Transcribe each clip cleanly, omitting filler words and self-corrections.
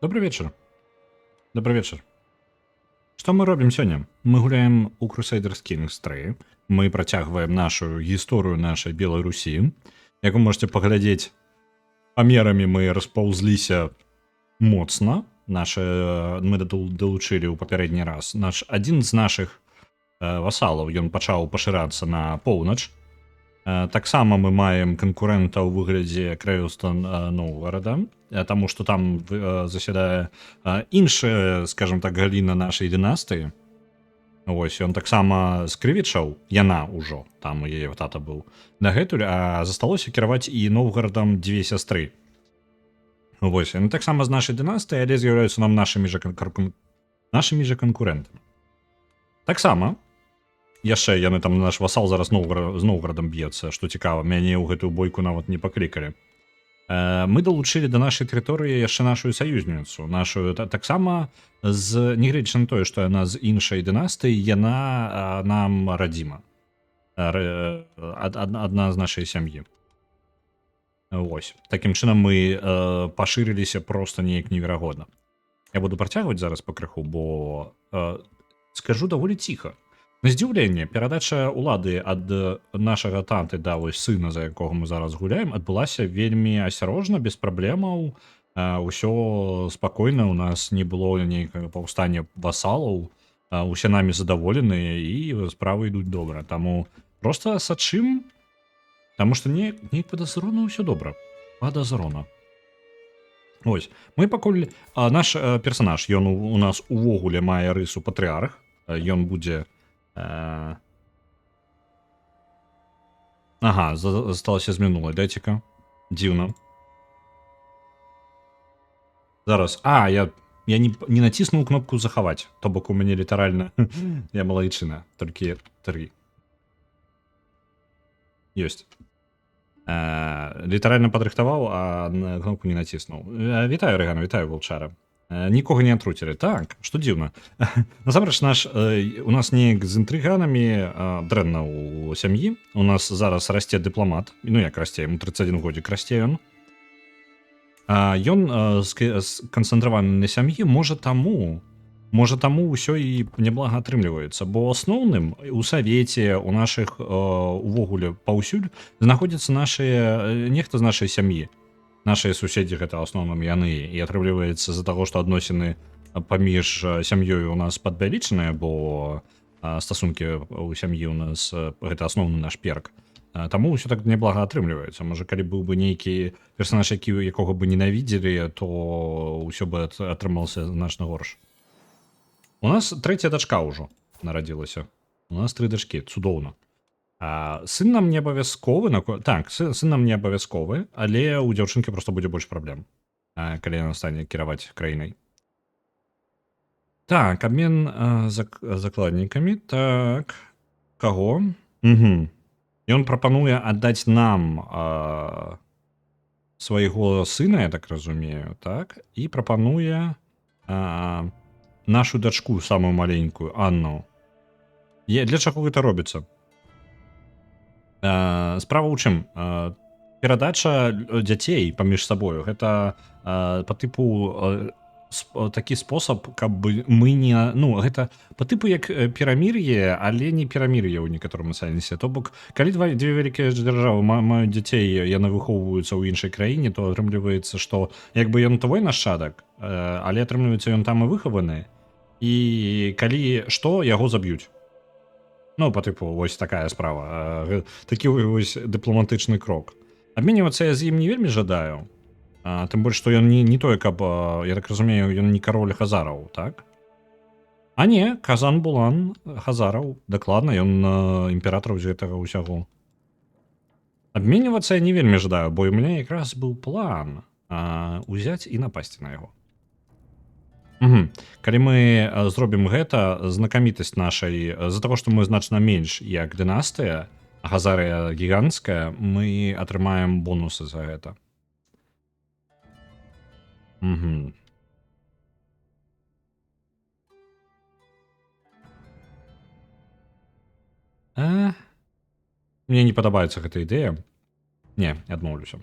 Добрый вечер. Добрый вечер. Што мы робім сёння? Мы гуляем у Crusaders Kings 3. Мы працягваем нашу гісторыю нашай Белай Русі. Як вы можете паглядзець, памерамі мы распаўзліся моцна. Нашы, мы далучылі ў папярэдні раз. Наш адзін з нашых васалаў, ён пачаў пашырацца на поўнач. Таксама мы маем канкурэнта ў выглядзе Крэўстон Новгорода, таму што там засядае іншая, скажем так, галіна нашай дынастыі. Ось ён таксама з Крывічаў, яна ўжо там, у яе тата быў дагэтуль, а засталося кіраваць і Новгарадам дзве сястры. Вось яны таксама з нашай дынастыі, але з'яўляюцца нам нашымі жа канкурэнтамі. Таксама яшчэ яны там, наш васал зараз з Новгарадам б'ецца, што цікава, мяне ў гэтую бойку нават не паклікалі. Мы далучылі да нашай тэрыторыі яшчэ нашу саюзніцу, нашу таксама з, нягледзячы на тое, што яна з іншай дынастыі, яна нам радзіма. Адна з нашай сям'і. Вось. Такім чынам мы пашырыліся проста неяк неверагодна. Я буду працягваць зараз пакрыху, бо скажу, даволі ціха. На здзіўленне, перадача ўлады ад нашага таты да вось сына, за якога мы зараз гуляем, адбылася вельмі асцярожна, без праблемаў. Усё спакойна, у нас не было нейкага паўстання васалаў, усе намі задаволеныя і справы ідуць добра. Таму просто сачым, таму што неяк падазрона ўсё добра. Падазрона. Ось, мы пакуль наш персонаж, ён у нас увогуле мае рысу патрыарх, ён будзе Ага, засталася з мінулай, дайце-ка. Дзіўна. Зараз. А, я не націснуў кнопку захаваць. То бок у мяне літаральна, я малайчына, толькі тры. Ёсць. Літаральна падрыхтаваў, а на кнопку не націснуў. Вітаю, Рэгана, вітаю, Волчара. Нікога не атруцілі. Так, што дзіўна. Насамрэч у нас неяк з інтрыганамі дрэнна ў сям'і. У нас зараз расце дыпламат. Ну як расце, яму 31 годзік, расце ён. Ён сканцэнтраваны на сям'і, можа, таму ўсё і няблага атрымліваецца, бо асноўным у савеце у нашых увогуле паўсюль знаходзяцца нашы нехта з нашай сям'і, нашыя суседзі, гэта асноўным яны, і атрымліваецца, з-за таго, што адносіны паміж сям'ёй у нас падвялічаныя, бо стасункі ў сям'і у нас гэта асноўны наш перк. Таму ўсё так няблага атрымліваецца. Можа, калі быў бы нейкі персонаж, які якога бы ненавідзелі, то ўсё бы атрымалася значна горш. У нас трэцяя дачка ўжо нарадзілася. У нас тры дачкі, цудоўна. Сын нам не абавязковы, так, сын нам не абавязковы, але ў дзяўчынкі просто будзе больш праблем, калі яна стане кіраваць краінай. Так, абмен закладнікамі. Так, каго? Угу. Ён прапануе аддаць нам свайго сына, я так разумею, так, і прапануе нашу дачку, самую маленькую, Анну. Для чаго гэта робіцца? Справа ў чым? Перадача дзяцей паміж сабою гэта па тыпу такі спосаб, каб бы мы не, ну, гэта па тыпу як перамір'е, але не перамір'е ў некаторым сэнсе. То бок калі дзве вялікія дзяржавы маюць дзяцей, яны выхоўваюцца ў іншай краіне, то атрымліваецца, што як бы ён твой нашчадак, але атрымліваецца, ён там і выхаваны, і калі што, яго заб'юць. Ну, по тыпу, вось такая справа. Такі вось дыпламатычны крок. Абменьвацца я з ім не вельмі жадаю. Тым больш, што ён не тое, каб, я так разумею, ён не кароль хазараў, так? А не, Казан Булан хазараў, дакладна, ён імператор з гэтага ўсяго. Абменьвацца я не вельмі жадаю, бо у мяне якраз быў план узяць і напасці на яго. Угу. Калі мы зробім гэта, знакамітасць нашай, з-за таго, што мы значна менш як дынастыя, а Хазарыя гіганцкая, мы атрымаем бонусы за гэта. Угу. Мне не падабаецца гэта ідэя. Не, адмоўлюся.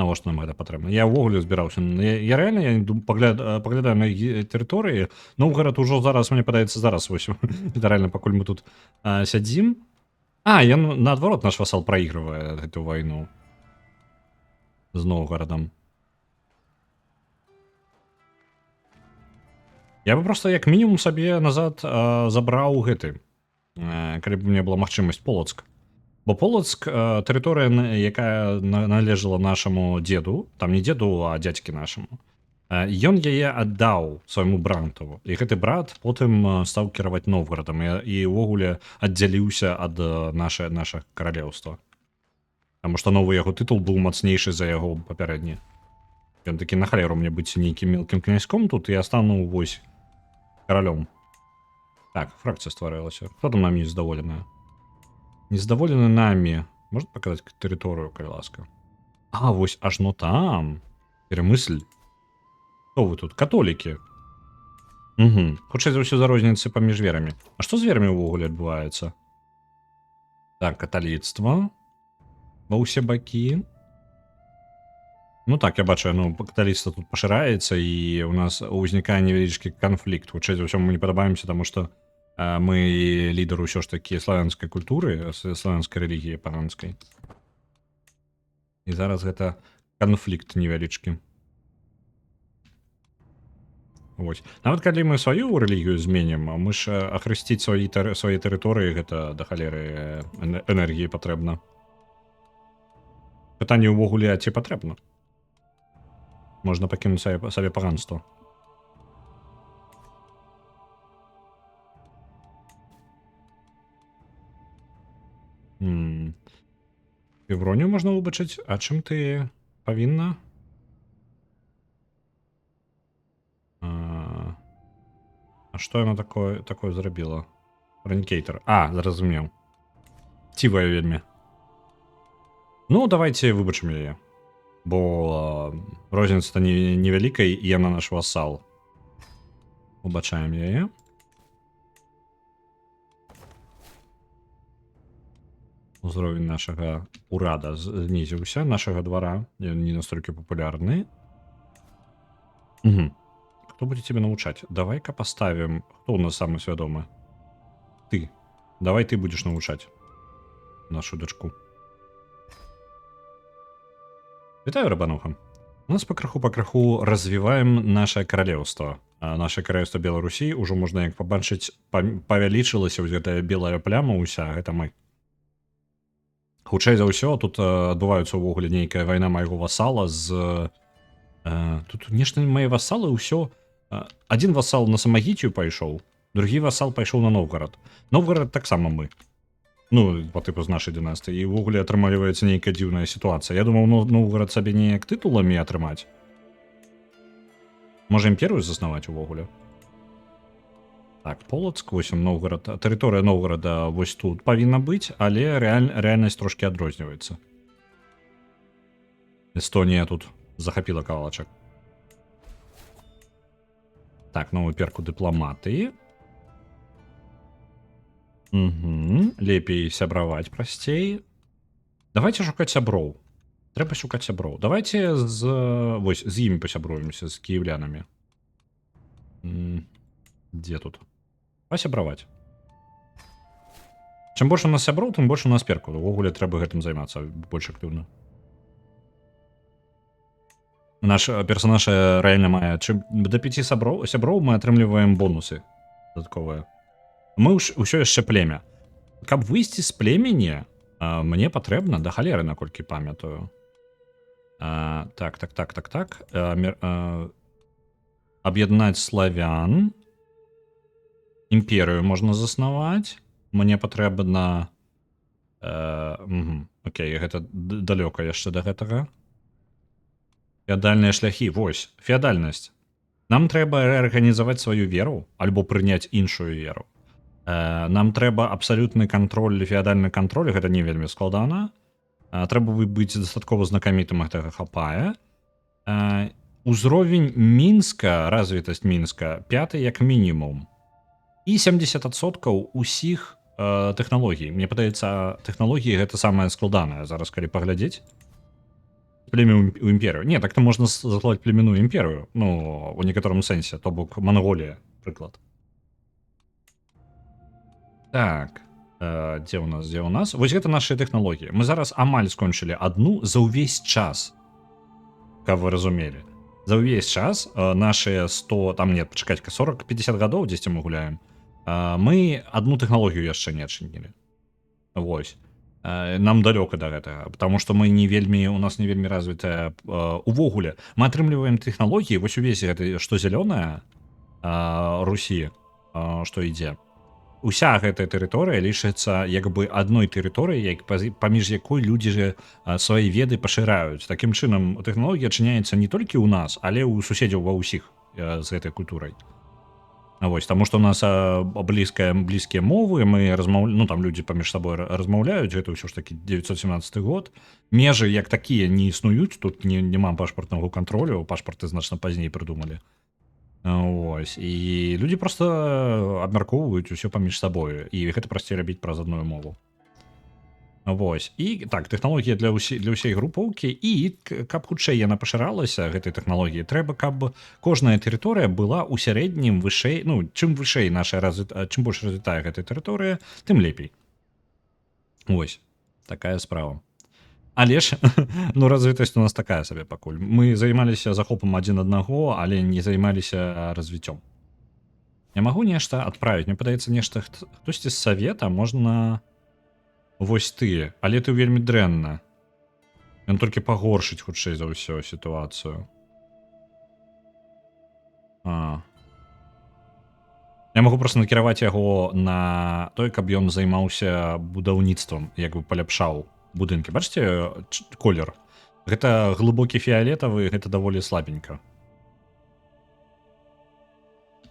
Навошта нам гэта патрэбна? Я ўвогуле збіраўся. Я реально я паглядаю на тэрыторыі. Новгород ужо зараз, мне падаецца, зараз вось літаральна пакуль мы тут сядзім. А, ён наадварот, наш васал праігрывае гэту вайну з Новгородам. Я бы просто як мінімум сабе назад забраў гэты, калі б у меня была магчымасць, Полацк. Бо Полацк, тэрыторыя, якая належала нашаму деду, там не деду, а дзядзькі нашаму. Ён яе аддаў свайму брату. І гэты брат потым стаў кіраваць Новгородам і ўвогуле аддзяліўся ад наша каралеўства. Таму што новы яго тытул быў мацнейшы за яго папярэдні. Ён такі: на халеру мне быць нейкім мелкім князьком тут, я стану вось каралём. Так, фракцыя стварылася. Хто там намі незадаволеная? Незадаволены намі. Можна паказаць тэрыторыю, калі ласка? А, вось ажно там. Перамысль. Хто вы тут? Католікі. Угу. Хутчэй за ўсё за розніцы паміж верамі. А што з верамі ўвогуле адбываецца? Так, каталіцтва. Ва ўсе бакі. Ну так, я бачу, ну, каталіцтва тут пашыраецца, і у нас ўзнікае невялічкі канфлікт. Хутчэй за ўсё, мы не падабаемся, таму што мы лідар ўсё ж такі славянскай культуры, славянскай рэлігіі паганскай. І зараз гэта канфлікт невялічкі. Вось. Нават калі мы сваю рэлігію зменім, а мы ж ахрысціць свае тэрыторыі, гэта да халеры энергіі патрэбна. Пытанне ўвогуле, а ці патрэбна? Можна пакінуць сабе паганство. Февронію можна выбачыць, а чым ты павінна? А што яна такое зрабіла? Ранкейтер. А, зразумеў. Цівая вельмі. Ну, давайте выбачым яе. Бо розніца не невялікая, і яна наш васал. Убачаем яе. Узровень нашага урада знізіўся, нашага двара. Ён не настолькі папулярны. Угу. Хто будзе тебе навучаць? Давай-ка поставим. Хто у нас самы свядомы? Ты. Давай ты будешь навучаць нашу дачку. Вітаю, Рабануха. У нас пакраху-пакраху развіваем наше каралеўства. А наше каралеўства Беларусі ўжо можна як пабачыць, павялічылася вось гэтая белая пляма ўся, гэта мы. Хутчэй за ўсё, тут адбываюцца ўвогуле нейкая вайна майго васала з тут нешта мае васалы ўсё, адзін васал на Самагіцію пайшоў, другі васал пайшоў на Новгород. Новгород таксама мы. Ну, по тыпу з нашай дынастыі. І ўвогуле атрымліваецца нейкая дзіўная сітуацыя. Я думаў, ну, Новгород сабе неяк тытуламі атрымаць. Можа, імперыю заснаваць увогуле? Так, Полацк, вось он, Новгород. Тэрыторыя Новгорода вось тут павінна быць, але рэальнасць трошкі адрозніваецца. Эстонія тут захапіла кавалачак. Так, новую перку дыпламатыі. Угу. Лепей сябраваць прасцей. Давайте шукаць сяброў. Трэба шукаць сяброў. Давайте вось з імі пасябруемся, з кіеўлянамі. Дзе тут? Пасябраваць. Чым больш у нас сяброў, тым больш у нас перку. Увогуле трэба гэтым займацца больш актыўна. Наш персонаж рэальна мае чым да 5 сяброў мы атрымліваем бонусы дадатковыя. Мы ўсё яшчэ племя. Каб выйсці з племені, мне патрэбна да халеры, наколькі памятаю. Так. Аб'яднаць славян. Імперыю можна заснаваць. Мне патрэбна. Угу, окей, гэта далёка яшчэ да гэтага. Феадальныя шляхі, вось, феадальнасць. Нам трэба рэарганізаваць сваю веру альбо прыняць іншую веру. Нам трэба абсалютны кантроль, феадальны кантроль, гэта не вельмі складана. Трэба быць дастаткова знакамітым, гэтага хапае. Узровень Мінска, развітасць Мінска, пяты як мінімум. І 70% усіх тэхналогій. Мне падаецца, тэхналогіі гэта самае складанае зараз, калі паглядзець. Племя ў імперыю. Не, так-то можна заслаць племянную імперыю. Ну, у некаторым сэнсе, то бок Манголія, прыклад. Так, дзе ў нас, дзе ў нас? Вось гэта нашы тэхналогіі. Мы зараз амаль скончылі адну за ўвесь час. Каб вы разумелі. За ўвесь час нашыя 100, там нет, пачакаць-ка, 40-50 гадоў дзесьці мы гуляем. Мы одну тэхналогію яшчэ не адчынілі. Вось. Нам далёка да гэтага, потому что мы не вельмі, у нас не вельмі развітая увогуле. Мы атрымліваем тэхналогіі, вось увесь гэты, што зялёная Русі, што ідзе. Уся гэтая тэрыторыя лічыцца як бы адной тэрыторыяй, як паміж якой людзі же свае веды пашыраюць. Такім чынам, тэхналогія адчыняецца не толькі ў нас, але ў суседзяў ва ўсіх з гэтай культурай. Вось, таму што у нас блізкія мовы, мы ну там людзі паміж сабой размаўляюць, гэта ўсё ж такі 917 год. Межы як такія не існуюць, тут няма пашпартнага кантролю, пашпарты значна пазней прыдумалі. Вось, і людзі просто абмяркоўваюць усё паміж сабою, і гэта прасцей рабіць праз адную мову. Вось. І так, тэхналогія для ўсей групоўкі, і каб хутчэй яна пашыралася, гэтай тэхналогіі, трэба, каб кожная тэрыторыя была ў сярэднім вышэй, ну, чым вышэй наша чым больш развітая гэтая тэрыторыя, тым лепей. Вось, такая справа. Але ж, ну, развітасць у нас такая сабе пакуль. Мы займаліся захопам адзін аднаго, але не займаліся развіццём. Я магу нешта адправіць, мне падаецца, нешта хтосьці з савета можна. Вось ты, але ты вельмі дрэнна. Ён толькі пагоршыць хутчэй за ўсё сітуацыю. А. Я магу просто накіраваць яго на той, каб ён займаўся будаўніцтвам, як бы паляпшаў будынкі. Бачыце колер? Гэта глыбокі фіялетавы, гэта даволі слабенька.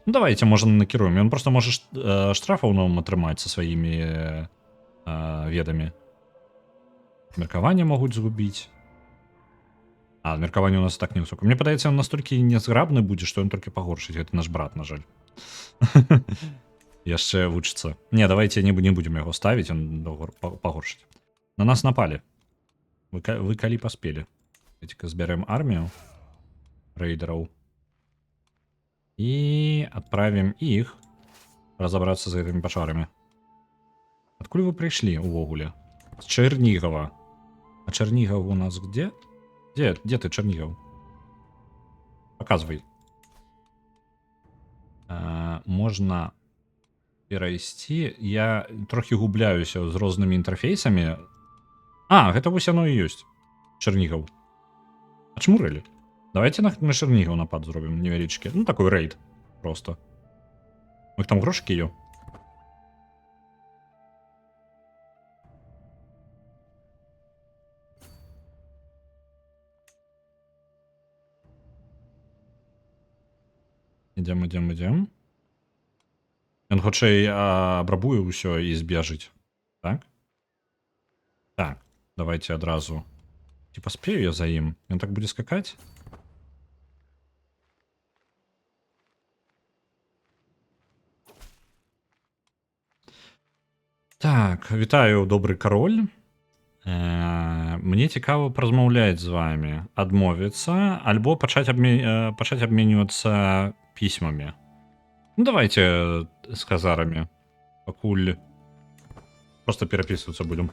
Ну, давайте, можа, накіруем. Ён просто можа штрафаў нам атрымаць са сваімі ведамі. Меркаванне могуць згубіць. А, меркаванне у нас так невысока. Мне падаецца, ён настолькі нязграбны будзе, што ён толькі пагоршыць. Гэта наш брат, на жаль. Яшчэ вучыцца. Не, давайте не будем яго ставіць, он пагоршыць. На нас напалі. Вы калі паспелі? Давайте-ка збярэм армію рэйдераў. І адправім іх разабрацца з гэтымі пачварамі. Адкуль вы прыйшлі увогуле? З Чэрнігава. А Чэрнігаў у нас где? Где ты, Чэрнігаў? Показывай. Можна перайсці. Я трохі губляюся з рознымі інтэрфейсамі. А, гэта вось яно і ёсць. Чэрнігаў. А чаму рэлі? Давайте на Чэрнігаў напад зробім невялічкі. Ну, такой рэйд. Просто. У іх там грошыкі ё. Ідзем, ідзем, ідзем. Ён хутчэй абрабуе ўсё і збежыць. Так? Так, давайте адразу. Ці паспею я за ім? Ён так будзе скакаць? Так, вітаю, добры кароль. Мне цікава паразмаўляць з вами. Адмовіцца альбо пачаць абменьвацца пісьмамі. Ну, давайте з хазарамі. Пакуль просто перапісвацца будем.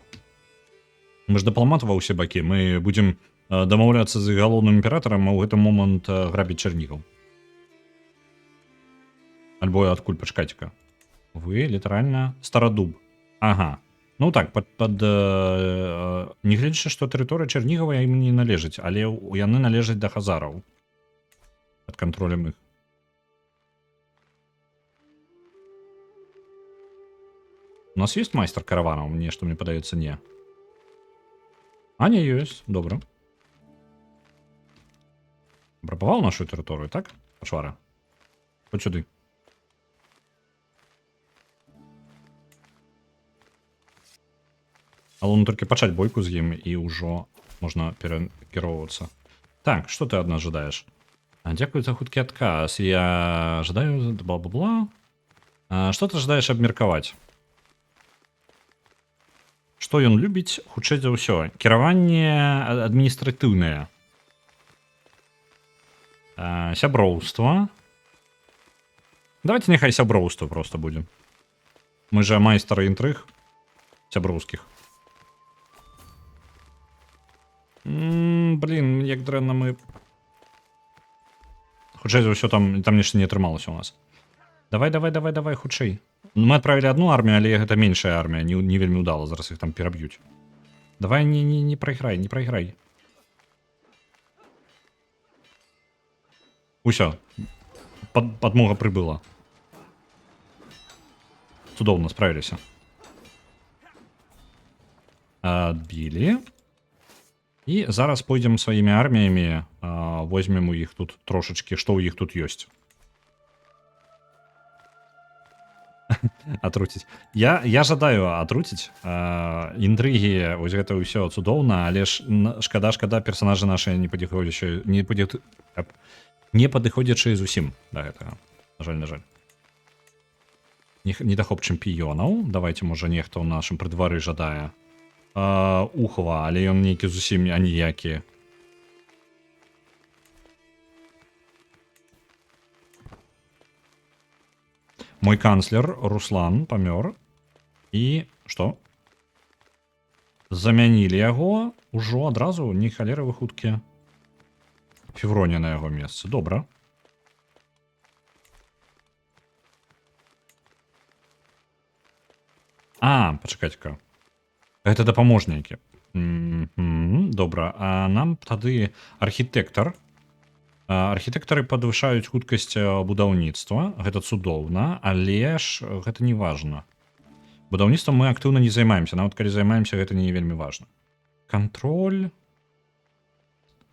Мы ж дыпламат ва ўсе бакі, мы будзем дамаўляцца з галоўным імператарам, а ў гэты момант грабіць Чэрнігаў. Альбо адкуль, пачакайце-ка. Вы літаральна Старадуб. Ага. Ну так, не гледзячы, што тэрыторыя Чэрнігава ім не належыць, але яны належаць да хазараў. Пад кантролем іх. У нас есть майстар караванаў? Мне, што мне падаецца, не. А, не, ёсць. Добра. Абрабаваў нашу тэрыторыю, так? Пачвара. Хоть сюды. Галоўна толькі пачаць бойку з ім, і ўжо можна перакіроўвацца. Так, што ты ад нас жадаеш? Дзякую за хуткі адказ. Я жадаю бла-бла-бла. Што ты жадаеш абмеркаваць? Што ён любіць хутчэй за ўсё? Кіраванне адміністратыўнае. Сяброўства. Давайте няхай сяброўства просто будзе. Мы же майстары інтрыг сяброўскіх. Блин, як дрэнна мы. Хутчэй за ўсё, там нешта не атрымалася у нас. Давай, давай, давай, давай, хутчэй. Ну, мы адправілі одну армію, але гэта меншая армія, не вельмі ўдала, зараз іх там пераб'юць. Давай, не, не, не прайграй, не прайграй. Усё. Падмога прыбыла. Цудоўна справіліся. Адбілі. І зараз пойдзем сваімі арміямі, возьмем у іх тут трошачкі, што ў іх тут ёсць. Атруціць. Я жадаю атруціць. Інтрыгі, вось гэта ўсё цудоўна, але ж шкада, шкада, персонажы нашы не падыходзячыя зусім да гэтага. На жаль, на жаль. Недахоп чэмпіёнаў. Давайте, можа, нехта ў нашым прыдвары жадае. Ухва, але ён нейкі зусім аніякі. Мой канцлер Руслан памёр. І што? Замянілі яго ўжо адразу, ні халеры вы хуткі. Февронія на яго месцы. Добра. А, пачакайце-ка. Гэта дапаможнікі. Добра. А нам тады архітэктар. Архітэктары падвышаюць хуткасць будаўніцтва. Гэта цудоўна, але ж гэта не важна. Будаўніцтвам мы актыўна не займаемся. Нават калі займаемся, гэта не вельмі важна. Кантроль.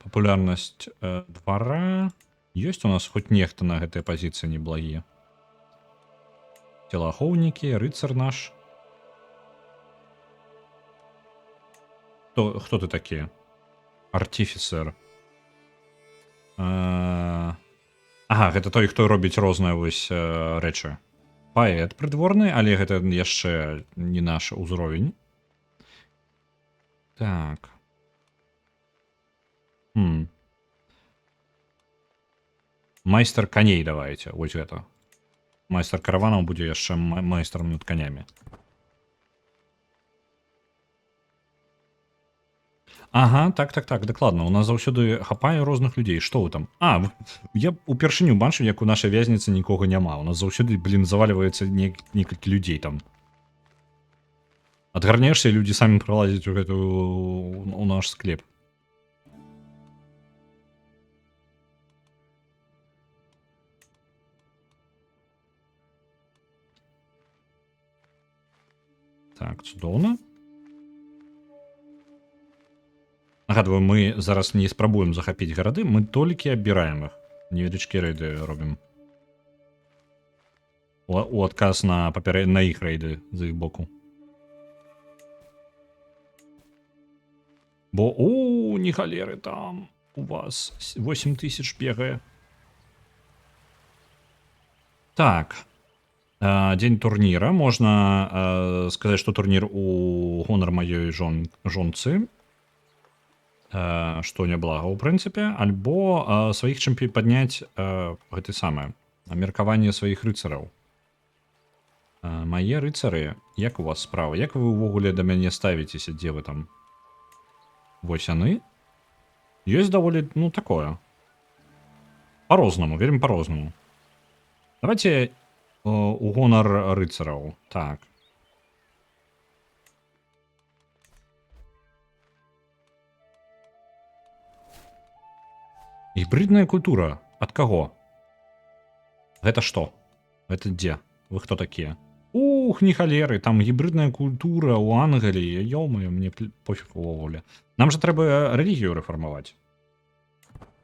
Папулярнасць двара. Ёсць у нас хоць нехта на гэтай пазіцыі неблагі? Целаахоўнікі, рыцар наш. Хто ты такі? Артифіцер. Ага, гэта той, хто робіць розныя вось рэчы. Паэт прыдворны, але гэта яшчэ не наш узровень. Так. Майстар коней давайте, вось гэта. Майстар караванаў будзе яшчэ майстарам над конямі. Ага, так, дакладна. У нас заўсёды хапае розных людзей. Што вы там? А, я упершыню бачу, як у нашай вязніцы нікога няма. У нас заўсёды, блин, завальваецца некалькі людзей там. Адгарнешся, і людзі самі пралазяць у наш склеп. Так, цудоўна. Нагадваю, мы зараз не спрабуем захапіць гарады, мы толькі абіраем іх. Невялічкія рэйды робім. У адказ на іх рэйды з іх боку. Бо, о, не халеры, там у вас 8 тысяч бегае. Так. Дзень турніра. Можна сказаць, што турнір у гонар маёй жонцы. Што няблага, ў прынцыпе. Альбо сваіх чэмпі падняць гэты самае, меркаванне сваіх рыцараў. Мае рыцары, як у вас справа? Як вы ўвогуле да мяне ставіцеся, дзе вы там? Вось яны. Ёсць даволі, такое. По-рознаму, вельмі по-рознаму. Давайте у гонар рыцараў. Так. Гібридная культура. Ад каго? Гэта што? Гэта дзе? Вы хто такія? Ух, ні халеры, там гібридная культура ў Англіі. Ё-моё, мне пофиг увогуле. Нам жа трэба рэлігію рэфармаваць.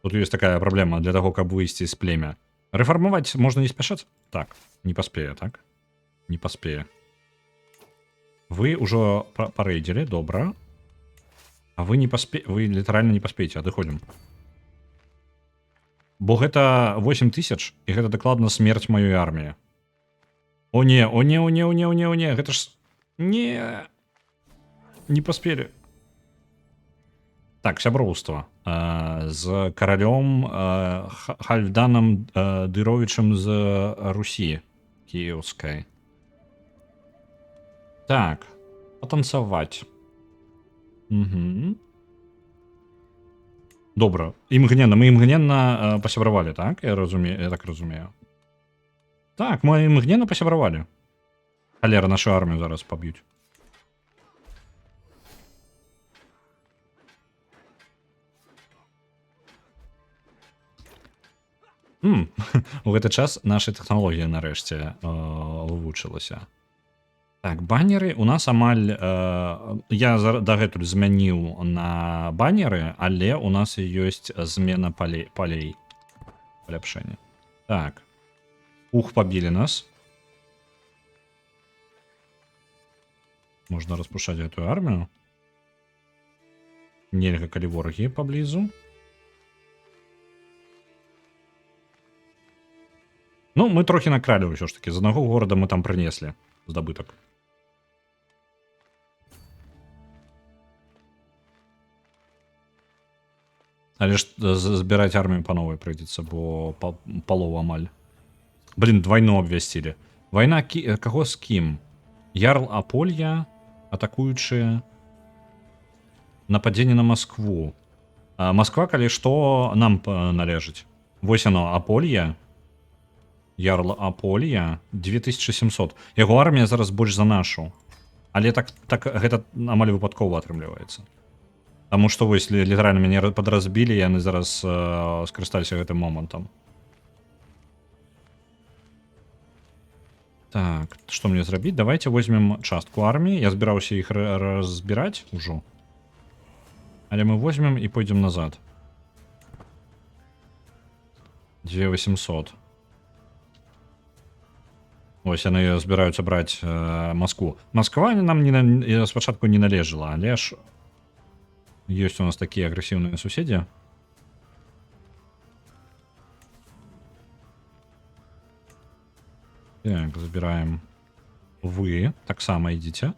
Тут ёсць такая праблема для таго, каб выйсці з племя. Рэфармаваць можна не спяшацца? Так, не паспее, так? Не паспее. Вы ўжо парэйдзілі, добра. А вы не паспе-, вы літаральна не паспееце, адыходзім. Бо гэта 8 тысяч, і гэта дакладна смерць маёй арміі. О не, о не, о не, о не, о не, о не, гэта ж не, не паспелі. Так, сяброўства з каралём Хальфданом Дыровічам з Русі Кіеўскай. Так, патанцаваць. Угу. Добра. Імгненна, мы імгненна пасябравалі, так? Я разумею, я так разумею. Так, мы імгненна пасябравалі. Халера, нашу армію зараз паб'юць. У гэты час наша тэхналогія нарэшце вывучылася. Так, банеры у нас амаль я дагэтуль змяніў на банеры, але у нас ёсць змена палей, паляпшэнне. Так. Ух, пабілі нас. Можна распушаць гэтую армію. Нельга, калі ворагі паблізу. Ну, мы трохі накралі ўсё ж таки. З аднаго горада мы там прынеслі здабытак. Але ж збіраць армію па новай прыйдзецца, бо палова амаль. Блин, вайну абвясцілі. Вайна каго з кім? Ярл Аполья, атакуючы нападзенне на Маскву. А, Масква, калі што, нам належыць. Вось оно, Аполья. Ярл Аполья, 2700. Яго армія зараз больш за нашу. Але так гэта амаль выпадкова атрымліваецца. Таму што вось літаральна мяне падразбілі, яны зараз скарысталіся гэтым момантам. Так, што мне зрабіць? Давайте возьмем частку арміі. Я збіраўся іх разбіраць ужо. Але мы возьмем і пойдзем назад. 2800. Ось яны збіраюцца браць Маскву. Масква нам не спачатку не належала, але ж ёсць у нас такія агрэсіўныя суседзі. Так, забіраем. Вы таксама ідзіце.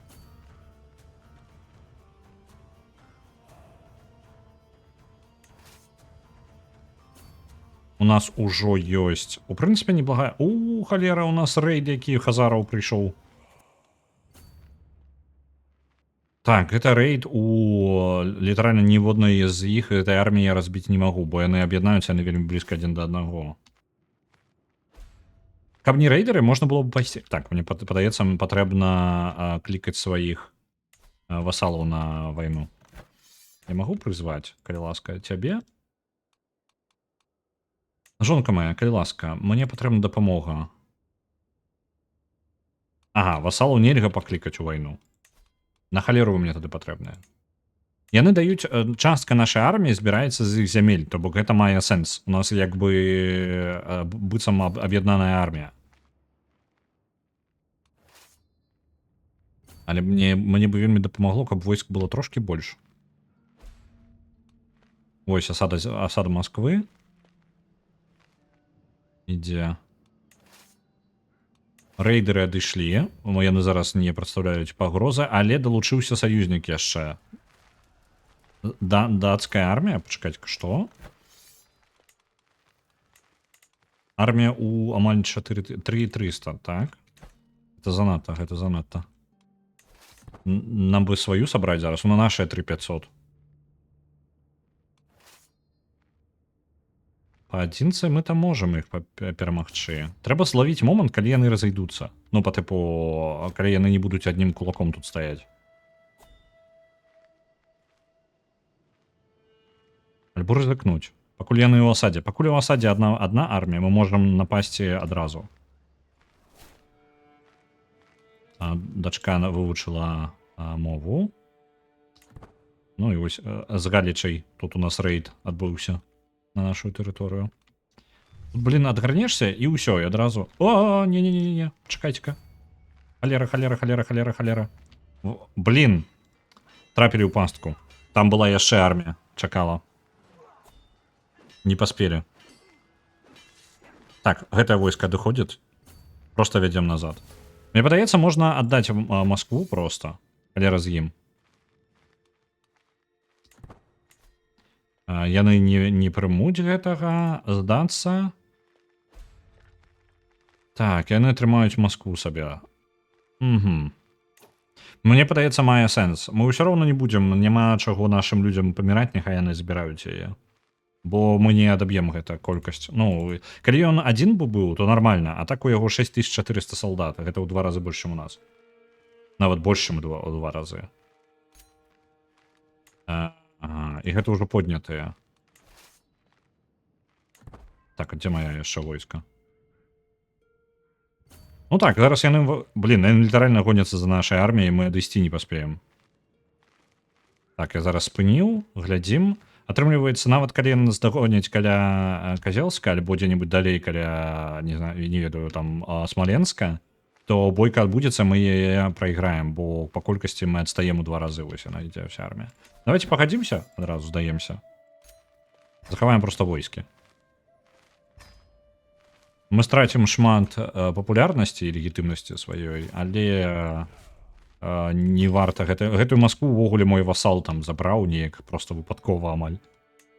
У нас ужо ёсць, у прынцыпе, неблагая. У, халера, у нас рэйд, які хазараў прыйшоў. Так, гэта рэйд у літаральна ніводнай з іх гэтай арміі я разбіць не магу, бо яны аб'яднаюцца, яны вельмі блізка адзін да аднаго. Каб не рэйдеры, можна было б пайсці. Так, мне падаецца, патрэбна клікаць сваіх васалаў на вайну. Я магу прызваць, калі ласка, цябе? Жонка моя, калі ласка, мне патрэбна дапамога. Ага, васалаў нельга паклікаць у вайну. На халеру вы мне тады патрэбныя. Яны даюць, частка нашай арміі збіраецца з іх зямель, то бок гэта мае сэнс. У нас як бы быццам аб'яднаная армія. Але мне бы вельмі дапамагло, каб войск было трошкі больш. Вось асада Масквы. Ідзе. Рэйдеры адышлі. Яны зараз не прадстаўляюць пагрозы, але далучыўся саюзнік яшчэ. Да, дацкая армія, пачакаць, што? Армія у амаль 4 3300, так? Это занадта, гэта занадта. Нам бы сваю сабраць зараз, на нашыя 3500. Па адзінцы мы там можам іх перамагчы. Трэба злавіць момант, калі яны разыйдуцца. Ну, па тыпу, калі яны не будуць аднім кулаком тут стаяць. Альбо рызыкнуць. Пакуль яны ў асадзе. Пакуль у асадзе адна армія, мы можам напасці адразу. Дачка вывучыла мову. Ну і вось з Галічай тут у нас рэйд адбыўся на нашу тэрыторыю. Тут, блин, адгарнешся і ўсё, і адразу. О, не-не-не-не, чакайце-ка. Халера, халера, халера, халера, халера. Блин, трапілі ў пастку. Там была яшчэ армія, чакала. Не паспелі. Так, гэтае войска адыходзіць. Просто вядзем назад. Мне падаецца, можна аддаць Маскву просто. Халера з ім. Яны не прымуць гэтага, здацца. Так, яны атрымаюць Маскву сабе. Угу. Мне падаецца, мае сэнс. Мы ўсё роўна не будзем, няма чаго нашым людзям паміраць, няхай яны забіраюць яе. Бо мы не адаб'ем гэта колькасць. Ну, калі ён адзін бы быў, то нармальна, а так у яго 6400 салдат, гэта ў 2 разы больш, чым у нас. Нават больш, чым у 2 разы. Ага, і гэта ўжо поднятыя. Так, а дзе моя яшчэ войска? Ну так, зараз яны... Блин, яны літаральна гоняцца за нашай арміяй, мы адысці не паспеем. Так, я зараз спыніў, глядзім. Атрымліваецца, нават калі яны нас дагоняць каля Казелска, альбо дзе-небудзь далей каля, не знаю, не ведаю, там, Смаленска, то бойка адбудзецца, мы яе прайграем, бо па колькасці мы адстаем у 2 разы, вось яна ідзе, вся армія. Давайте пагадзімся, адразу здаемся. Захаваем просто войскі. Мы страцім шмат папулярнасці і легітымнасці сваёй, але не варта гэта. Гэтую Маскву увогуле мой васал там забраў неяк просто выпадкова амаль.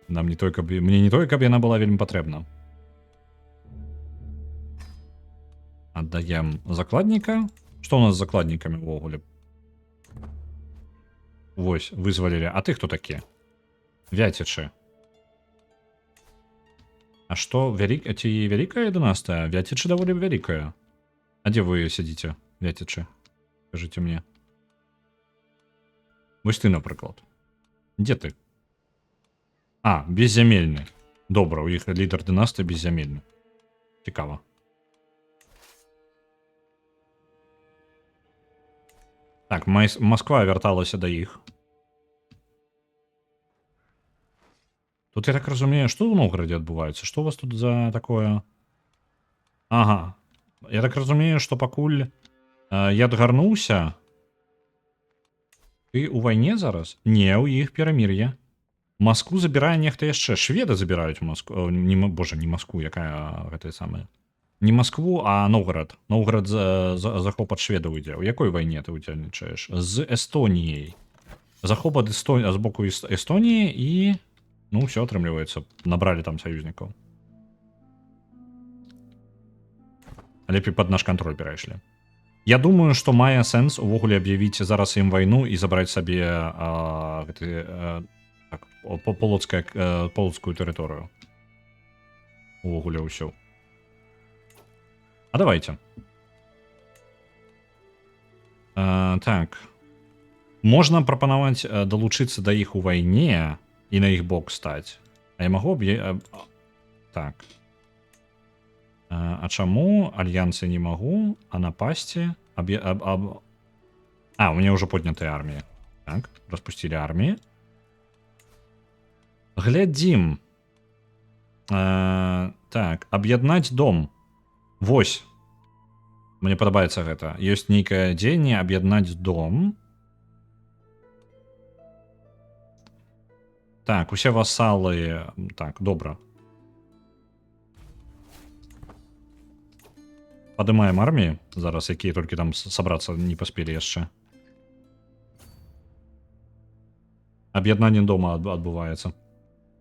Нам не той, каб, мне не той, каб яна была вельмі патрэбна. Аддаем закладніка. Што у нас з закладнікамі увогуле? Вось, вызвалілі. А ты хто такі? Вяцічы. А што, ці вялікая дынастыя? Вяцічы даволі вялікая. А дзе вы сядзіце, вяцічы? Скажыце мне. Вось ты, напрыклад. Дзе ты? А, беззямельны. Добра, у іх лідар дынастыі беззямельны. Цікава. Так, Масква вярталася да іх. Тут, я так разумею, што ў Новгарадзе адбываецца? Што у вас тут за такое? Ага. Я так разумею, што пакуль я адгарнуўся... Ты ў вайне зараз? Не, у іх перамір'е. Маскву забірае нехта яшчэ. Шведы забіраюць Маскву. Не, боже, не Маскву, якая гэтая самая. Не Маскву, а Новгарад. Новгарад захоп ад шведаў ідзе. У якой вайне ты удзельнічаеш? З Эстоніяй. Захоп ад з боку Эстоніі і... Ну, ўсё атрымліваецца. Набралі там саюзнікаў. Лепей пад наш кантроль перайшлі. Я думаю, што мае сэнс увогуле аб'явіць зараз ім вайну і забраць сабе, гэты, так, полацкую тэрыторыю. Увогуле ўсё. А давайте. Так. Можна прапанаваць далучыцца да іх у вайне і на іх бок стаць. А я магу так. А чаму альянсы не магу, а напасці? А, у меня уже поднятая армія. Так, распусцілі арміі. Глядзім. Так, аб'яднаць дом. Вось. Мне падабаецца гэта. Ёсць нейкае дзеянне аб'яднаць дом. Так, усе васалы... Так, добра. Падымаем арміі зараз, якія толькі там сабрацца не паспелі яшчэ. Аб'яднанне дома адбываецца.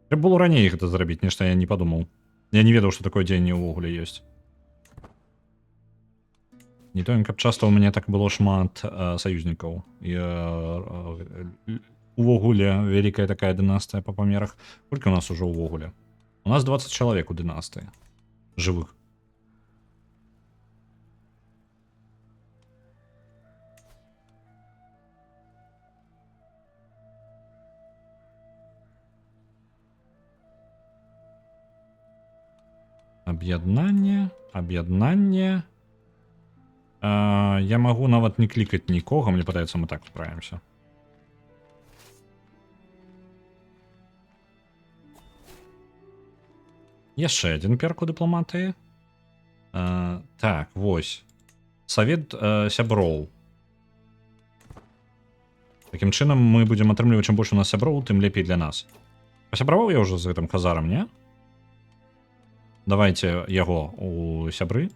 Трэба было раней гэта зрабіць, нешта я не падумаў. Я не ведаў, што такое дзеянне ўвогуле ёсць. Не тое, каб часта ў мяне так было шмат саюзнікаў. І, увогуле вялікая такая дынастыя па памерах. Колькі у нас ужо ўвогуле? У нас 20 чалавек у дынастыі. Жывых. Аб'яднанне, аб'яднанне. Я магу нават не клікаць нікога, мне падаецца, мы так справімся. Яшчэ адзін перк у дыпламатыі. Так, вось. Савет сяброў. Такім чынам мы будзем атрымліваць, чым больш у нас сяброў, тым лепей для нас. Пасябраваў я ўжо з гэтым хазарам, не? Давайте яго у сябры.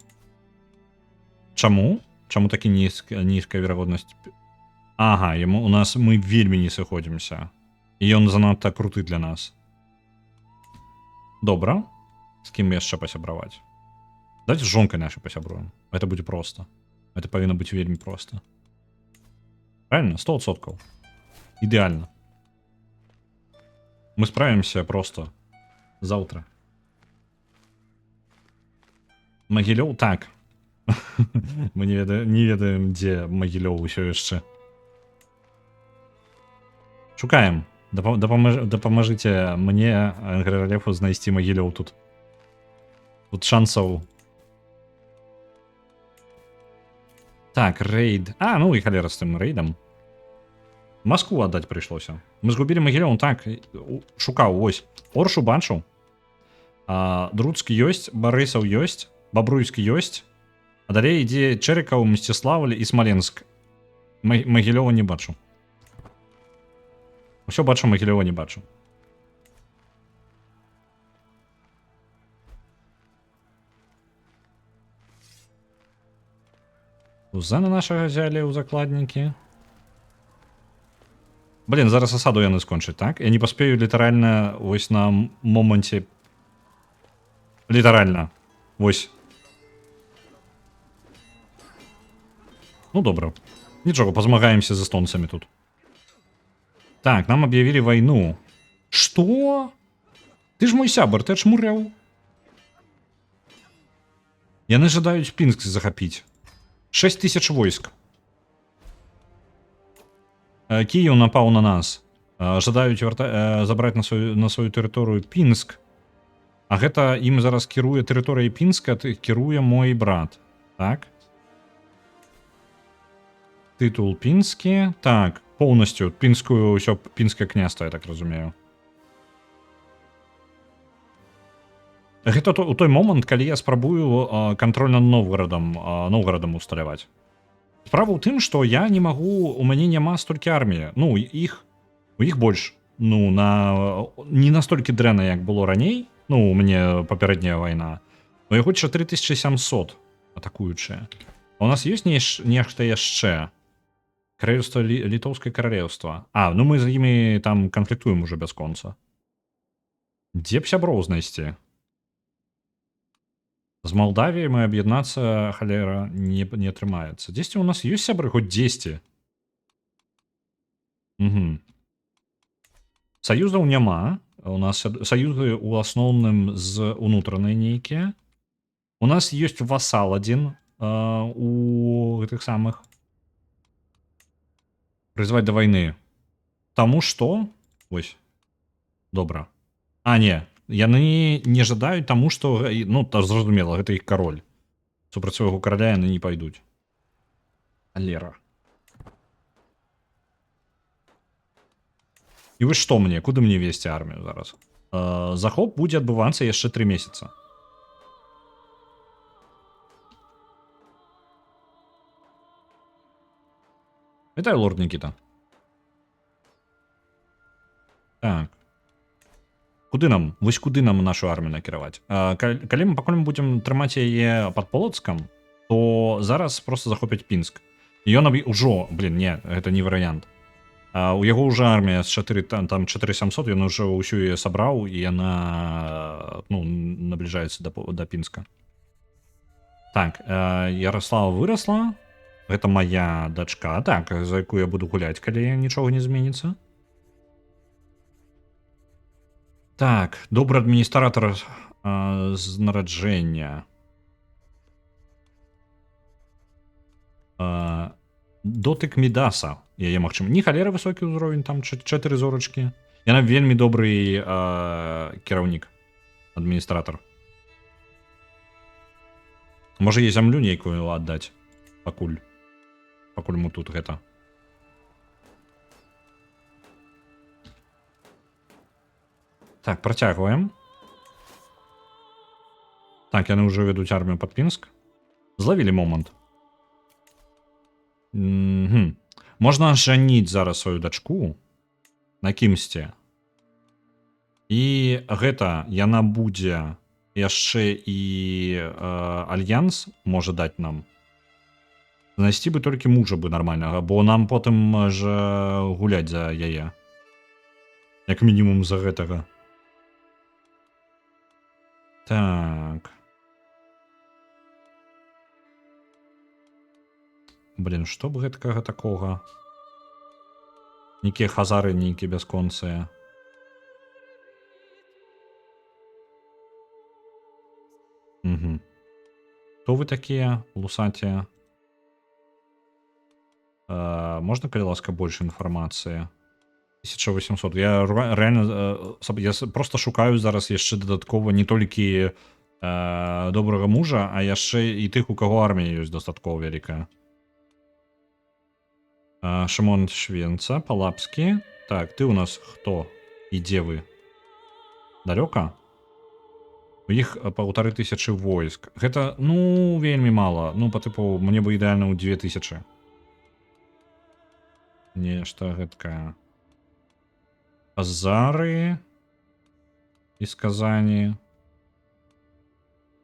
Чаму? Чаму такі нізкая верагоднасць? Ага, яму у нас мы вельмі не сыходзімся. І ён занадта круты для нас. Добра. З кім яшчэ пасябраваць? Давайте з жонкай нашай пасябруем. Это будзе проста. Это павінна быць вельмі проста. Правильно? 100%. Ідэальна. Мы справимся просто. Завтра. Магілёў, так. Мы не ведаем, дзе Магілёў усё яшчэ. Шукаем. Дапамажыце мне, Ангрералефу, знайсці Магілёў тут. Тут шансаў. Так, рэйд. А, ну і халера з тым рэйдам. Маскву аддаць прыйшлося. Мы згубілі Магілёў, так, шукаў, вось. Оршу бачу. Друцк ёсць, Барысаў ёсць, Бабруйск ёсць. А далей ідзе Чэрыкаў, Мсціславль і Смаленск. Магілёва не бачу. Усё бачу, Магілёва не бачу. Кузена нашага взяли ў закладнікі. Блин, зараз асаду яны скончаць, так? Я не паспею літаральна вось на моманце. Літаральна. Вось. Ну добра. Нічога, пазмагаемся з эстонцамі тут. Так, нам аб'явілі вайну. Што? Ты ж мой сябар, ты ачмурэў. Яны жадаюць Пінск захапіць. 6 тысяч войск. Кіеў напаў на нас. Жадаюць забраць на сваю тэрыторыю Пінск. А гэта ім зараз кіруе тэрыторыяй Пінска, кіруе мой брат. Так? Тытул пінскі. Так, поўнасцю пінскую, ўсё пінскае княства, я так разумею. Гэта у той момант, калі я спрабую кантроль над Новгарадам усталяваць. Справа ў тым, што я не магу, у мяне няма столькі арміі. Ну, у іх больш. Ну, не настолькі дрэнна, як было раней. Ну, у мяне папярэдняя вайна. Но яго 4700 атакуючыя. А у нас ёсць нешта яшчэ? Каралеўства Літоўскае каралеўства. А, ну мы з імі там канфліктуем уже бясконца. Дзе б сяброў знайсці? З Малдавіяй мы аб'яднацца, халера, не атрымаецца. Дзесьці у нас ёсць сябры, хоць дзесьці. Угу. Саюзаў няма. У нас саюзы ў асноўным з унутранай нейкія. У нас ёсць васал адзін у гэтых самых. Прызваць да вайны. Таму што... Ось. Добра. А, не. Яны не жадаюць, таму што, ну, та зразумела, гэта іх кароль. Супраць свайго караля яны не пайдуць. Алера. І вось што мне? Куды мне весці армію зараз? Захоп будзе адбывацца яшчэ 3 месяца. Вітаю, лорд Нікіта. Так. Куды нам? Вось куды нам нашу армію накіраваць? Калі мы пакуль мы будзем трымаць яе пад Полацкам, то зараз просто захопяць Пінск. Ён ужо, блин, не, гэта не варыянт. У яго ўжо армія з 4, там 4700, ён уже ўсю яе сабраў, і яна, ну, набліжаецца да Пінска. Так, Ярослава вырасла. Гэта моя дачка, так, за якую я буду гуляць, калі нічога не зменіцца. Так, добры адміністратар з нараджэння. Дотык Мідаса. Яе магчыма. Не халера высокі ўзровень, там 4 зорачкі. Яна вельмі добры кіраўнік, адміністратар. Можа, ей зямлю нейкую аддаць пакуль. Пакуль мы тут гэта. Так, працягваем. Так, яны ўжо вядуць армію пад Пінск. Злавілі момант. Можна жаніць зараз сваю дачку на кімсьці. І гэта яна будзе яшчэ і альянс можа даць нам. Знайсці бы толькі мужа бы нармальнага, бо нам потым жа гуляць за яе. Як мінімум за гэтага. Так. Блин, што б гэткага такога? Нейкія хазары, нейкія бясконцыя. Угу. Хто вы такія, Лусатія? Можна, калі ласка, больш інфармацыі? 1800. Я реально я просто шукаю зараз яшчэ дадаткова не толькі добрага мужа, а яшчэ і тых, у каго армія ёсць дастаткова вялікая. Шымон Швенца, Палапскі. Так, ты у нас хто? І дзе вы? Далёка? У іх 1500 войск. Гэта, ну, вельмі мала. Ну, по типу, мне бы ідэальна ў 2000. Нешта гэткае. Азары из Казани.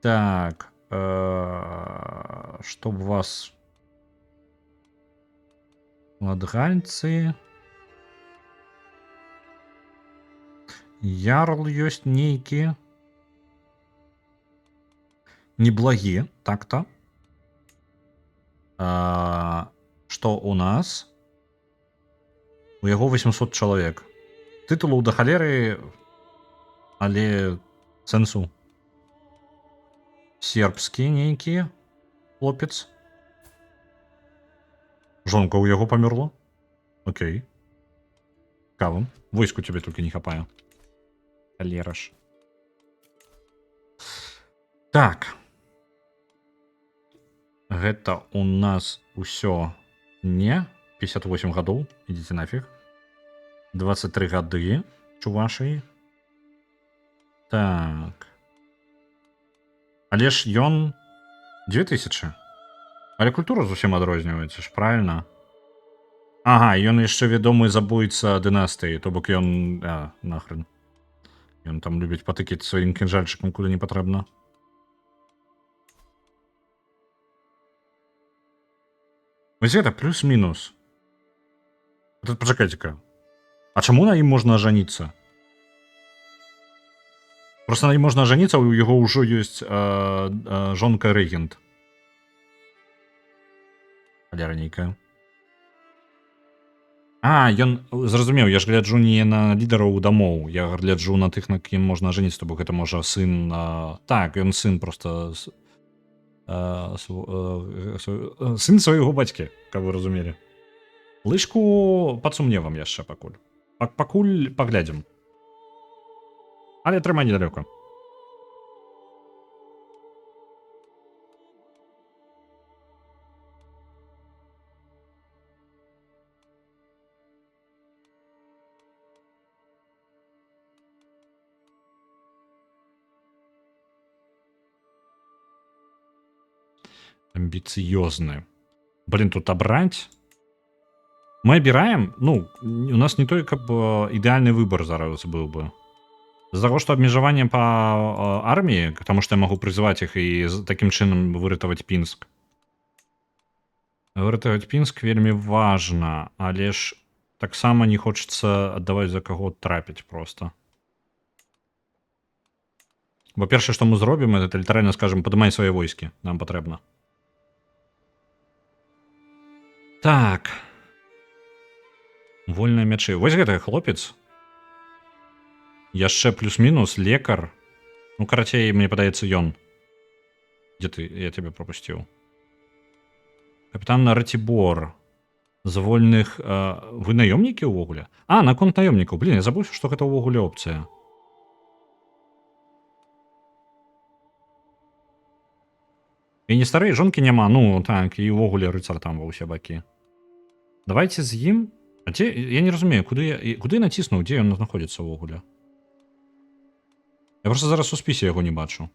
Так, чтоб вас... Ладгальцы. Ярл ёсць нейкі. Неблагі, так-то. Что у нас? У яго 800 чалавек. Тытулаў да халеры, але сэнсу. Сербскі нейкі хлопец. Жонка ў яго памерла. Окей. Цікава. Войску тебе толькі не хапае. Халера ж. Так. Гэта у нас усё не 58 гадоў, ідзіце нафіг. 23 гады чувашыі. Так. Але ж ён 2000. Але культура зусім адрозніваецца ж, правильно? Ага, ён яшчэ вядомы забойца дынастыі, то бок ён нахрен. Ён там любіць патыкаць сваім кінжальчыкам куды не патрэбна. Вось гэта плюс-мінус. Тут пачакайце-ка. А чаму на ім можна ажаніцца? Просто на ім можна ажаніцца, у яго ўжо ёсць жонка рэгент. Халера нейкая. А, ён зразумеў, я ж гляджу не на лідараў дамоў, я гляджу на тых, на кім можна ажаніцца, то бок гэта можа сын, так, ён сын просто сын свайго бацькі, каб вы разумелі. Лыжку пад сумневам яшчэ пакуль. Пакуль паглядзім. Але трымай недалёка. Амбіцыёзны. Блин, тут абраць. Мы абіраем, ну, у нас не той, каб ідэальны выбор зараз быў бы. З-за таго, што абмежаванне па арміі, потому что я магу прызываць іх і такім чынам выратаваць Пінск. Выратаваць Пінск вельмі важна, але ж таксама не хочацца аддаваць за каго трапіць просто. Бо першае, што мы зробім, это літаральна скажем: падымай свае войскі, нам патрэбна. Так. Вольныя мячы. Вось гэты хлопец. Яшчэ плюс-мінус лекар. Ну, карацей, мне падаецца, ён. Дзе ты? Я тебя пропусціў. Капітан Ратибор. З вольных... Вы наёмнікі ўвогуле? А, наконт наёмнікаў. Блин, я забыўся, што гэта ўвогуле опцыя. І не стары, жонкі няма, ну так, і ўвогуле рыцар там ва ўсе бакі. Давайте з ім. А дзе, я не разумею, куды я націснуў, дзе ён знаходзіцца ўвогуле? Я просто зараз у спісе яго не бачу.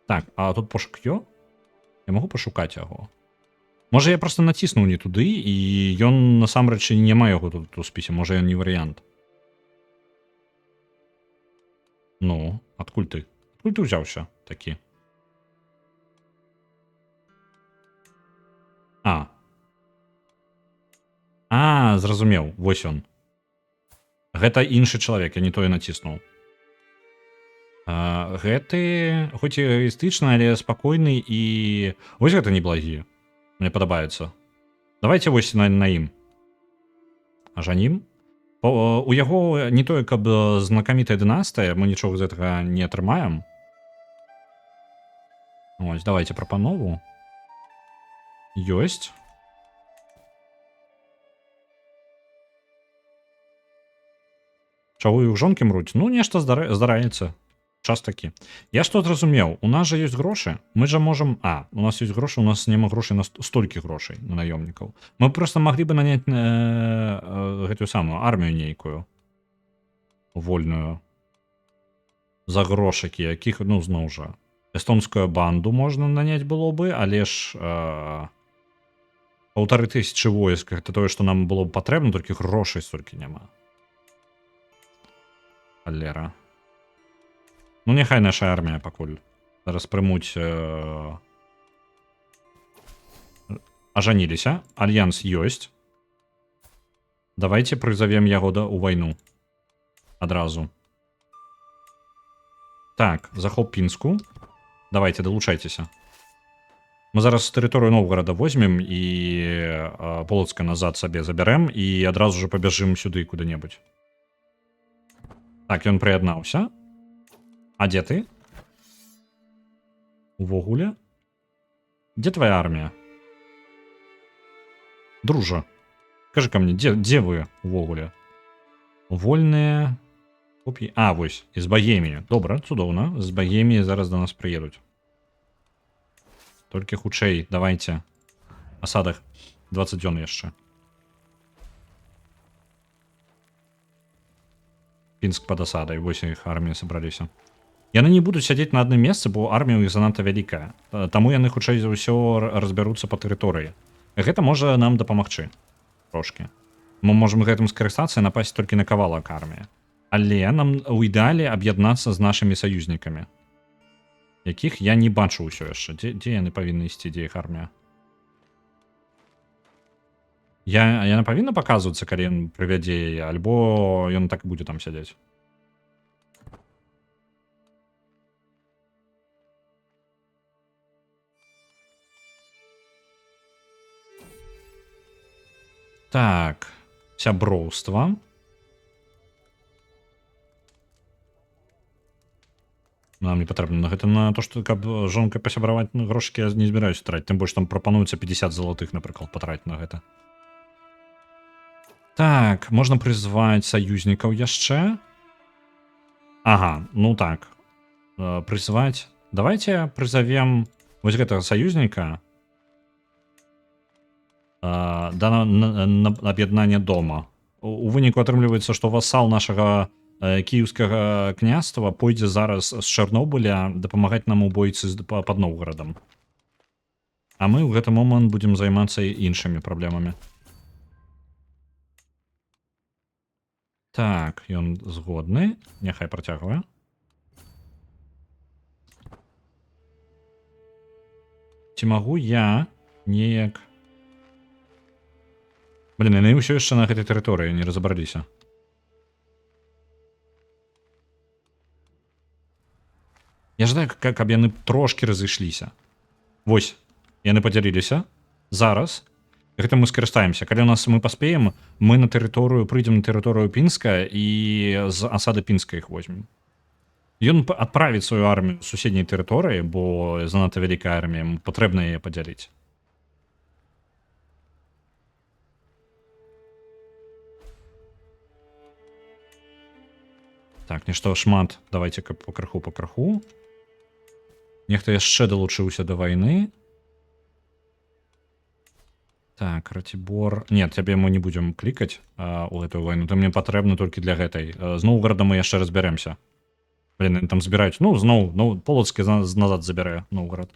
Так, а тут пошук ё? Я магу пашукаць яго? Можа, я просто націснуў не туды, і ён насамрэч і няма яго тут у спісе, можа, ён не варыянт. Ну, адкуль ты? Адкуль ты ўзяўся такі? А. А, зразумеў, вось ён. Гэта іншы чалавек, я не тое націснуў. Гэты хоць і эгоістычны, але спакойны, і вось гэта неблагі. Мне падабаецца. Давайте вось на ім. Ажанім. У яго не тое, каб знакамітая дынастыя, мы нічога з гэтага не атрымаем. Ось, давайте прапанову. Ёсць. Чаго іх жонкі мруць? Ну, нешта здараецца. Час такі. Я што зразумеў, у нас жа ёсць грошы, мы жа можам... А, у нас ёсць грошы, у нас няма грошай на столькі грошай на наёмнікаў. Мы просто маглі бы наняць гэтую самую армію нейкую. Вольную. За грошыкі, якіх, ну, зноў жа. Эстонскую банду можна наняць было бы, але ж 1500 войск, гэта тое, што нам было б патрэбна, толькі грошай столькі няма. Халера. Ну, няхай наша армія пакуль. Зараз прымуць... Ажаніліся. Альянс ёсць. Давайте прызавем яго у вайну. Адразу. Так, захоп Пінску. Давайте, далучайцеся. Мы зараз тэрыторыю Новгорода возьмем і Полацка назад сабе забярэм і адразу же пабяжым сюды куды-небудзь. Так, ён прыяднаўся. А дзе ты? Увогуле? Дзе твоя армія? Дружа, кажы-ка мне, дзе вы увогуле? Вольныя копіі. А, вось, з Багеміі. Добра, цудоўна. З Багеміі зараз да нас прыедуць. Толькі хутчэй, давайте. Асадах 20 дзён яшчэ. Пінск пад асадай, вось іх арміі сабраліся. Яны не будуць сядзець на адным месцы, бо армія ў іх занадта вялікая. Таму яны хутчэй за ўсё разбяруцца па тэрыторыі. Гэта можа нам дапамагчы трошкі. Мы можам гэтым скарыстацца і напасць толькі на кавалак арміі. Але нам у ідэале аб'яднацца з нашымі саюзнікамі, якіх я не бачу ўсё яшчэ. Дзе яны павінны ісці, дзе іх армія? Яна павінна паказвацца, калі ён прывядзе яе, альбо ён так і будзе там сядзець. Так, сяброўства. Нам не патрэбна на гэта, на то, што каб жонкай пасябраваць, ну, грошыкі я не збіраюся траціць. Тым больш там прапануецца 50 залатых, напрыклад, патраціць на гэта. Так, можна прызваць саюзнікаў яшчэ. Ага, ну так. Прызваць. Давайте прызавем вось гэтага саюзніка. Да на аб'яднанне дома. У выніку атрымліваецца, што васал нашага кіеўскага княства пойдзе зараз з Чарнобыля дапамагаць нам у бойцы пад Новгарадам. А мы ў гэты момант будзем займацца іншымі праблемамі. Так, ён згодны. Няхай працягвае. Ці магу я неяк... Блин, яны ўсё яшчэ на гэтай тэрыторыі не разабраліся. Я жадаю, каб яны трошкі разышліся. Вось, яны падзяліліся. Зараз. Гэтым мы скарыстаемся. Калі у нас мы паспеем, мы на тэрыторыю прыйдзем, на тэрыторыю Пінска, і з асады Пінска іх возьмем. Ён адправіць сваю армію з суседняй тэрыторыі, бо занадта вялікая армія, яму патрэбна яе падзяліць. Так, нешта шмат. Давайте-ка па крыху, па крыху. Нехта яшчэ далучыўся да вайны. Так, Ратибор... Нет, цябе мы не будзем клікаць, у гэтую вайну. Ты мне патрэбны толькі для гэтай. З Новгородам мы яшчэ разбярэмся. Блин, яны там збіраюць. Ну, зноў, ну, Полацкі назад забярэ Новгород.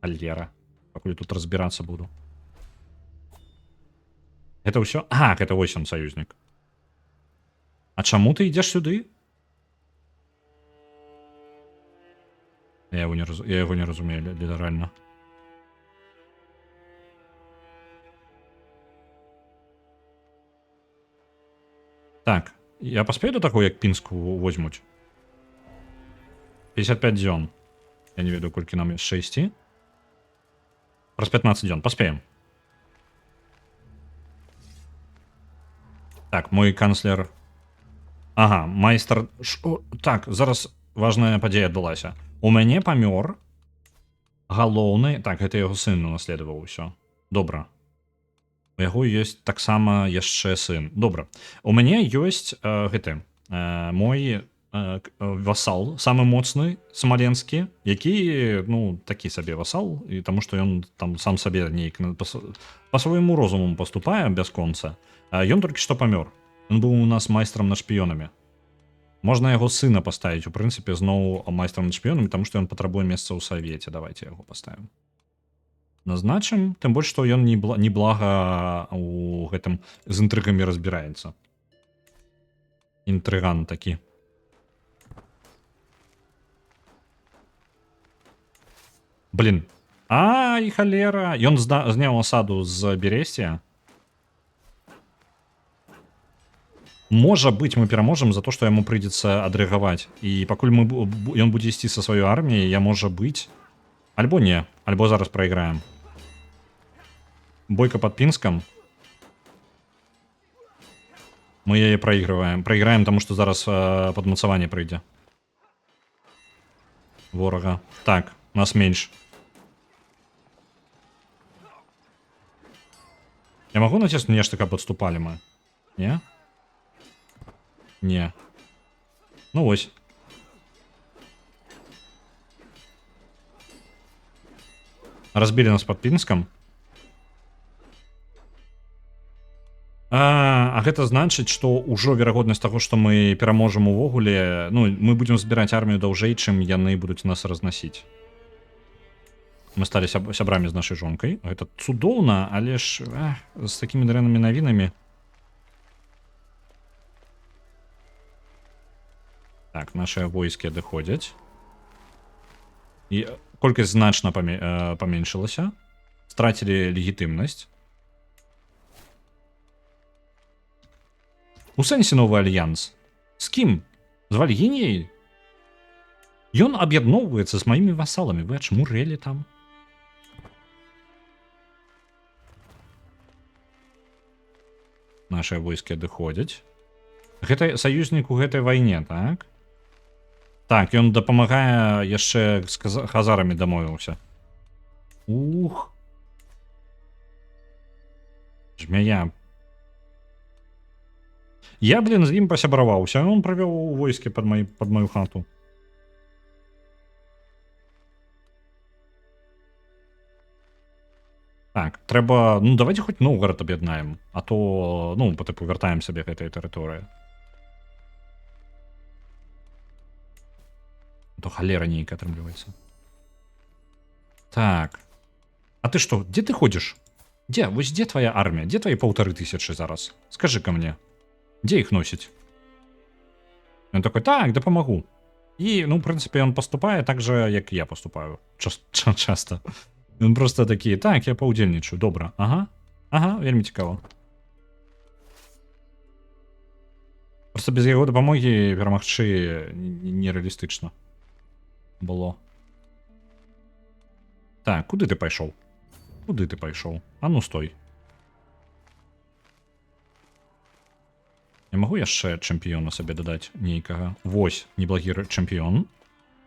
Альера. Пакуль тут разбірацца буду. Гэта ўсё? А, гэта вось он саюзнік. А чаму ты ідзеш сюды? Я его не разумею, літаральна. Так, я паспею до таго, як Пінску возьмуць? 55 дзён. Я не ведаю, колькі нам яшчэ ісці. Праз 15 дзён. Паспеем. Так, мой канцлер. Ага, майстар. Так, зараз важная падзея адбылася. У мяне памёр галоўны. Так, гэта яго сын унаследаваў усё. Добра. У яго ёсць таксама яшчэ сын. Добра. У мяне ёсць гэты мой васал, самы моцны смаленскі, які, ну, такі сабе васал, і таму што ён там сам сабе нейк па свайму розуму паступае бясконца. Ён толькі што памёр. Ён быў у нас майстрам над шпіёнамі. Можна яго сына паставіць, у прынцыпе, зноў майстрам над шпіёнамі, таму што ён патрабуе месца ў савеце. Давайте яго паставім. Назначым, тым больш, што ён неблага у гэтым з інтрыгамі разбіраецца. Інтрыган такі. Блин. Ай, халера. Ён зняў асаду з Бересця. Можа быць, мы пераможам за то, што яму прыйдзецца адрэагаваць. І пакуль ён будзе ісці са сваёй арміяй, я, можа быць. Альбо не, альбо зараз прайграем. Бойка пад Пінскам. Мы яе праігрываем. Прайграем, таму што зараз падмацаванне прыйдзе. Ворага. Так, нас менш. Я магу націснуць нешта, каб адступалі мы? Не? Не. Ну вось. Разбілі нас пад Пінскам. А гэта значыць, што ўжо верагоднасць таго, што мы пераможам увогуле, ну, мы будзем збіраць армію даўжэй, чым яны будуць нас разнасіць. Мы сталі сябрамі з нашай жонкай. Гэта цудоўна, але ж эх, з такімі дрэннымі навінамі. Так, нашыя войскі адыходзяць. І колькасць значна паменшылася. Страцілі легітымнасць. У сэнсе новы альянс. З кім? З Вальгініяй? Ён аб'ядноўваецца з маімі васаламі. Вы ачмурэлі там? Нашыя войскі адыходзяць. Гэта саюзнік у гэтай вайне, так? Так, ён дапамагае, яшчэ з хазарамі дамовіўся. Ух. Жмяя. Я, блин, з ім пасябраваўся, он правёў войскі пад маю хату. Так, трэба, ну, давайте хоць Новгород аб'яднаем, а то, ну, па тыпу вяртаем сабе гэтыя тэрыторыі. А то халера нейкая атрымліваецца. Так. А ты што, дзе ты ходзіш? Дзе? Вось дзе твоя армія? Дзе твои 1500 зараз? Скажи-ка мне. Дзе іх носіць? Ён такой: так, дапамагу. І, ну, в прынцыпе, ён паступае так же, як і я поступаю. Часто. Ён просто такі: так, я паўдзельнічаю, добра. Ага, вельмі цікава. Просто без яго дапамогі перамагчы нерэалістычна было. Так, куды ты пайшоў? Куды ты пайшоў? А ну стой. Я магу яшчэ чэмпіёна сабе дадаць нейкага? Вось, неблагі чэмпіён.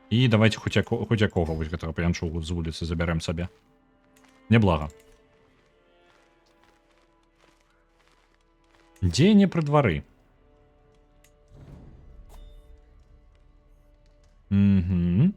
І давайте хоць якога вось гэтага п'янчугу з вуліцы забярэм сабе. Няблага. Дзеянне пры двары. Угу.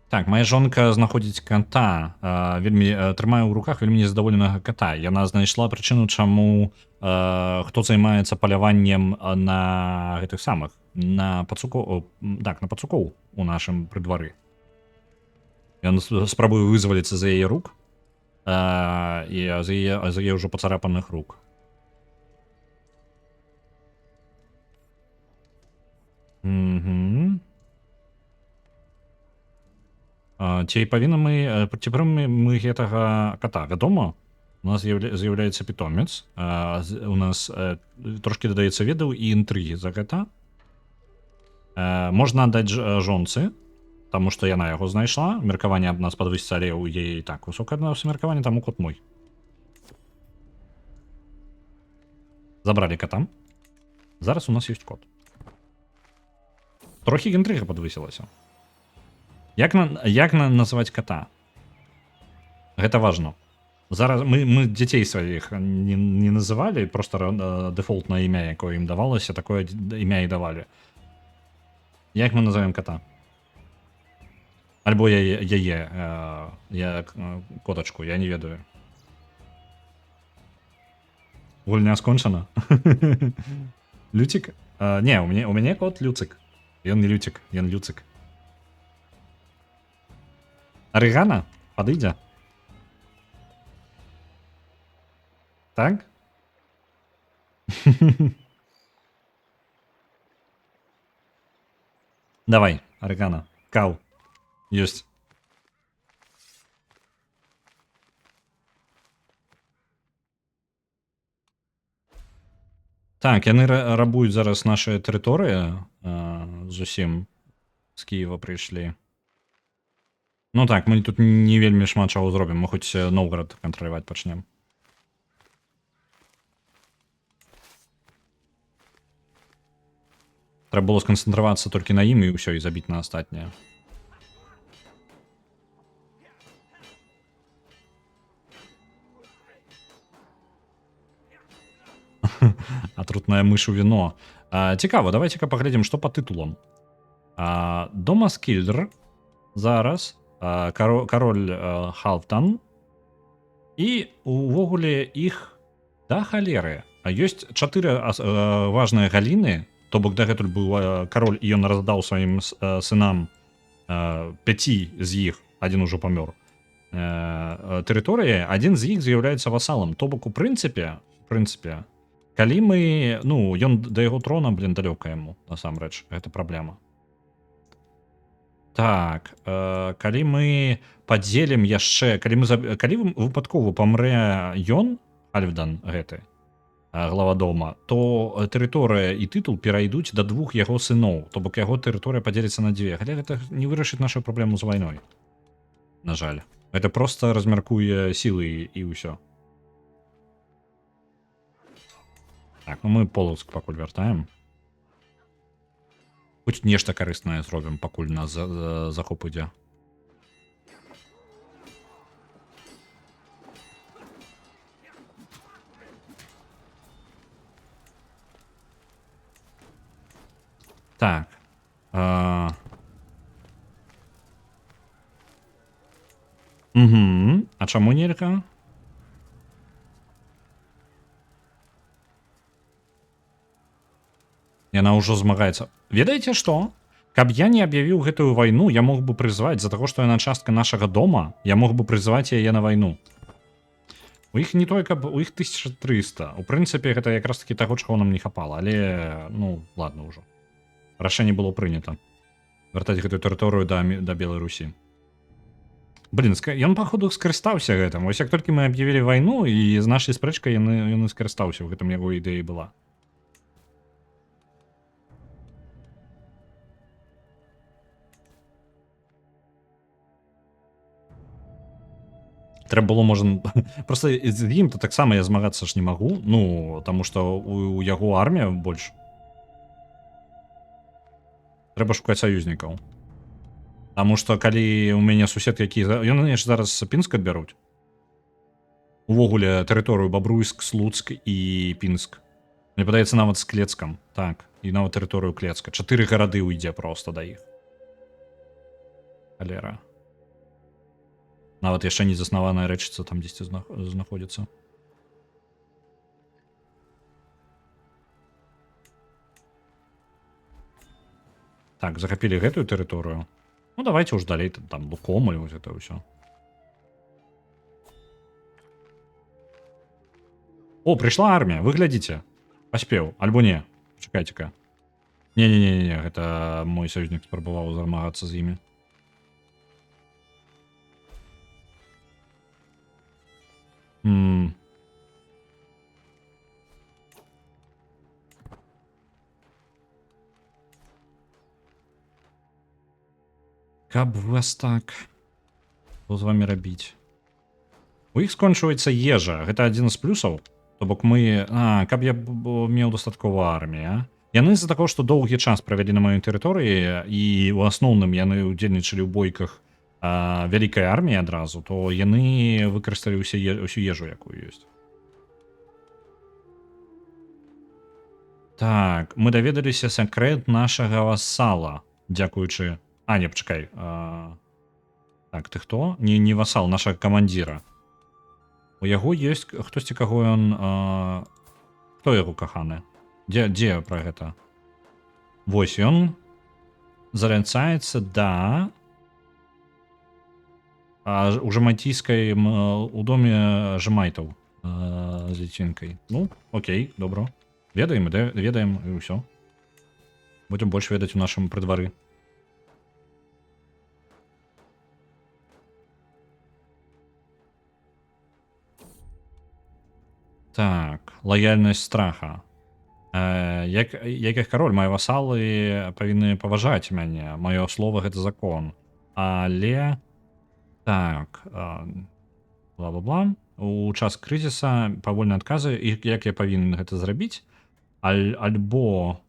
Так, моя жонка знаходзіць кота, вельмі трымае ў руках вельмі незадаволенага кота. Яна знайшла прычыну, чаму хто займаецца паляваннем на гэтых самых, на пацукоў, так, на пацукоў у нашым прыдвары. Ён спрабуе вызваліцца з яе рук, і з яе ўжо пацарапаных рук. Угу. Ці павінны мы, ці прымем мы гэтага кота, вядома? У нас з'яўляецца питомец. У нас трошкі дадаецца ведаў і інтрыгі за гэта. Можна аддаць жонцы, таму што яна яго знайшла. Меркаванне аб нас падвысіцца, але ў яе і так высокае меркаванне, таму кот мой. Забралі кота. Зараз у нас ёсць кот. Трохі інтрыга падвысілася. Як назваць кота? Гэта важно. Зараз мы дзяцей сваіх не называлі, просто дэфолтнае імя, якое ім давалася, такое імя і давалі. Як мы назовем кота? Альбо яе, котачку, я не ведаю. Гульня скончана. Люцік? Не, у мяне кот Люцик. Ён не Люцік, ён Люцик. Арыгана? Падыдзе? Так? Давай, Арыгана. Каў. Ёсць. Так, яны рабуюць зараз нашы тэрыторыі, зусім з Кіева прыйшлі. Ну так, мы тут не вельмі шмат чаго зробім, мы хоць Новгород кантраляваць пачнем. Трэба было сканцэнтравацца толькі на ім і ўсё, і забіць на астатняе. Атрутная мыш у віно. Цікава, давайте-ка паглядзім, што па тытулам. Домас Кільдр зараз, кароль Халфтан, і увогуле іх да халеры. А ёсць чатыры важныя галіны, то бок дагэтуль быў кароль, і ён раздаў сваім сынам, пяці з іх, адзін ужо памёр, тэрыторыі, адзін з іх з'яўляецца васалам. То бок, у прынцыпе, калі мы, ну, ён да яго трона, блин, далёка яму, насамрэч, гэта праблема. Так, калі мы падзелім яшчэ, калі выпадкова памрэ ён, Альфдан гэты, глава дома, то тэрыторыя і тытул перайдуць да двух яго сыноў, то бок яго тэрыторыя падзеліцца на дзве. Але гэта не вырашыць нашу праблему з вайной. На жаль. Гэта проста размяркуе сілы і ўсё. Так, ну мы Полацк пакуль вяртаем. Хоць нешта карыснае зробім, пакуль нас захоп ідзе. Так. Угу. А чаму нельга? Яна ўжо змагаецца. Ведаеце што? Каб я не аб'явіў гэтую вайну, я мог бы прызваць, з-за таго, што яна частка нашага дома, я мог бы прызваць яе на вайну. У іх не той, каб у іх 1300. У прынцыпе, гэта якраз такі таго, чаго нам не хапала, але ну, ладно ўжо. Рашэнне было прынята. Вяртаць гэтую тэрыторыю да Белай Русі. Блин, ён, походу, скарыстаўся гэтым. Вось як толькі мы аб'явілі вайну, і з нашай спрэчкай ён і скарыстаўся, у гэтым яго ідэя была. Трэба было, можа, просто з ім то таксама я змагацца ж не магу, ну, таму што у яго армія больш. Трэба шукаць саюзнікаў. Таму што калі у мяне сусед, які ён ж зараз Пінск адбяруць. Увогуле тэрыторыю Бабруйск, Слуцк і Пінск. Мне падаецца, нават з Клецкам. Так, і нават тэрыторыю Клецка. Чатыры гарады уйдзе просто да іх. Халера. Нават яшчэ не заснаваная Рэчыца там дзесьці знаходзіцца. Так, захапілі гэтую тэрыторыю. Ну, давайте уж далей там Лукомль, вот это ўсё. О, прыйшла армія, вы глядзіце. Паспеў, альбо не. Чакайце-ка. Не-не-не-не, гэта мой саюзнік спрабаваў змагацца з імі. Каб вас так. Што з вами рабіць? У іх скончваецца ежа. Гэта адзін з плюсаў. То бок мы... А, каб я меў дастаткова арміі, а? Яны з-за таго, што доўгі час правялі на маёй тэрыторыі, і ў асноўным яны ўдзельнічалі ў бойках вялікай арміі адразу, то яны выкарысталі ўсю ежу, якую ёсць. Так, мы даведаліся сакрэт нашага васала, дзякуючы... А, не, пачакай. Так, ты хто? Не, не васал, нашага камандзіра. У яго ёсць хтосьці, каго ён... Хто яго каханы? Дзе пра гэта? Вось ён заляцаецца да... У жамайційскай, у доме жамайтаў, з ліцвінкай. Ну, окей, добра. Ведаем, да, ведаем, і ўсё. Будем больш ведаць у нашым прыдвары. Так, лаяльнасць страха. Як іх кароль, мае васалы павінны паважаць мяне. Маё слово гэта закон. Але так, бла-бла-бла. У час крызіса павольна адказы, і як я павінен гэта зрабіць, альбо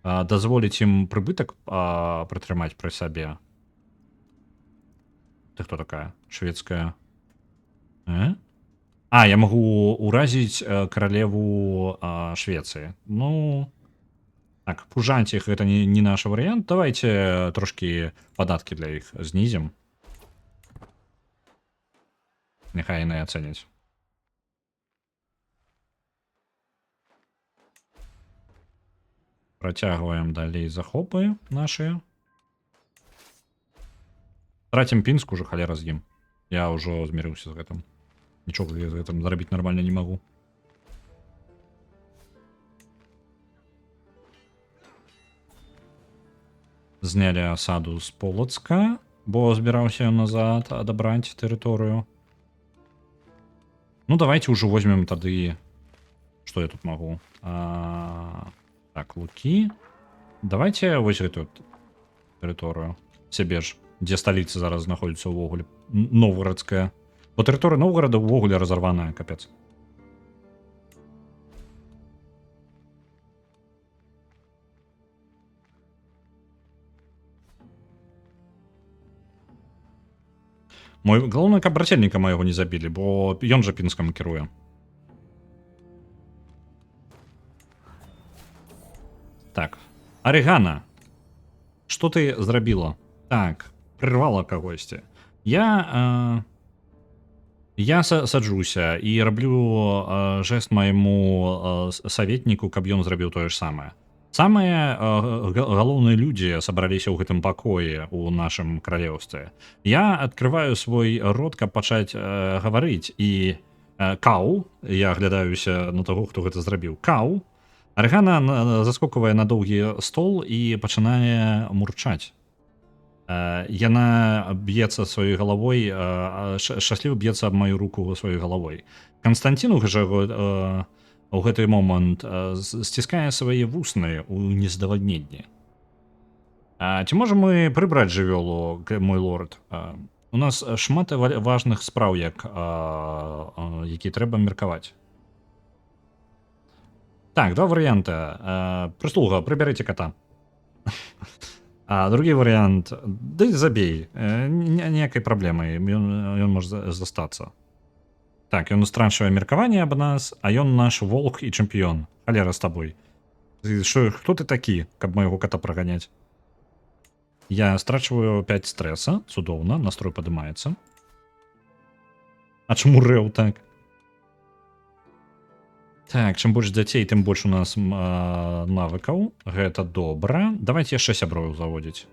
дазволіць ім прыбытак, прытрымаць пры сабе. Ты хто такая? Шведская. Э? А, я магу уразіць каралеву Швецыі. Ну, так, пужаць іх гэта не наш варыянт. Давайте трошкі падаткі для іх знізім. Няхай яны ацэняць. Працягваем далей захопы нашыя. Трацім Пінск уже, халера з ім. Я ўжо змірыўся з гэтым. Нічога я з гэтым зрабіць нармальна не магу. Знялі асаду з Полацка, бо збіраўся ён назад адабраць тэрыторыю. Ну, давайте ўжо возьмем тады... Што я тут магу? Так, лукі. Давайте вось гэтую тэрыторыю. Сябе ж, дзе сталіца зараз знаходзіцца ўвогуле. Новгарадская. Бо тэрыторыя Новгарада ўвогуле разарваная, капец. Мой, галоўнае, каб брацельніка майго не забілі, бо ён жа Пінскам кіруе. Так. Арыгана, што ты зрабіла? Так, прырвала кагосьці. Я саджуся і раблю жэст майму саветніку, каб ён зрабіў тое ж самае. Самыя галоўныя людзі сабраліся ў гэтым пакоі ў нашым каралеўстве. Я адкрываю свой рот, каб пачаць гаварыць, і кау, я аглядаюся на таго, хто гэта зрабіў. Кау. Арыгана заскоквае на доўгі стол і пачынае мурчаць. Яна б'ецца сваёй галавой, шчасліва б'ецца аб маю руку сваёй галавой. Канстанцін у гэты момант сціскае свае вусны ў незадавальненні. А ці можам мы прыбраць жывёлу, мой лорд? У нас шмат важных спраў, які трэба меркаваць. Так, два варыянты. Прыслуга, прыбярыце кота. А другі варыянт, ды забей, ніякай праблемы, ён можа застацца. Так, ён устрашвае меркаванне аб нас, а ён наш волк і чэмпіён. Халера з табой. Ты шо, хто ты такі, каб майго кота праганяць? Я страчваю 5 стресса, цудоўна, настрой падымаецца. А чаму рэў так? Так, чым больш дзяцей, тым больш у нас навыкаў. Гэта добра. Давайте яшчэ сяброў заводзіць.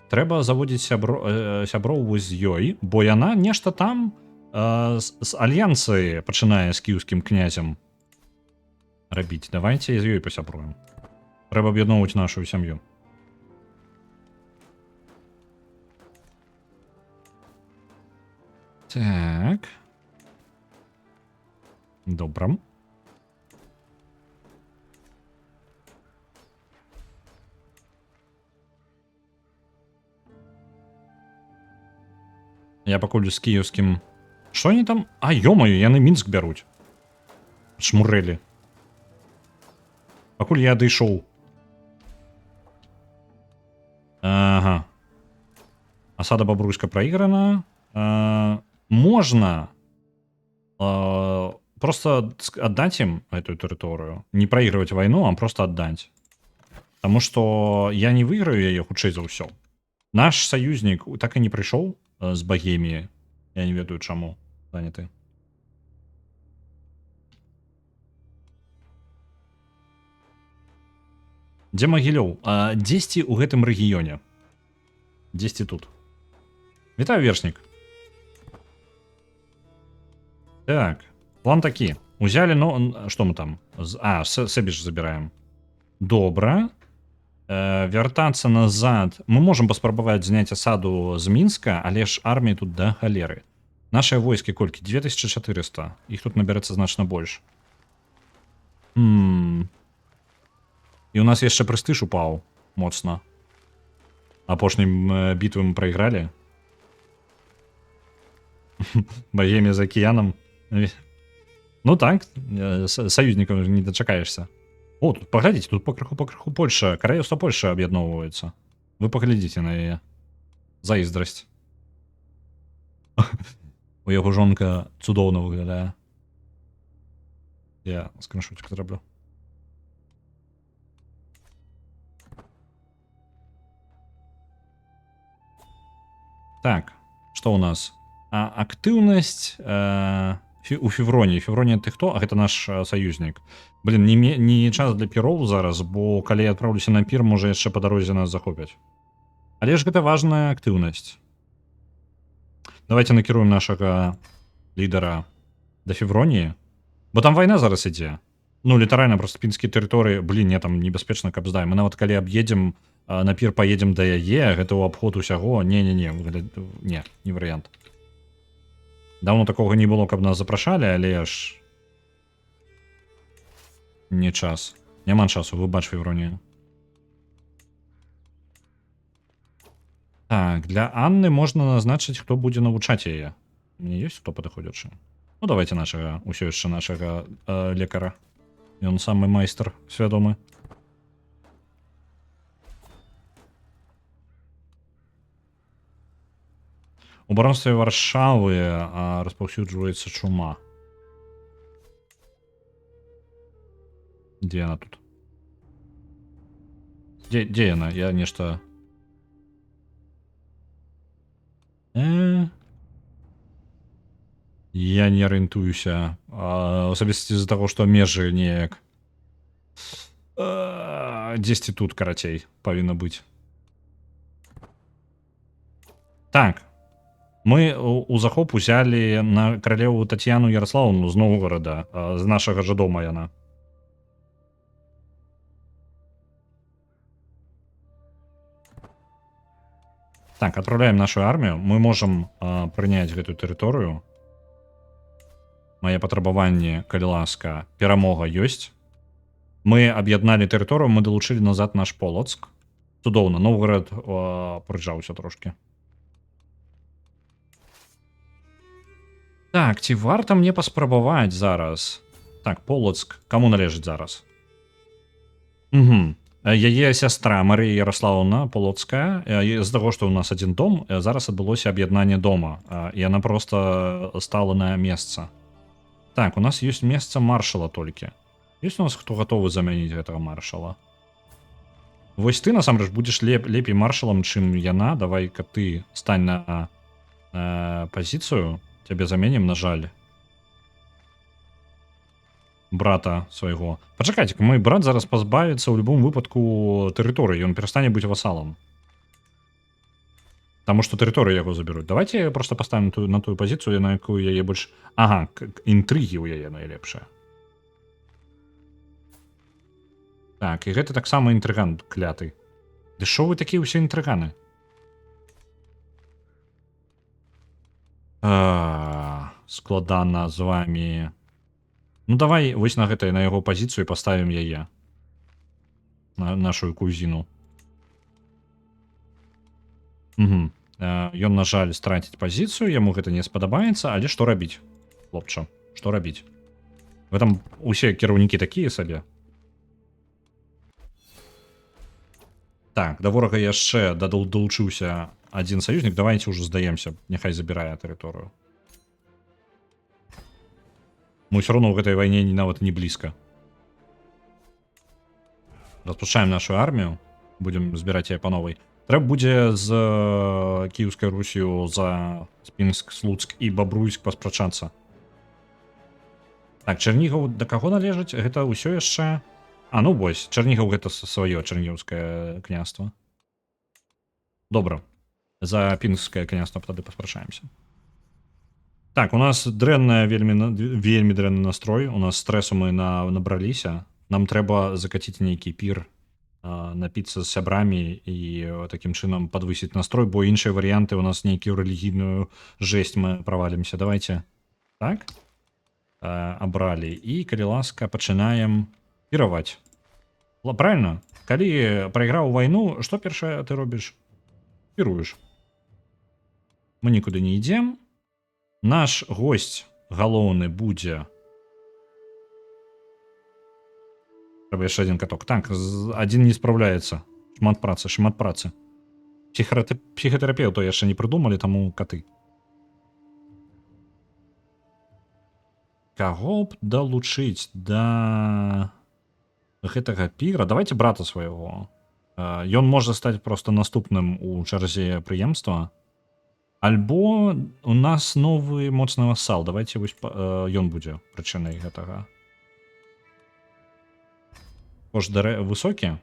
Трэба заводзіць сяброў вось з ёй, бо яна нешта там з альянсы пачынае з кіеўскім князем рабіць. Давайте з ёй пасябруем. Трэба аб'ядноўваць нашу сям'ю. Так. Добра. Я пакуль з кіеўскім. Што они там? А, ё-моё, яны Мінск бяруць. Шмурэлі. Пакуль я адышоў. Ага. Асада Бабруйска праіграна. Можна просто аддаць ім гэтую тэрыторыю. Не праігрываць вайну, а просто аддаць. Таму што я не выйграю яе, хутчэй за ўсё. Наш саюзнік так і не прыйшоў з Багеміі. Я не ведаю чаму, заняты. Дзе Магілёў? А, дзесьці ў гэтым рэгіёне. Дзесьці тут. Вітаю, вершнік. Так, план такі. Узялі, ну, што мы там? Сэбіж забіраем. Добра. Вяртацца назад. Мы можам паспрабаваць зняць асаду з Мінска, але ж арміі тут да халеры. Нашыя войскі колькі? 2400. Іх тут набярэцца значна больш. І у нас яшчэ прэстыж упаў моцна. Апошнім бітвы мы прайгралі. Багемія за акіянам. Ну так, саюзнікаў не дачакаешся. О, тут паглядзіце, тут пакрыху Польша, каралеўства Польша аб'ядноўваецца. Вы паглядзіце на яе. Зайздрасць. У яго жонка цудоўна выглядае. Я скриншотик зраблю. Так, что у нас? Актыўнасць у Февроніі. Февронія, ты хто? А гэта наш саюзнік. Блин, не час для піроў зараз, бо калі я адпраўлюся на пір, можа, яшчэ па дарозе нас захопяць. Але ж гэта важная актыўнасць. Давайте накіруем нашага лідара да Февроніі. Бо там вайна зараз ідзе. Ну, літаральна просто пінскія тэрыторыі, блин, не, там небяспечна, каб здай. Мы нават калі аб'едзем, на пір паедзем да яе, гэта ў абход усяго. Не-не-не, не, не варыянт. Даўно такога не было, каб нас запрашалі, але ж не час. Няма часу, выбач, Февронія. Так, для Анны можна назначыць, хто будзе навучаць яе. У мяне ёсць хто падыходзячы? Ну, давайте нашага, усё яшчэ нашага лекара. Ён самы майстар свядомы. У баронстве Варшавы распаўсюджваецца чума. Дзе яна тут? Дзе яна? Я нешта... Я не арыентуюся. Асабіста з-за таго, што межы неяк. Дзесьці тут, карацей, павінна быць. Так. Мы у захоп узялі на каралеву Татьяну Ярославовну з Новгорода, з нашага жа дома яна. Так, отправляем нашу армію. Мы можам прыняць гэтую тэрыторыю. Мае патрабаванні, калі ласка, перамога ёсць. Мы аб'ядналі тэрыторыю, мы далучылі назад наш Полацк. Цудоўна, Новгород прыжаўся трошки. Так, ці варта мне паспрабаваць зараз? Так, Полацк, каму належыць зараз? Угу. Яе сястра Марія Ярославовна Полоцкая, з таго, што ў нас адзін дом, зараз адбылося аб'яднанне дома, і яна просто стала на месца. Так, у нас ёсць месца маршала толькі. Ёсць у нас хто гатовы замяніць гэтага маршала? Вось ты насамрэч будзеш лепей маршалам, чым яна. Давай-ка ты стань на пазіцыю. Цябе заменім, на жаль. Брата свайго. Пачакайце, мой брат зараз пазбавіцца ў любом выпадку тэрыторыі, ён перастане быць васалам. Таму што тэрыторыю яго забяруць. Давайте просто поставим на тую пазіцыю, на якую яе больш... Ага, інтрыгі ў яе найлепшая. Так, і гэта таксама інтрыган кляты. Ды шо вы такія ўсе інтрыганы? Складана з вами. Ну давай вось на гэтай, на яго пазіцыю паставім яе. На нашу кузіну. Угу. Ён, на жаль, страціць пазіцыю, яму гэта не спадабаецца, але што рабіць, хлопча, што рабіць? Вы там усе кіраўнікі такія сабе. Так, да ворага яшчэ далучыўся адзін саюзнік, давайте ўжо здаемся, няхай забірае тэрыторыю. Мы ўсё роўно ў гэтай вайне нават не блізка. Распушчаем нашу армію, будем збіраць яе па новай. Трэба будзе з Кіеўскай Русію за Пінск, Слуцк і Бабруйск паспрачацца. Так, Чарнігаў да каго належыць? Гэта ўсё яшчэ... А, ну вось, Чарнігаў гэта сваё Чарнігаўскае княства. Добра. За Пінскае княства тады паспрачаемся. Так, у нас дрэнная вельмі вельмі дрэнны настрой. У нас стрэсу мы набраліся. Нам трэба закаціць нейкі пір, напіцца з сябрамі і такім чынам падвысіць настрой, бо іншыя варыянты у нас нейкію рэлігійную жесть, мы правалімся. Давайте так. Абралі і, калі ласка, пачынаем піраваць. Правильно? Калі прайграў вайну, што першае ты робіш? Піруеш. Мы нікуды не ідзем. Наш госць галоўны будзе. Трэба яшчэ адзін каток. Так, адзін не спраўляецца. Шмат працы, шмат працы. Псіхатэрапеўта яшчэ не прыдумалі, таму каты. Каго б далучыць да гэтага піра? Давайте брата свайго. Ён можа стаць просто наступным у чарзе прыемства. Альбо у нас новы моцны васал. Давайте вось ён будзе прычынай гэтага. Кошт высокі.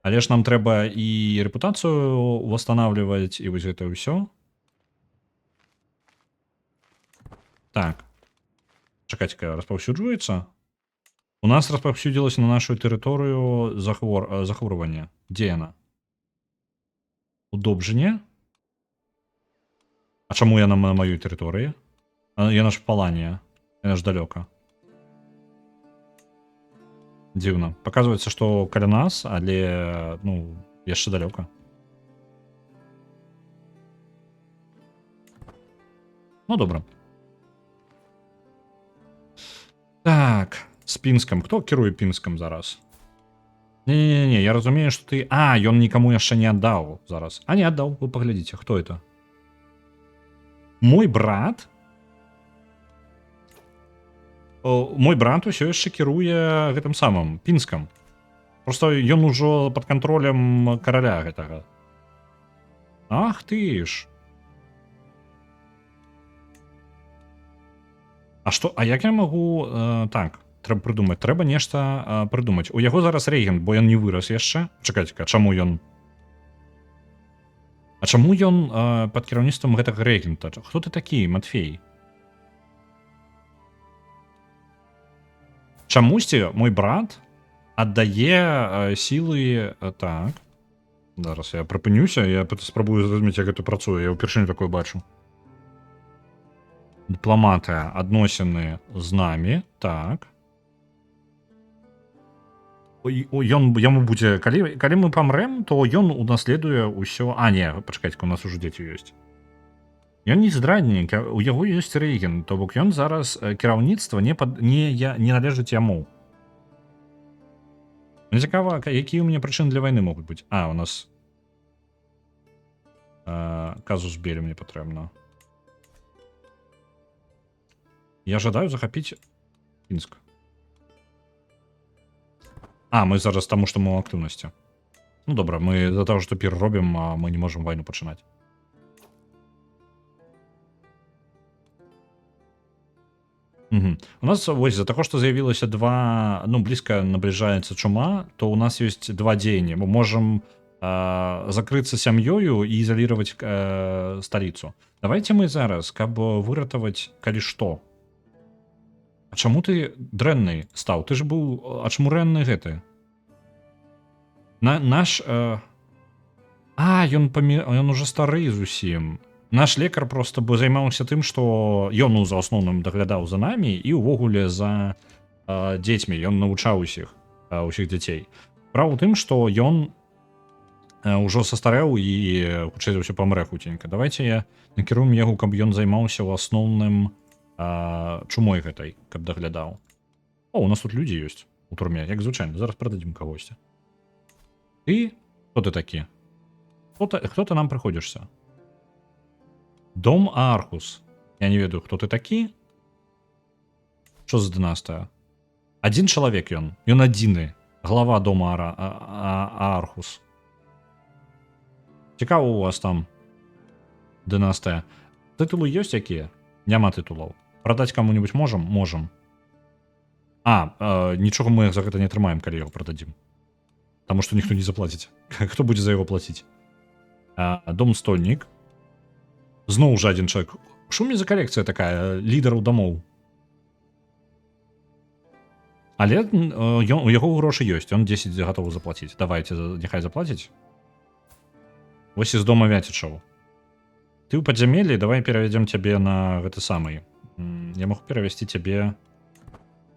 Але ж нам трэба і рэпутацыю восстанавливать, і вось гэта ўсё. Так. Чакайце-ка, распаўсюджваецца? У нас распаўсюдзілася на нашу тэрыторыю захворванне. Дзе яна? У Добжыне? А чаму яна на маёй тэрыторыі? А, яна ж в Палані. Яна ж далёка. Дзіўна. Паказваецца, што каля нас, але, ну, яшчэ далёка. Ну, добра. Так, з Пінскам. Хто кіруе Пінскам зараз? Не-не-не, я разумею, што ты... А, ён нікаму яшчэ не аддаў зараз. А, не аддаў, вы паглядзіце, хто это? Мой брат? О, мой брат усё яшчэ кіруе гэтым самым Пінскам. Просто ён ужо пад кантролем караля гэтага. Ах ты ж. А што, а як я магу, так, трэба прыдумаць, трэба нешта прыдумаць. У яго зараз рэгент, бо ён не вырас яшчэ. Чакайце-ка, чаму ён? А чаму ён пад кіраўніцтвам гэтага рэгента? Хто ты такі, Матфей? Чамусьці мой брат аддае сілы, так. Зараз я прыпынюся, я спрабую зразумець, як гэта працуе. Я ўпершыню такое бачу. Дыпламатыя, адносіны з намі, так. Ой, ой, ён, яму будзе, калі мы памрэм, то ён унаследуе ўсё. А, не, пачакайце, у нас ужо дзеці ёсць. Ён не здраднік, у яго ёсць рэгент, то бок ён зараз кіраўніцтва не належыць яму. Мне цікава, якія ў мяне прычыны для вайны могуць быць. А, у нас казус белі мне патрэбна. Я жадаю захапіць Пінск. А, мы зараз таму, што мы ў актыўнасці. Ну добра, мы з-за таго, што пір робім, а мы не можам вайну пачынаць. У нас вось з-за таго, што з'явілася два, ну, блізка набліжаецца чума, то у нас ёсць два дзеянні. Мы можам закрыцца сям'ёю і ізаліраваць сталіцу. Давайте мы зараз, каб выратаваць, калі што. А чаму ты дрэнны стаў? Ты ж быў ачмурэнны гэты. На, наш... А, ён уже стары зусім. Наш лекар просто бы займаўся тым, што ён, ну, за асноўным даглядаў за намі і ўвогуле за дзецьмі, ён навучаў усіх дзяцей. Справа ў тым, што ён ўжо састарэў і хутчэй за ўсё памрэ хуценька. Давайте я накіруем яго, каб ён займаўся ў асноўным чумой гэтай, каб даглядаў. О, у нас тут людзі ёсць у турме, як звычайна, зараз прададзім кагосьці. Ты, хто ты такі? Хто ты нам прыходзішся? Дом Архус. Я не ведаю, хто ты такі. Що за дынастыя? Адзін чалавек ён. Ён адзіны. Глава дома Архус. Цікава у вас там дынастыя. Тытулы ёсць якія? Няма тытулаў. Прадаць каму-нибудь можам? Можам. Нічога мы за гэта не атрымаем, калі яго прададзім. Таму што ніхто не заплаціць. Хто будзе за яго плаціць? Дом Стольнік. Зноў жа адзін чалавек. Што ў мяне за калекцыя такая лідараў дамоў? Але у яго грошы ёсць, ён 10 гатовы заплаціць. Давайте, няхай заплаціць. Вось з дома Вяцічаў. Ты ў падзямеллі, давай перавядзем цябе на гэты самы. Я магу перавесці цябе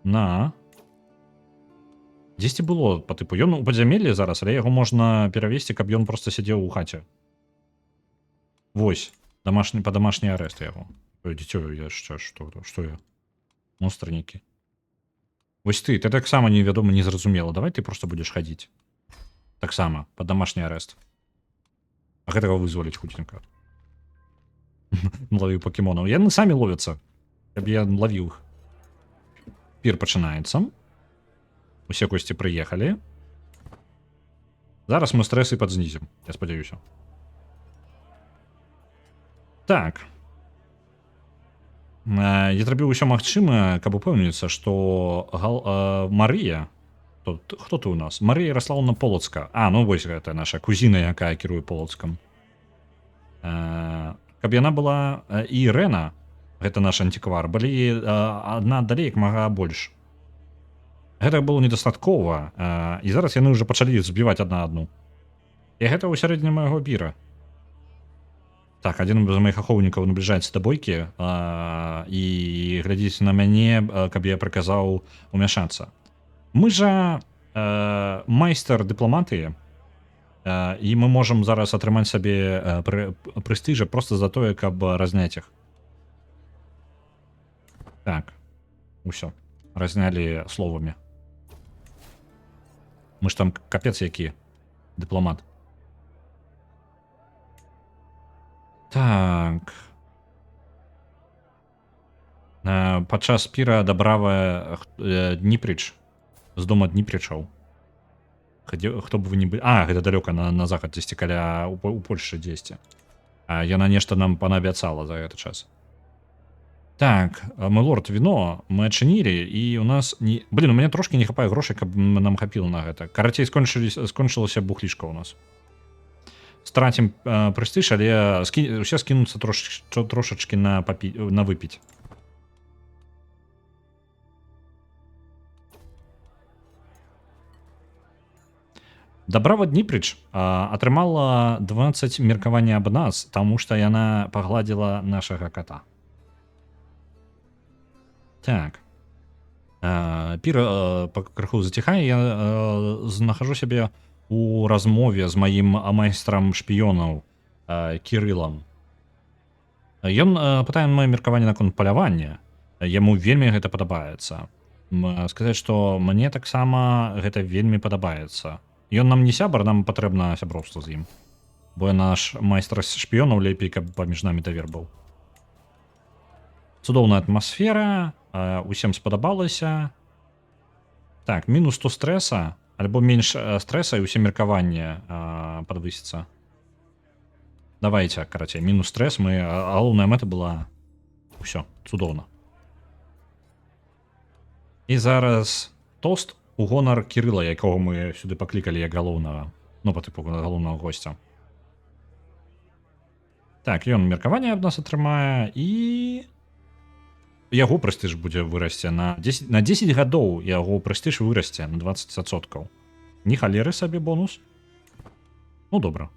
на... Дзесьці было по тыпу. Ён у падзямеллі зараз, але яго можна перавесці, каб ён просто сядзеў у хаце. Вось. Домашні, па домашні арэст яго. Ой, дзіцё, я яшчэ што я? Монстр нейкі. Вось ты таксама невядома, незразумела. Давай ты просто будзеш хадзіць. Таксама, пад домашні арэст. А гэтага вызваліць хуценька. Лавіў пакемонаў. Яны самі ловяцца. Каб я лавіў іх. Пір пачынаецца. Усе госці прыехалі. Зараз мы стрэсы падзнізім, я спадзяюся. Так. Я зрабіў усё магчымае, каб упэўніцца, што Марыя, хто ты у нас? Марыя Ярославовна Полацка. А, ну вось гэта наша кузіна, якая кіруе Полацкам. Каб яна была і Ірэна, гэта наш антиквар, былі адна далей як мага больш. Гэта было недастаткова, і зараз яны ўжо пачалі збіваць адна адну. І гэта ў сярэдзіне майго піра. Так, адзін з маіх ахоўнікаў набліжаецца да бойкі і глядзіць на мяне, каб я прыказаў умяшацца. Мы жа майстар дыпламатыі, і мы можам зараз атрымаць сабе прэстыжа просто за тое, каб разняць іх. Так, усё, разнялі словамі. Мы ж там капец які дыпламат. Так. Падчас піра Дабрава Дніпрыч з дома Дніпрычаў. Хто б вы не былі... А, гэта далёка на захад дзесьці каля у Польшчы дзесьці. А яна нешта нам панаабяцала за гэты час. Так, милорд, віно мы адчынілі, і у нас не... Блин, у мяне трошкі не хапае грошай, каб нам хапіла на гэта. Карацей, скончылася бухлішка ў нас. Страцім прэстыж, але усе скінуцца трошачкі на выпіць. Дабрава Дніпрыч атрымала 20 меркавання аб нас, таму што яна пагладзіла нашага кота. Так. Пір крыху заціхае, я знахожу сябе у размове з маім майстрам шпіёнаў Кірылам. Ён пытае маё меркаванне наконт палявання. Яму вельмі гэта падабаецца. Сказаць, што мне таксама гэта вельмі падабаецца. Ён нам не сябар, нам патрэбна сяброўства з ім. Бо наш майстар шпіёнаў, лепей, каб паміж намі давер быў. Цудоўная атмасфера, усім спадабалася. Так, мінус 100 стрэса, альбо менш стрэса і ўсе меркаванне падвысіцца. Давайте, карацей, мінус стрэс, галоўная мэта была ўсё, цудоўна. І зараз тост у гонар Кірыла, якога мы сюды паклікалі як галоўнага, ну, па тыпу галоўнага госця. Так, ён меркаванне ад нас атрымае, і яго прэстыж будзе вырасце на 10, на 10 гадоў яго прэстыж вырасце на 20%. Ні халеры сабе бонус. Ну, добра.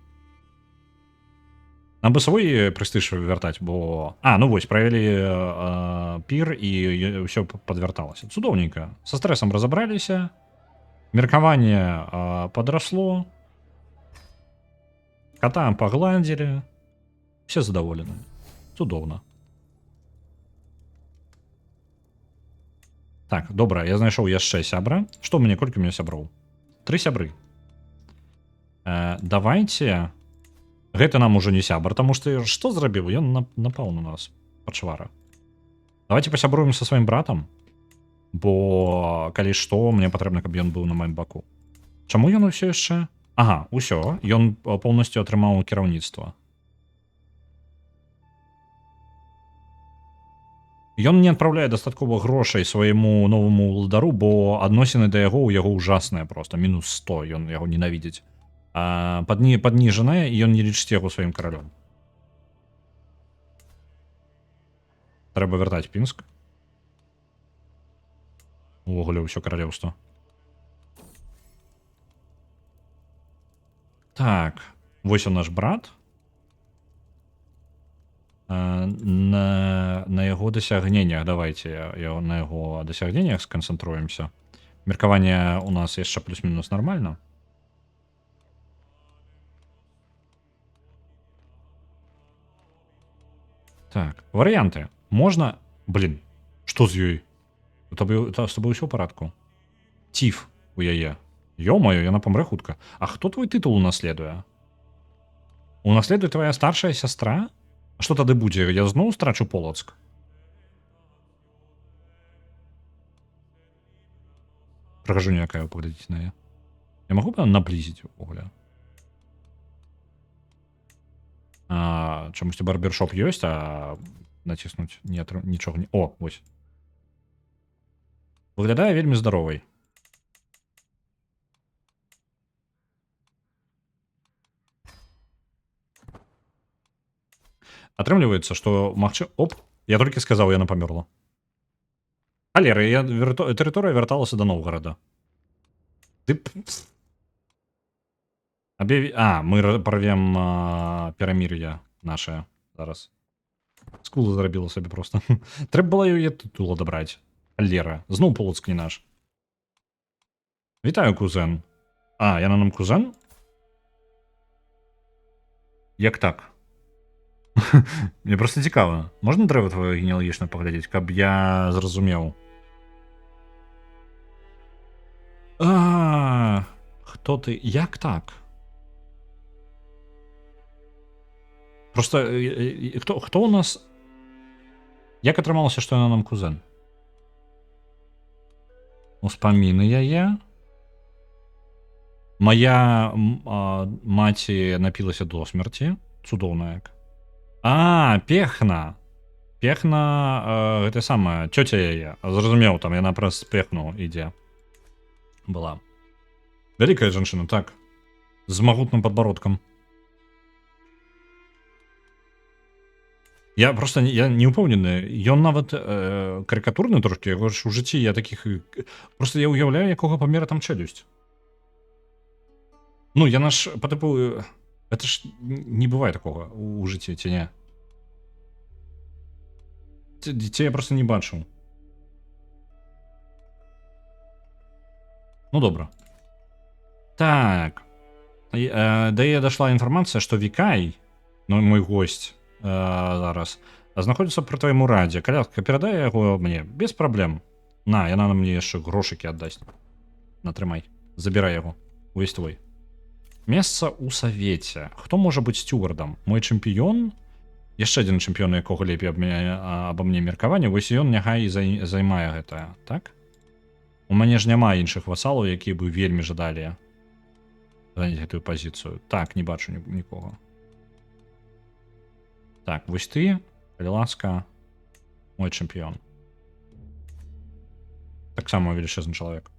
Нам бы свой прэстыж вяртаць, бо... А, ну вось, правялі пір, і ўсё падвярталася. Цудоўненька. Са стрэсам разабраліся. Меркаванне падрасло. Кота пагладзілі. Все задаволены. Цудоўна. Так, добра, я знайшоў яшчэ сябра. Што мне, колькі у мяне сяброў? Тры сябры. Давайте. Гэта нам ужо не сябар, таму што што зрабіў? Ён напаў на нас, пачвара. Давайте пасябруем са сваім братам. Бо калі што, мне патрэбна, каб ён быў на маім баку. Чаму ён усё яшчэ? Ага, усё, ён поўнасцю атрымаў кіраўніцтва. Ён не адпраўляе дастаткова грошай свайму новаму ўладару, бо адносіны да яго ў яго ўжасныя проста, мінус 100, ён яго ненавідзіць. Падніжанае, і ён не лічыць яго сваім каралём. Трэба вяртаць Пінск. Увогуле ўсё каралеўства. Так, вось он, наш брат. На яго дасягненнях давайте на яго дасягненнях сканцэнтруемся. Меркаванне у нас яшчэ плюс-мінус нармальна. Так, варыянты. Можна... Блин, што з ёй? У табе, з тобой ўсё ў парадку? Тиф у яе. Ё-моё, яна памрэ хутка. А хто твой тытул унаследуе? Унаследуе твоя старшая сястра? А што тады будзе? Я зноў страчу Полацк? Прыгажуня якая, паглядзіце на яе. Я магу наблізіць увогуле? А, чамусьці барбершоп ёсць, а націснуць не нічога не... О, вось. Выглядае вельмі здаровай. Атрымліваецца, што Оп, я толькі сказаў, яна памерла. Халера, тэрыторыя вярталася да Новгорода. Ты... А, мы парвем перамір'е наше зараз. Скулу зрабіла сабе просто. Трэба было яе тытул адабраць. Халера, зноў Полацк не наш. Вітаю, кузен. А, яна нам кузен? Як так? Мне просто цікава. Можна дрэва твоё генеалагічна паглядзець, каб я зразумеў? А, хто ты? Як так? Просто хто у нас... Як атрымалася, што яна нам кузен? Успаміны яе. Мая маці напілася до смерці. Цудоўна як. А, Пехна. Пехна, гэта самая, цёця яе. Зразумеў, там яна праз Пехну ідзе. Была. Вялікая жанчына, так. З магутным подбородком. Я просто не, я не упэўнены. Ён нават карыкатурны трошкі, яго ж у жыцці я такіх... Просто я уяўляю, якога памера там челюсть. Ну, яна ж по типу... Это ж не бывае такога у жыцці, ці не? Ці я просто не бачыў. Ну, добра. Так. Да яе дайшла інфармацыя, што Вікай, ну, мой госць, зараз, знаходзіцца пры тваім урадзе. Каляска, перадай яго мне, без праблем. На, яна на мне яшчэ грошыкі аддасць. На, трымай. Забірай яго. Увесь твой. Месца ў савеце. Хто можа быць сцюардам? Мой чэмпіён? Яшчэ адзін чэмпіён, якога лепей аба мне меркаванне, вось ён няхай і займае гэтае, так? У мяне ж няма іншых васалаў, якія бы вельмі жадалі заняць гэтую пазіцыю. Так, не бачу нікога. Так, вось ты, калі ласка, мой чэмпіён. Таксама велічэзны чалавек.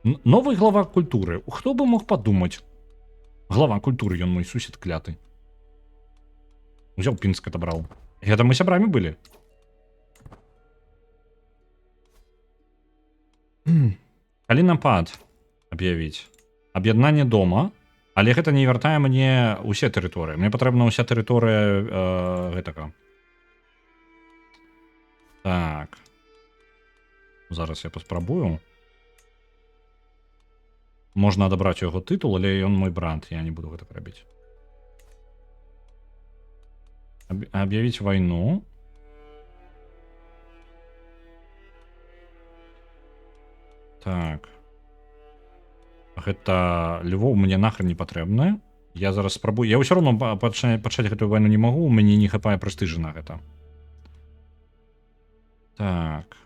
Новы глава культуры. Хто бы мог падумаць? Глава культуры, ён мой сусед кляты. Узяў Пінск отобрал. Гэта мы сябрамі былі. Калі напад аб'явіць? Аб'яднанне дома. Але гэта не вяртае мне усе тэрыторыі. Мне патрэбна ўся тэрыторыя гэтага. Так. Зараз я паспрабую. Можна адабраць у яго тытул, але ён мой брат, я не буду гэта рабіць. Аб'явіць вайну. Так. Гэта Львоў мне нахрен не патрэбны. Я зараз спрабую. Я ўсё роўно пачаць гэтую вайну не магу, у мяне не хапае прэстыжа на гэта. Так.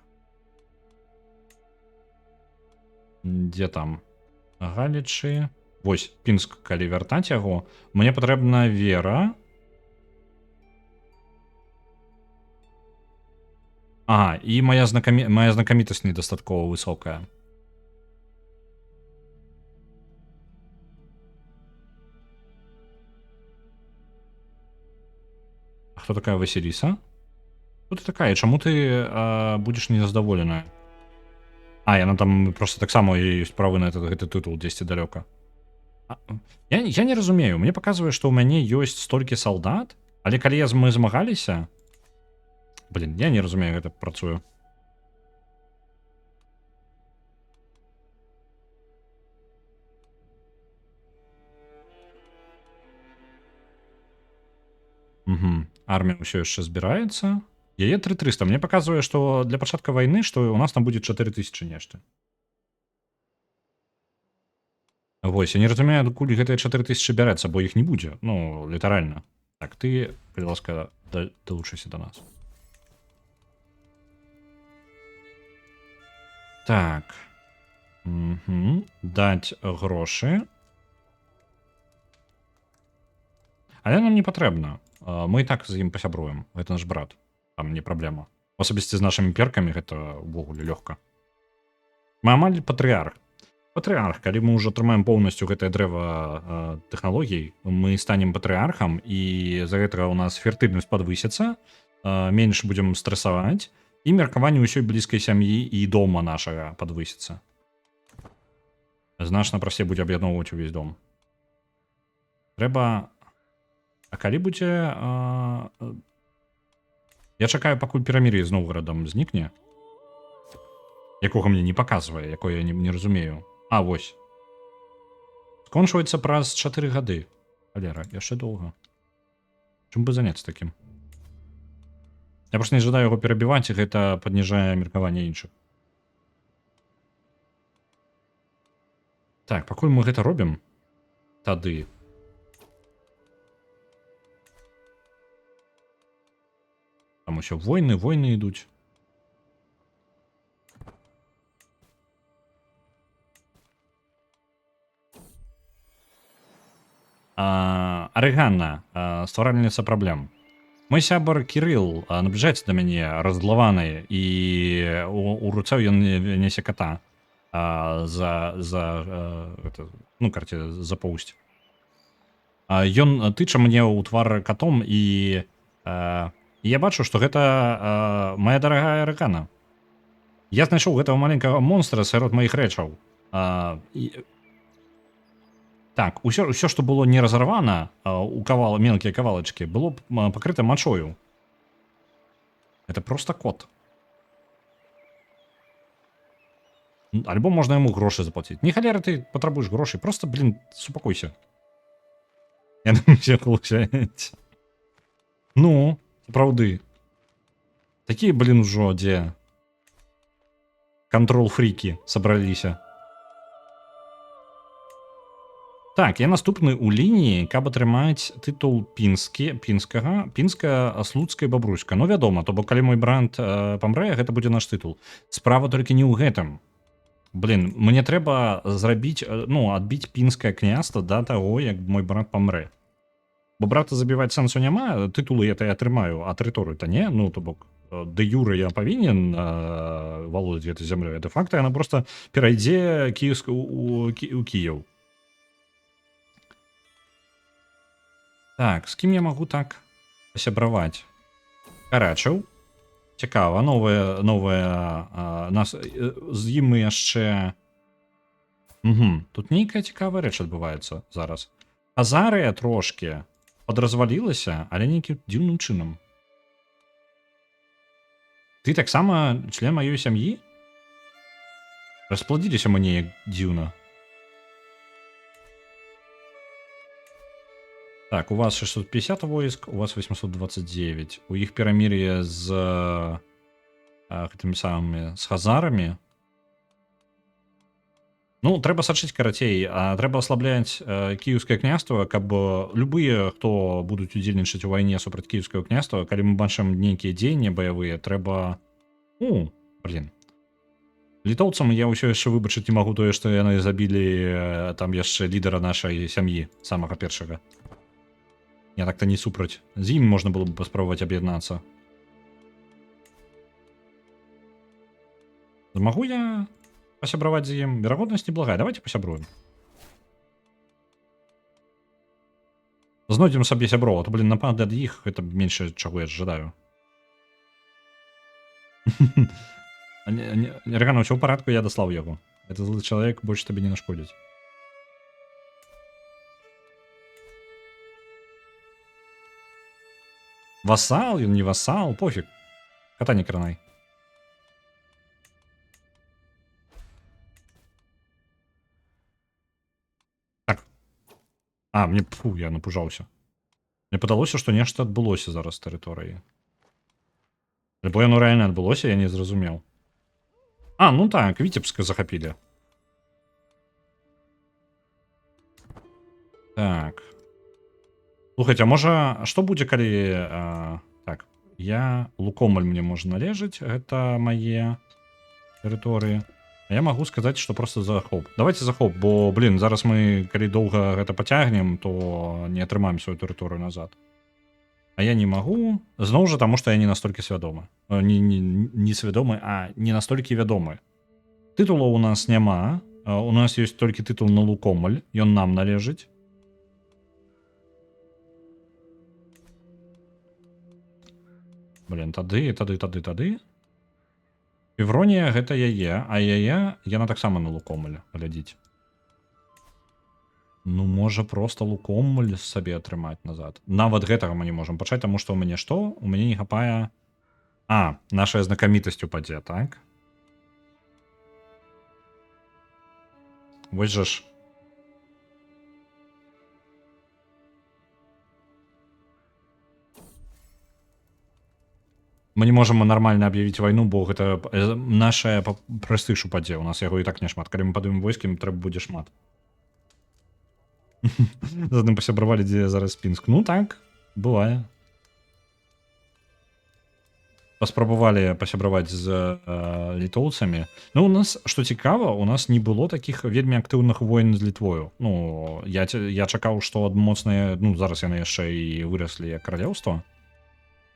Дзе там? Галічы. Вось, Пінск, калі вяртаць яго. Мне патрэбна вера. А, і моя знакамітасць недастаткова высокая. А хто такая Василиса? Хто ты такая? Чаму ты будзеш незадаволеная? А, яна там просто таксама у яе ёсць правы на гэты тытул дзесьці далёка. Я не разумею, мне паказвае, што ў мяне ёсць столькі салдат, але калі мы змагаліся... Блин, я не разумею, як гэта працуе. Угу. Армія ўсё яшчэ збіраецца. Яе 3300. Мне паказвае, што для пачатка вайны, што у нас там будзе 4000 нешта. Вось, я не разумею, адкуль гэтыя 4000 бярэцца, бо іх не будзе. Ну, літаральна. Так, ты, калі ласка, далучыся да нас. Так. Угу. Даць грошы. Але нам не патрэбна. Мы і так з ім пасябруем. Гэта наш брат. Там не праблема. Асабісце з нашымі перкамі гэта ўвогуле лёгка. Мы амаль патрыарх. Патрыарх, калі мы ўжо атрымаем поўнасцю гэтае дрэва тэхналогій, мы станем патрыархам, і з-за гэтага ў нас фертыльнасць падвысіцца, менш будзем стрэсаваць, і меркаванне ўсёй блізкай сям'і і дома нашага падвысіцца. Значна прасцей будзе аб'ядноўваць увесь дом. Трэба... А калі будзе... Я чакаю, пакуль перамір'е з Новгарадам знікне. Якога мне не паказвае, якое я не разумею. А, вось. Скончваецца праз 4 гады. Халера, яшчэ доўга. Чым бы заняцца такім? Я просто не жадаю яго перабіваць, і гэта падніжае меркаванне іншых. Так, пакуль мы гэта робім, тады... Там усё войны, войны ідуць. Арыганна, стваральніца праблем. Мой сябар Кірыл набліжаецца да мяне раззлаваны, і у руцэ ён нясе кота, за это, ну, карце, за поўсць. Ён тыча мне ў твар катом, і я бачу, што гэта моя дарагая Арыгана. Я знайшоў гэтага маленькага монстра сярод маіх рэчаў. Так, усё, што было не разарвана, у мелкія кавалачкі, было б пакрыта мачою. Это просто кот. Альбо можна яму грошы заплаціць. Не халера ты патрабуеш грошы, просто, блин, супакойся. Я думаю, всё получается. Ну, сапраўды. Такія, блин, ужо, дзе кантрол-фрікі сабраліся. Так, я наступны ў лініі, каб атрымаць тытул пінскага, пінска, слуцкая, бабруйска. Ну, вядома, то бок, калі мой брат памрэ, гэта будзе наш тытул. Справа толькі не ў гэтым. Блин, мне трэба зрабіць, ну, адбіць пінскае княства да таго, як мой брат памрэ. Бо брата забіваць сэнсу няма, тытулы я-то я атрымаю, а тэрыторыю-то не, ну, то бок, дэ юрэ я павінен валодаць гэтай зямлёй, а дэ-факта яна просто перайдзе у Кіеў. Так, з кім я магу так пасябраваць? Карачаў. Цікава, новая, новая, нас, з ім мы яшчэ Угу. Тут нейкая цікавая рэч адбываецца зараз. Хазарыя трошкі падразвалілася, але нейкім дзіўным чынам. Ты таксама член маёй сям'і? Распладзіліся мы неяк дзіўна. Так, у вас 650 войск, у вас 829. У іх перамір'е з гэтымі самымі, з хазарамі. Ну, трэба сачыць, карацей, а трэба аслабляць Кіеўскае княства, каб любыя, хто будуць удзельнічаць у вайне супраць Кіеўскага княства, калі мы бачым нейкія дзеянні баявыя, трэба... У, блин. Літоўцам я ўсё яшчэ выбачыць не магу тое, што яны забілі там яшчэ лідара нашай сям'і, самага першага. Я так-то не супраць. З ім можна было б паспрабаваць аб'яднацца. Змагу я пасябраваць з ім? Верагоднасць неблагая. Давайте пасябруем. Знойдзем сабе сяброў, а то, блин, напад ад іх гэта меншае, чаго я жадаю. Рэгана, ўсё ў парадку, я даслаў яго. Это злы чалавек, больш табе не нашкодзіць. Васал, ён не васал, пофиг. Кота не кранай. Так. А, мне, фу, я напужаўся. Мне падалося, што нешта адбылося зараз з тэрыторыі. Альбо яно рэальна адбылося, я не зразумеў. А, ну так, Віцебск захапілі. Так. Слухайте, а можа, што будзе, калі... Так, я... Лукомаль мне можа належыць, гэта мае тэрыторыі. А я магу сказаць, што просто захоп. Давайте захоп, бо, блин, зараз мы, калі доўга гэта пацягнем, то не атрымаем сваю тэрыторыю назад. А я не магу, зноў жа таму, што я не настолькі свядомы. Не свядомы, а не настолькі вядомы. Тытулаў у нас няма. У нас ёсць толькі тытул на Лукомаль, ён нам належыць. Блин, тады. Певронія гэта яе, а яе яна таксама на Лукомаль глядзіць. Ну, можа, просто Лукомаль сабе атрымаць назад. Нават гэтага мы не можам пачаць, таму што ў мяне што? У мяне не хапае... А, наша знакамітасць упадзе, так? Вось жа ж. Мы не можам нармальна аб'явіць вайну, бо гэта наша прэстыж упадзе. У нас яго і так няшмат. Калі мы падымем войскі, трэба будзе шмат. З адным пасябравалі, дзе зараз Пінск. Ну так, бывае. Паспрабавалі пасябраваць з літоўцамі. Ну, у нас, што цікава, у нас не было такіх вельмі актыўных войн з Літвою. Ну, я чакаў, што ад моцныя, ну, зараз яны яшчэ і выраслі як каралеўства.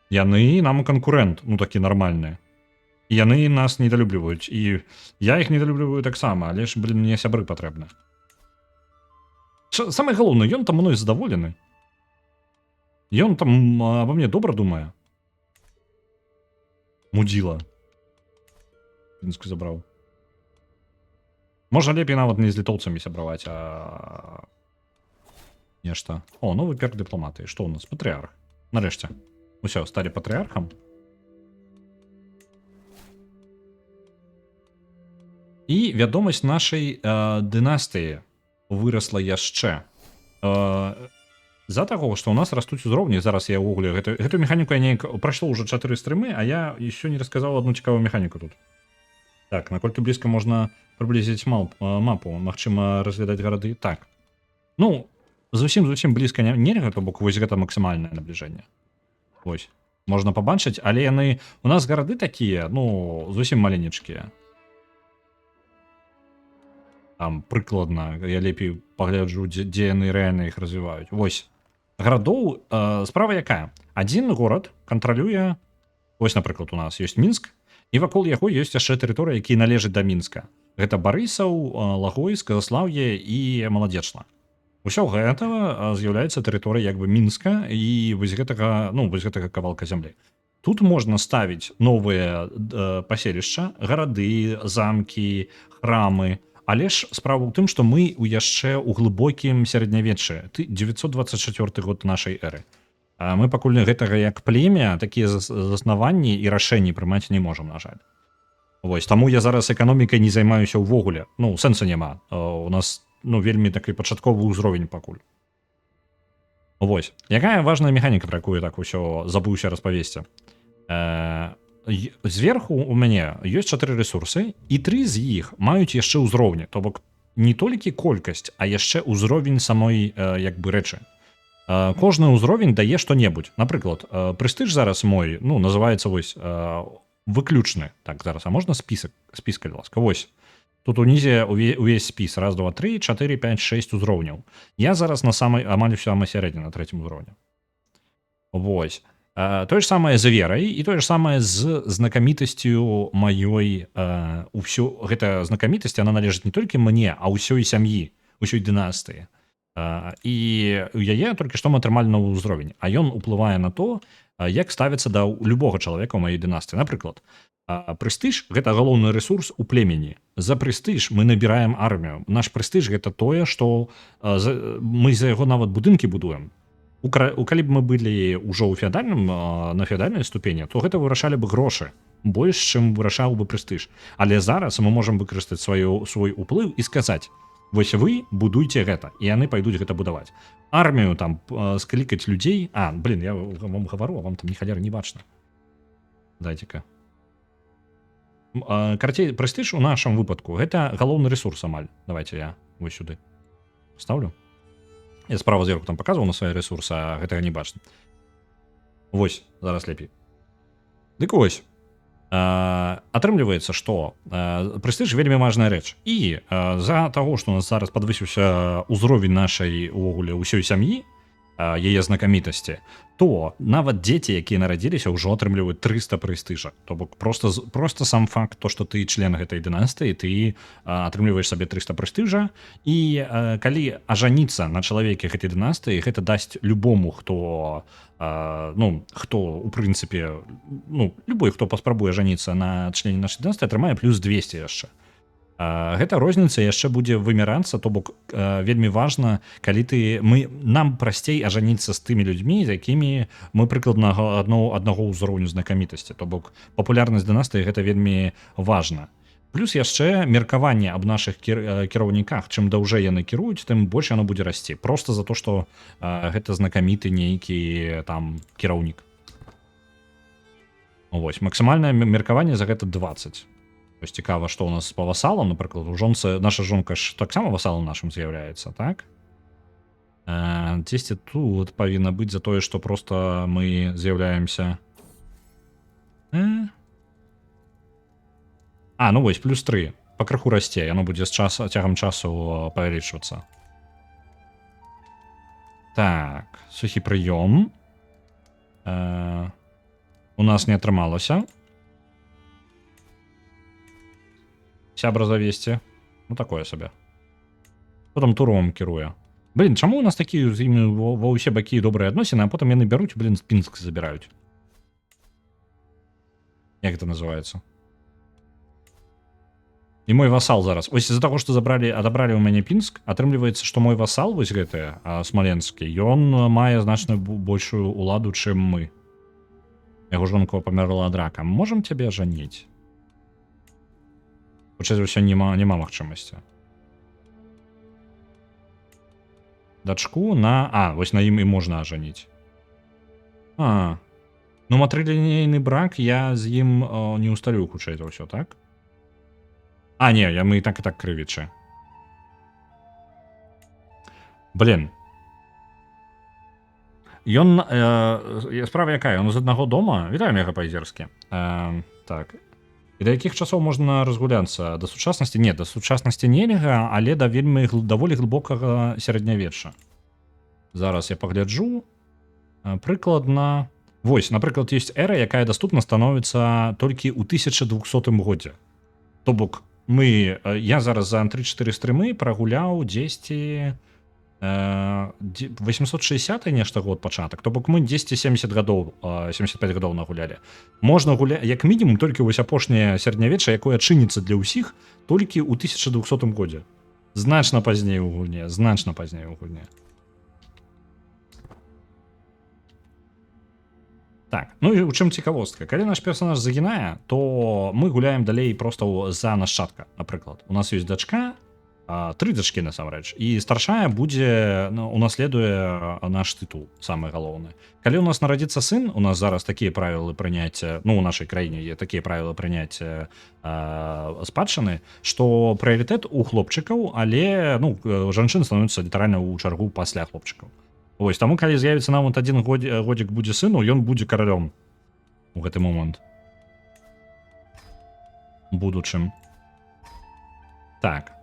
Яны нам канкурэнт, ну, такі нармальны. І яны нас недалюбліваюць. І я іх недалюбліваю таксама, але ж, блин, мне сябры патрэбны. Самае галоўнае, ён там мной задаволены. Ён там аба мне добра думае. Мудзіла. Пінск забраў. Можа, лепей нават не з літоўцамі сябраваць, а нешта. О, новы перк дыпламатыі. Што ў нас? Патрыарх. Нарэшце. Усё, сталі патрыархам. І вядомасць нашай дынастыі вырасла яшчэ. За таго, што ў нас растуць узроўні, зараз я ўвогуле гэту механіку я неяк прайшло ўжо 4 стрымы, а я яшчэ не расказаў одну цікавую механіку тут. Так, наколькі блізка можна прыблізіць мапу, магчыма, разглядаць гарады? Так. Ну, зусім блізка нельга, то бок вось гэта максімальнае набліжэнне. Вось. Можна пабачыць, але яны... У нас гарады такія, ну, зусім маленечкія. Там, прыкладна, я лепей пагляджу, дзе яны рэальна іх развіваюць. Вось. Гарадоў, справа якая? Адзін горад кантралюе... Вось, напрыклад, у нас ёсць Мінск, і вакол яго ёсць яшчэ тэрыторыі, якія належаць да Мінска. Гэта Барысаў, Лагойск, Заслаўе і Маладзечна. Усё гэта з'яўляецца тэрыторыяй як бы Мінска і вось гэтага, ну, вось гэтага кавалка зямлі. Тут можна ставіць новыя паселішча, гарады, замкі, храмы, Але ж справа ў тым, што мы ў яшчэ ў глыбокім сярэднявеччы, ты 924 год нашай эры. А мы пакуль гэтага як племя такія заснаванні і рашэнні прымаць не можам, на жаль. Вось таму я зараз эканомікай не займаюся ўвогуле. Ну, сэнсу няма. У нас, ну, вельмі такі пачатковы ўзровень пакуль. Вось якая важная механіка, пра якую я так усё забыўся распавесці. Зверху у мяне ёсць чатыры рэсурсы, і тры з іх маюць яшчэ ўзроўні, то бок не толькі колькасць, а яшчэ ўзровень самой як бы рэчы. Кожны ўзровень дае што-небудзь. Напрыклад, прэстыж зараз мой, ну, называется вось выключны. Так, зараз, а можна список? Спіс, калі ласка. Вось тут унізе увесь спіс: раз, два, три, чатыры, пять, шесть узроўняў. Я зараз на самай, амаль самай сярэдняй, на трэцім узроўні. Вось. Тое ж самае з верай і тое ж самае з знакамітасцю маёй. Ўсё гэта знакамітасць, она належыць не толькі мне, а ўсёй сям'і, ўсёй дынастыі. І у яе толькі што мы атрымалі новы ўзровень, а ён уплывае на то, як ставіцца да любога чалавека ў маёй дынастыі. Напрыклад, прэстыж — гэта галоўны рэсурс у племені. За прэстыж мы набіраем армію. Наш прэстыж — гэта тое, што мы за яго нават будынкі будуем. Калі б мы былі ўжо ў феадальным, на феадальнай ступені, то гэта вырашалі бы грошы больш, чым вырашаў бы прэстыж. Але зараз мы можам выкарыстаць свой уплыў і сказаць: «Вось вы будуйце гэта», і яны пайдуць гэта будаваць, армію там склікаць людзей. А, блин, я вам гавару, а вам там ні халеры не бачна. Дайце-ка. Карацей, прэстыж у нашым выпадку — гэта галоўны рэсурс амаль. Давайте я вось сюды ставлю. Я справа зверху там показываў на свае рэсурсы, а гэтага не бачна. Вось зараз лепей. Дык вось, атрымліваецца, што прэстыж — вельмі важная рэч, і з-за таго, што у нас зараз падвысіўся ўзровень нашай увогуле ўсёй сям'і, яе знакамітасці, то нават дзеці, якія нарадзіліся, ўжо атрымліваюць 300 прэстыжа. То бок просто сам факт то, што ты член гэтай дынастыі, ты атрымліваеш сабе 300 прэстыжа. І калі ажаніцца на чалавеке гэтай дынастыі, гэта дасць любому, хто ну, хто у прынцыпе, ну, любой, хто паспрабуе жаніцца на члене нашай дынастыі, атрымае плюс 200 яшчэ. Гэта розніца яшчэ будзе вымярацца, то бок вельмі важна, калі ты мы нам прасцей ажаніцца з тымі людзьмі, з якімі мы прыкладна аднаго ўзроўню знакамітасці. То бок папулярнасць дынастыі — гэта вельмі важна. Плюс яшчэ меркаванне аб нашых кіраўніках: чым даўжэй яны кіруюць, тым больш яно будзе расці, просто за то, што гэта знакаміты нейкі там кіраўнік. Вось максімальнае меркаванне за гэта 20. Вось цікава, што у нас па васалам. Напрыклад, у жонцы, наша жонка ж таксама васалам нашым з'яўляецца, так? Дзесьці тут павінна быць за тое, што просто мы з'яўляемся. А, ну вось, плюс 3. Пакрыху расце, яно будзе з цягам часу павялічвацца. Так, сухі прыём. У нас не атрымалася сябра завесці. Ну, такое сабе. Хто там Туровым кіруе? Блин, чаму у нас такія з імі ва ўсе бакі добрыя адносіны, а потым яны бяруць, блин, Пінск забіраюць? Як это называется? І мой васал зараз. Ось з-за таго, што забралі, адабралі ў мяне Пінск, атрымліваецца, што мой васал вось гэты, смаленскі, ён мае значна большую уладу, чым мы. Яго жонка памерла ад рака. Можам цябе жаніць? Хутчэй за ўсё, няма магчымасці. Дачку на... А, вось на ім і можна ажаніць. А. Ну, матрылінейны брак я з ім не усталюю, хутчэй за ўсё, так? А, не, мы і так крывічы. Блин. Ён, справа якая, ён з аднаго дома. Вітаю, Мегапайзерскі. Так. І да якіх часоў можна разгуляцца? Да сучаснасці? Не, да сучаснасці нельга, але да вельмі даволі глыбокага сярэднявечча. Зараз я пагляджу. Прыкладна. Вось, напрыклад, ёсць эра, якая даступна становіцца толькі ў 1200 годзе. То бок мы, я зараз за 3-4 стрымы прагуляў дзесьці 860 нешта год пачатак, то бок мы 1070 гадоў, 75 гадоў нагулялі. Можна гуля як мінімум толькі вось апошняе сярэднявечча, якое адчыніцца для ўсіх толькі ў 1200 годзе. Значна пазней у гульне, значна пазней у гульне. Так, ну і у чым цікавостка? Калі наш персонаж загінае, то мы гуляем далей просто за нашчадка, напрыклад. У нас ёсць дачка, тры дачкі насамрэч, і старшая будзе, ну, унаследуе наш тытул, самы галоўны. Калі у нас нарадзіцца сын, у нас зараз такія правілы прыняцця, ну, у нашай краіне є такія правілы прыняцця спадчыны, што прыярытэт у хлопчыкаў, але, ну, жанчын становіцца літаральна ў чаргу пасля хлопчыкаў. Вось, таму калі з'явіцца нават адзін годзік будзе сыну, ён будзе каралём у гэты момант. Будучым. Так.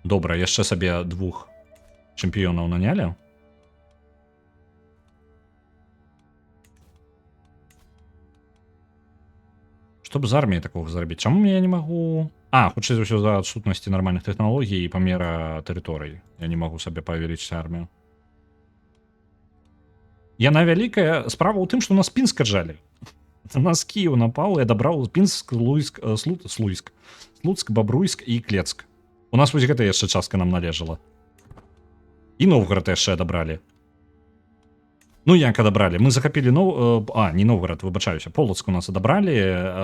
Добра, яшчэ сабе двух чэмпіёнаў нанялі. Што б з арміяй такога зрабіць? Чаму я не магу? А, хутчэй за ўсё, за адсутнасці нармальных тэхналогій і памера тэрыторый. Я не магу сабе павялічыць армію. Яна вялікая. Справа ў тым, што нас Пінск аджалі. На нас Кіеў напаў і адабраў Пінск, Луйск, Слуйск, Слуцк, Бабруйск і Клецк. У нас вось гэта яшчэ частка нам належала. І Новгород яшчэ адабралі. Ну, як адабралі? Мы захапілі не Новгород, выбачаюся, Полацк у нас адабралі,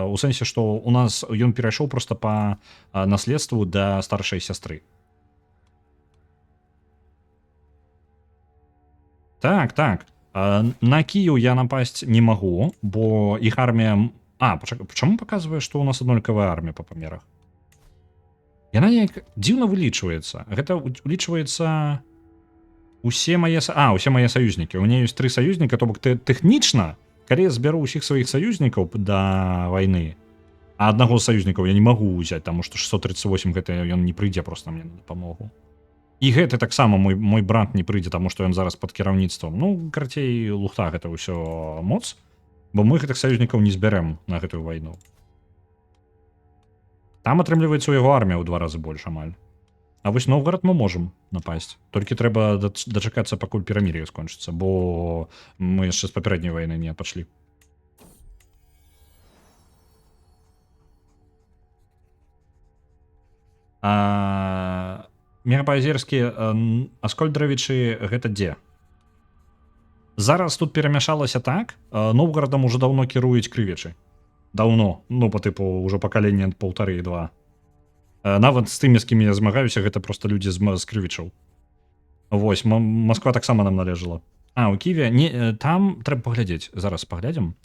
у сэнсе, што у нас ён перайшоў просто па наследству да старшай сястры. Так. На Кіеў я напасть не магу, бо іх армія. А, пачакай, чаму паказвае, што ў нас аднолькавая армія па памерах? Яна неяк дзіўна вылічваецца. Гэта улічваецца усе мае саюзнікі. У мяне ёсць тры саюзніка, то бок тэхнічна, калі я збяру ўсіх сваіх саюзнікаў да вайны, а аднаго з саюзнікаў я не магу ўзяць, таму што 638, гэта ён не прыйдзе просто мне на дапамогу. І гэты таксама мой брат не прыйдзе, таму што ён зараз пад кіраўніцтвам. Ну, карацей, лухта гэта ўсё моц, бо мы гэтых саюзнікаў не збярэм на гэтую вайну. Там атрымліваецца, у яго армія ў два разы больш амаль. А вось Новгород мы можам напасть. Толькі трэба дачакацца, пакуль перамір'е скончыцца, бо мы яшчэ з папярэдняй вайны не адпачлі. Мегапаазерскі, Аскольдравічы гэта дзе? Зараз тут перамяшалася так, Новгарадам уже даўно кіруюць крывічы. Даўно, ну, по тыпу ўжо пакаленне паўтары-два. Нават з тымі, з кім я змагаюся, гэта просто людзі з крывічаў. Вось, Масква таксама нам належала. А, у Кіеве не, там трэба паглядзець, зараз паглядзім.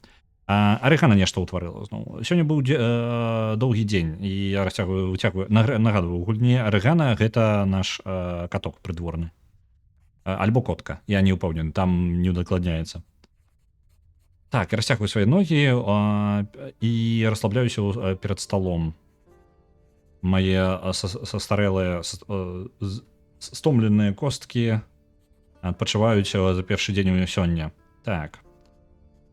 Арыгана нешта ўтварыла зноў. Сёння быў доўгі дзень, і я расцягваю, выцягваю, нагадваю, у гульні Арыгана гэта наш каток прыдворны. Альбо котка, я не ўпэўнены, там не удакладняецца. Так, я расцягваю свае ногі і расслабляюся перад сталом. Мае састарэлыя, стомленыя косткі адпачываюць за першы дзень у сёння. Так.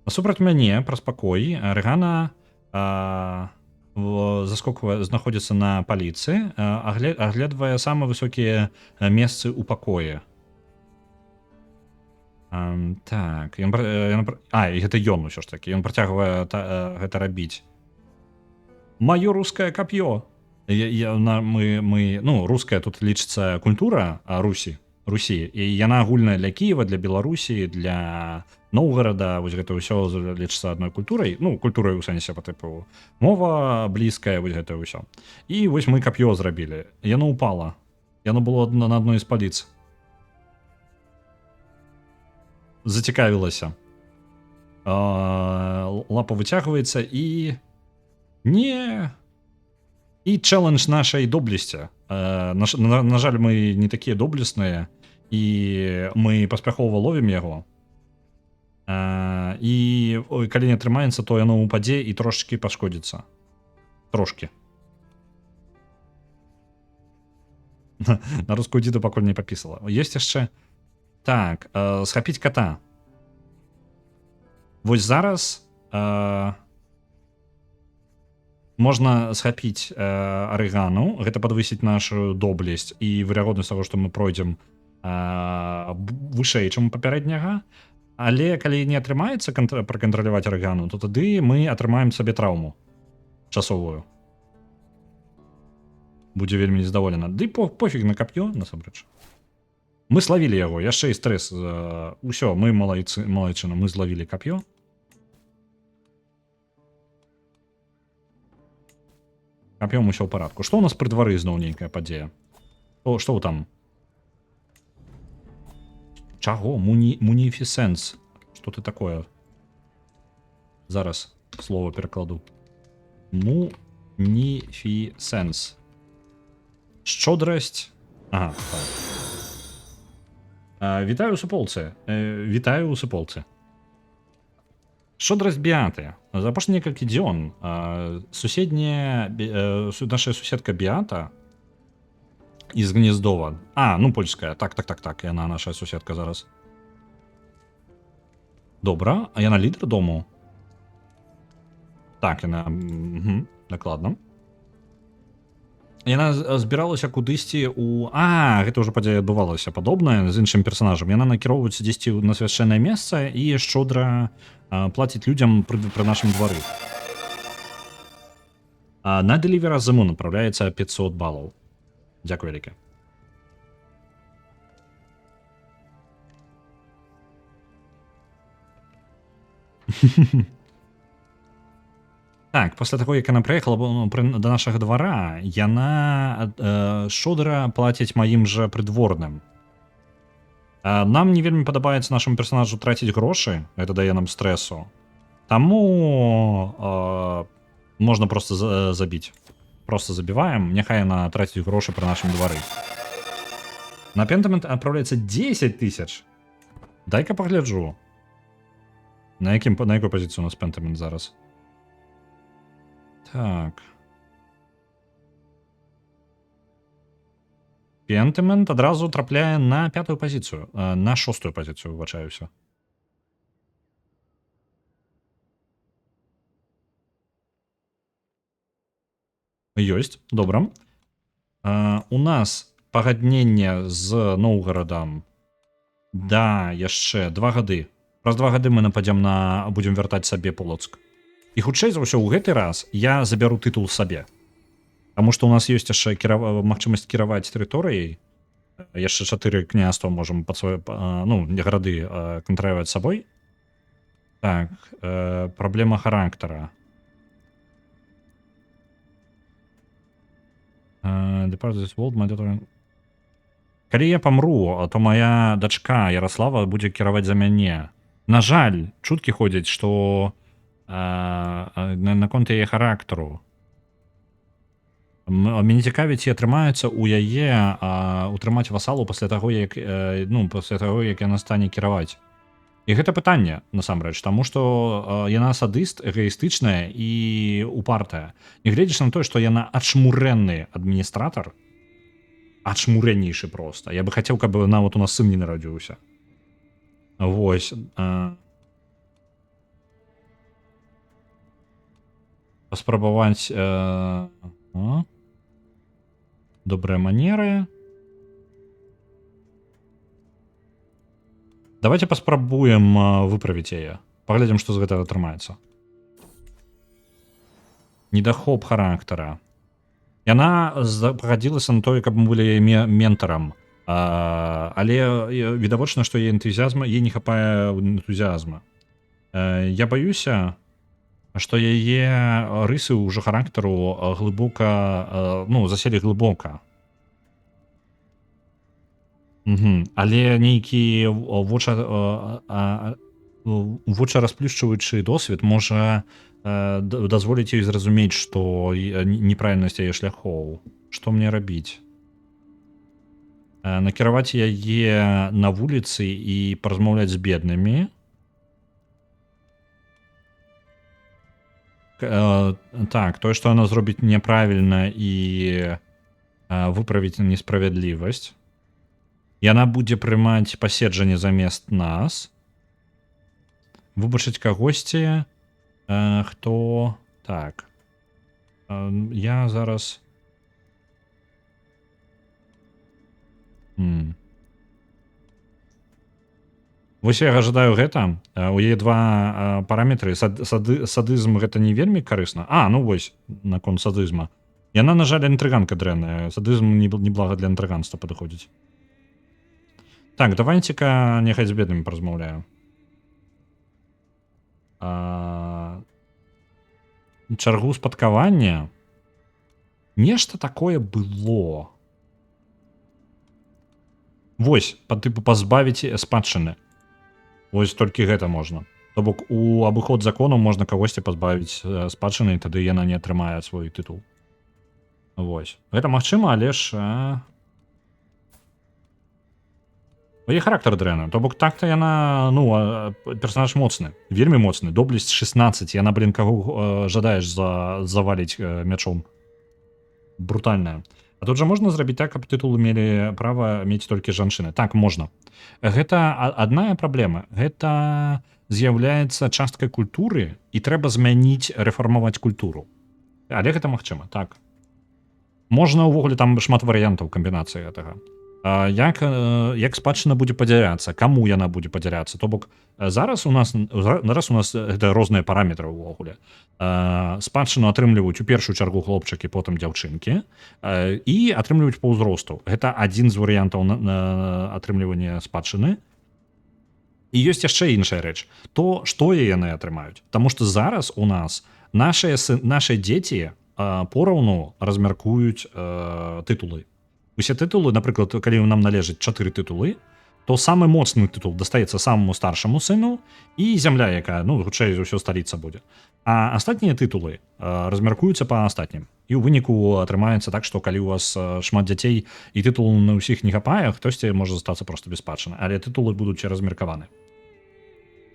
Насупраць мяне праз пакой Арыгана заскоквае, знаходзіцца на паліцы, агледвае самыя высокія месцы ў пакоі. Так, і гэта ён усё ж такі, ён працягвае гэта рабіць. Маё рускае кап'ё. Я, я, на, мы, мы, ну, руская тут лічыцца культура Русі, і яна агульная для Кіева, для Беларусі, для Новгорода, вось гэта ўсё лічыцца адной культурай, ну, культурай у сэнсе па тыпу мова блізкая, вось гэта ўсё. І вось мы кап'ё зрабілі. Яно упала. Яно было на адной з паліц. Зацікавілася. Лапа выцягваецца і не, і чэлендж нашай доблесці. На жаль, мы не такія доблесныя, і мы паспяхова ловім яго. І ой, калі не атрымаецца, то яно упадзе і трошкі пашкодзіцца. Трошкі. На рускую дзіду пакуль не папісала. Ёсць яшчэ. Так, схапіць кота. Вось зараз. Можна схапіць Арыгану, гэта падвысіць нашу доблесць і верагоднасць таго, што мы пройдзем вышэй, чым у папярэдняга. Але калі не атрымаецца пракантраляваць Арыгану, то тады мы атрымаем сабе траўму часовую. Будзе вельмі незадаволена. Ды пофіг на кап'ё, насамрэч. Мы злавілі яго, яшчэ і стрэс. Усё, мы малайцы, малайчына, мы злавілі кап'ё. Кап'ём усё ў парадку. Што ў нас пры двары зноў нейкая падзея? О, што там? Чаго? Муніфісэнс. Што ты такое? Зараз слова перакладу. Муніфісэнс. Шчодрасць. Ага, так. Вітаю, суполцы. Вітаю, суполцы. Шчодрасць Біаты. За апошнія некалькі дзён наша суседка Біата из Гнездова. А, ну польская. Так. Яна наша суседка зараз. Добра. А яна лідар дому? Так, яна. Угу, дакладна. Яна збіралася кудысьці у... А, гэта ўжо падзея адбывалася падобная з іншым персонажам. Яна накіроўваецца дзесьці на свяшчэннае месца і шчодра плаціць людзям пры нашым двары. На Deliver Us The Moon адпраўляецца 500 балаў. Дзякуй вялікі. Так, пасля таго, як яна прыехала, ну, да нашага двара, яна шчодра плаціць маім жа прыдворным. Нам не вельмі падабаецца нашаму персонажу траціць грошы, гэта дае нам стрэсу. Таму можна просто забіць. Просто забіваем, няхай яна траціць грошы пры нашым двары. На Пентамент адпраўляецца 10 тысяч. Дай-ка пагляджу. На якой пазіцыі у нас Пентамент зараз? Так. Пентамент адразу трапляе на пятую пазіцыю, на шостую пазіцыю, выбачаюся. Ёсць, добра. У нас пагадненне з Ноўгарадам, да, яшчэ 2 гады. Праз 2 гады мы нападзем на будзем вяртаць сабе Полацк. І хутчэй за ўсё ў гэты раз я забяру тытул сабе. Таму што у нас ёсць яшчэ магчымасць кіраваць тэрыторыяй. Яшчэ чатыры княства можам пад сваё, ну, не гарады кантраляваць сабой. Так, праблема характара. Depart this world, my daughter. Калі я памру, то моя дачка Ярослава будзе кіраваць за мяне. На жаль, чуткі ходзяць, што наконт яе характару. Мяне цікавіць, ці атрымаецца у яе утрымаць васалу пасля таго, як ну, пасля таго, як яна стане кіраваць. І гэта пытанне насамрэч, таму што яна садыст, эгоістычная і упартая. Нягледзячы на тое, што яна ачмурэнны адміністратар, ачмурэннейшы проста. Я бы хацеў, каб нават у нас сын не нарадзіўся. Вось. Паспрабаваць добрыя манеры. Давайте паспрабуем выправіць яе. Паглядзім, што з гэтага атрымаецца. Недахоп характара. Яна пагадзілася на тое, каб мы былі яе ментарам. Але відавочна, што яе энтузіазма, ей не хапае энтузіазма. Я баюся, што яе рысы ўжо характару глыбока, ну, заселі глыбока. Угу. Але нейкі воча расплюшчваючы досвед можа дазволіць ёй зразумець, што неправільнасць яе шляхоў. Што мне рабіць? Накіраваць яе на вуліцы і паразмаўляць з беднымі. Так, тое, што яна зробіць няправільна, і выправіць несправядлівасць. Яна будзе прымаць паседжанне замест нас. Выбачыць кагосьці, хто так. Я зараз. Вось я жадаю гэта. У яе два параметры. Садызм гэта не вельмі карысна. А, ну вось, наконт садызма. Яна, на жаль, інтрыганка дрэнная. Садызм неблага для інтрыганства падыходзіць. Так, давайте-ка няхай з беднымі паразмаўляю. Чаргу спадкавання. Нешта такое было. Вось, па тыпу пазбавіць спадчыны. Вось толькі гэта можна. То бок у абыход закону можна кагосьці пазбавіць спадчыны, і тады яна не атрымае свой тытул. Вось. Гэта магчыма, але ж... У яе характар дрэнны. То бок так-то яна, ну, персонаж моцны, вельмі моцны. Доблесць 16, яна, блин, каго жадаеш заваліць мячом. Брутальная. А тут жа можна зрабіць так, каб тытулы мелі права мець толькі жанчыны. Так, можна. Гэта адная праблема. Гэта з'яўляецца часткай культуры, і трэба змяніць, рэфармаваць культуру. Але гэта магчыма, так. Можна ўвогуле, там шмат варыянтаў камбінацыі гэтага. Як спадчына будзе падзяляцца, каму яна будзе падзяляцца. То бок зараз у нас гэта розныя параметры ўвогуле. Спадчыну атрымліваюць у першую чаргу хлопчыкі, потым дзяўчынкі, і атрымліваюць па ўзросту. Гэта адзін з варыянтаў на атрымлівання спадчыны. І ёсць яшчэ іншая рэч. То, што яны атрымаюць. Таму што зараз у нас нашыя дзеці пораўну размяркуюць тытулы. Усе тытулы, напрыклад, калі нам належыць 4 тытулы, то самы моцны тытул дастаецца самому старшаму сыну і зямля, якая, ну, хутчэй за ўсё, сталіца будзе. А астатнія тытулы размяркуюцца па астатнім. І ў выніку атрымаецца так, што калі у вас шмат дзяцей і тытул на ўсіх не хапае, хтосьці можа застацца проста без спадчыны, але тытулы будуць размеркаваны.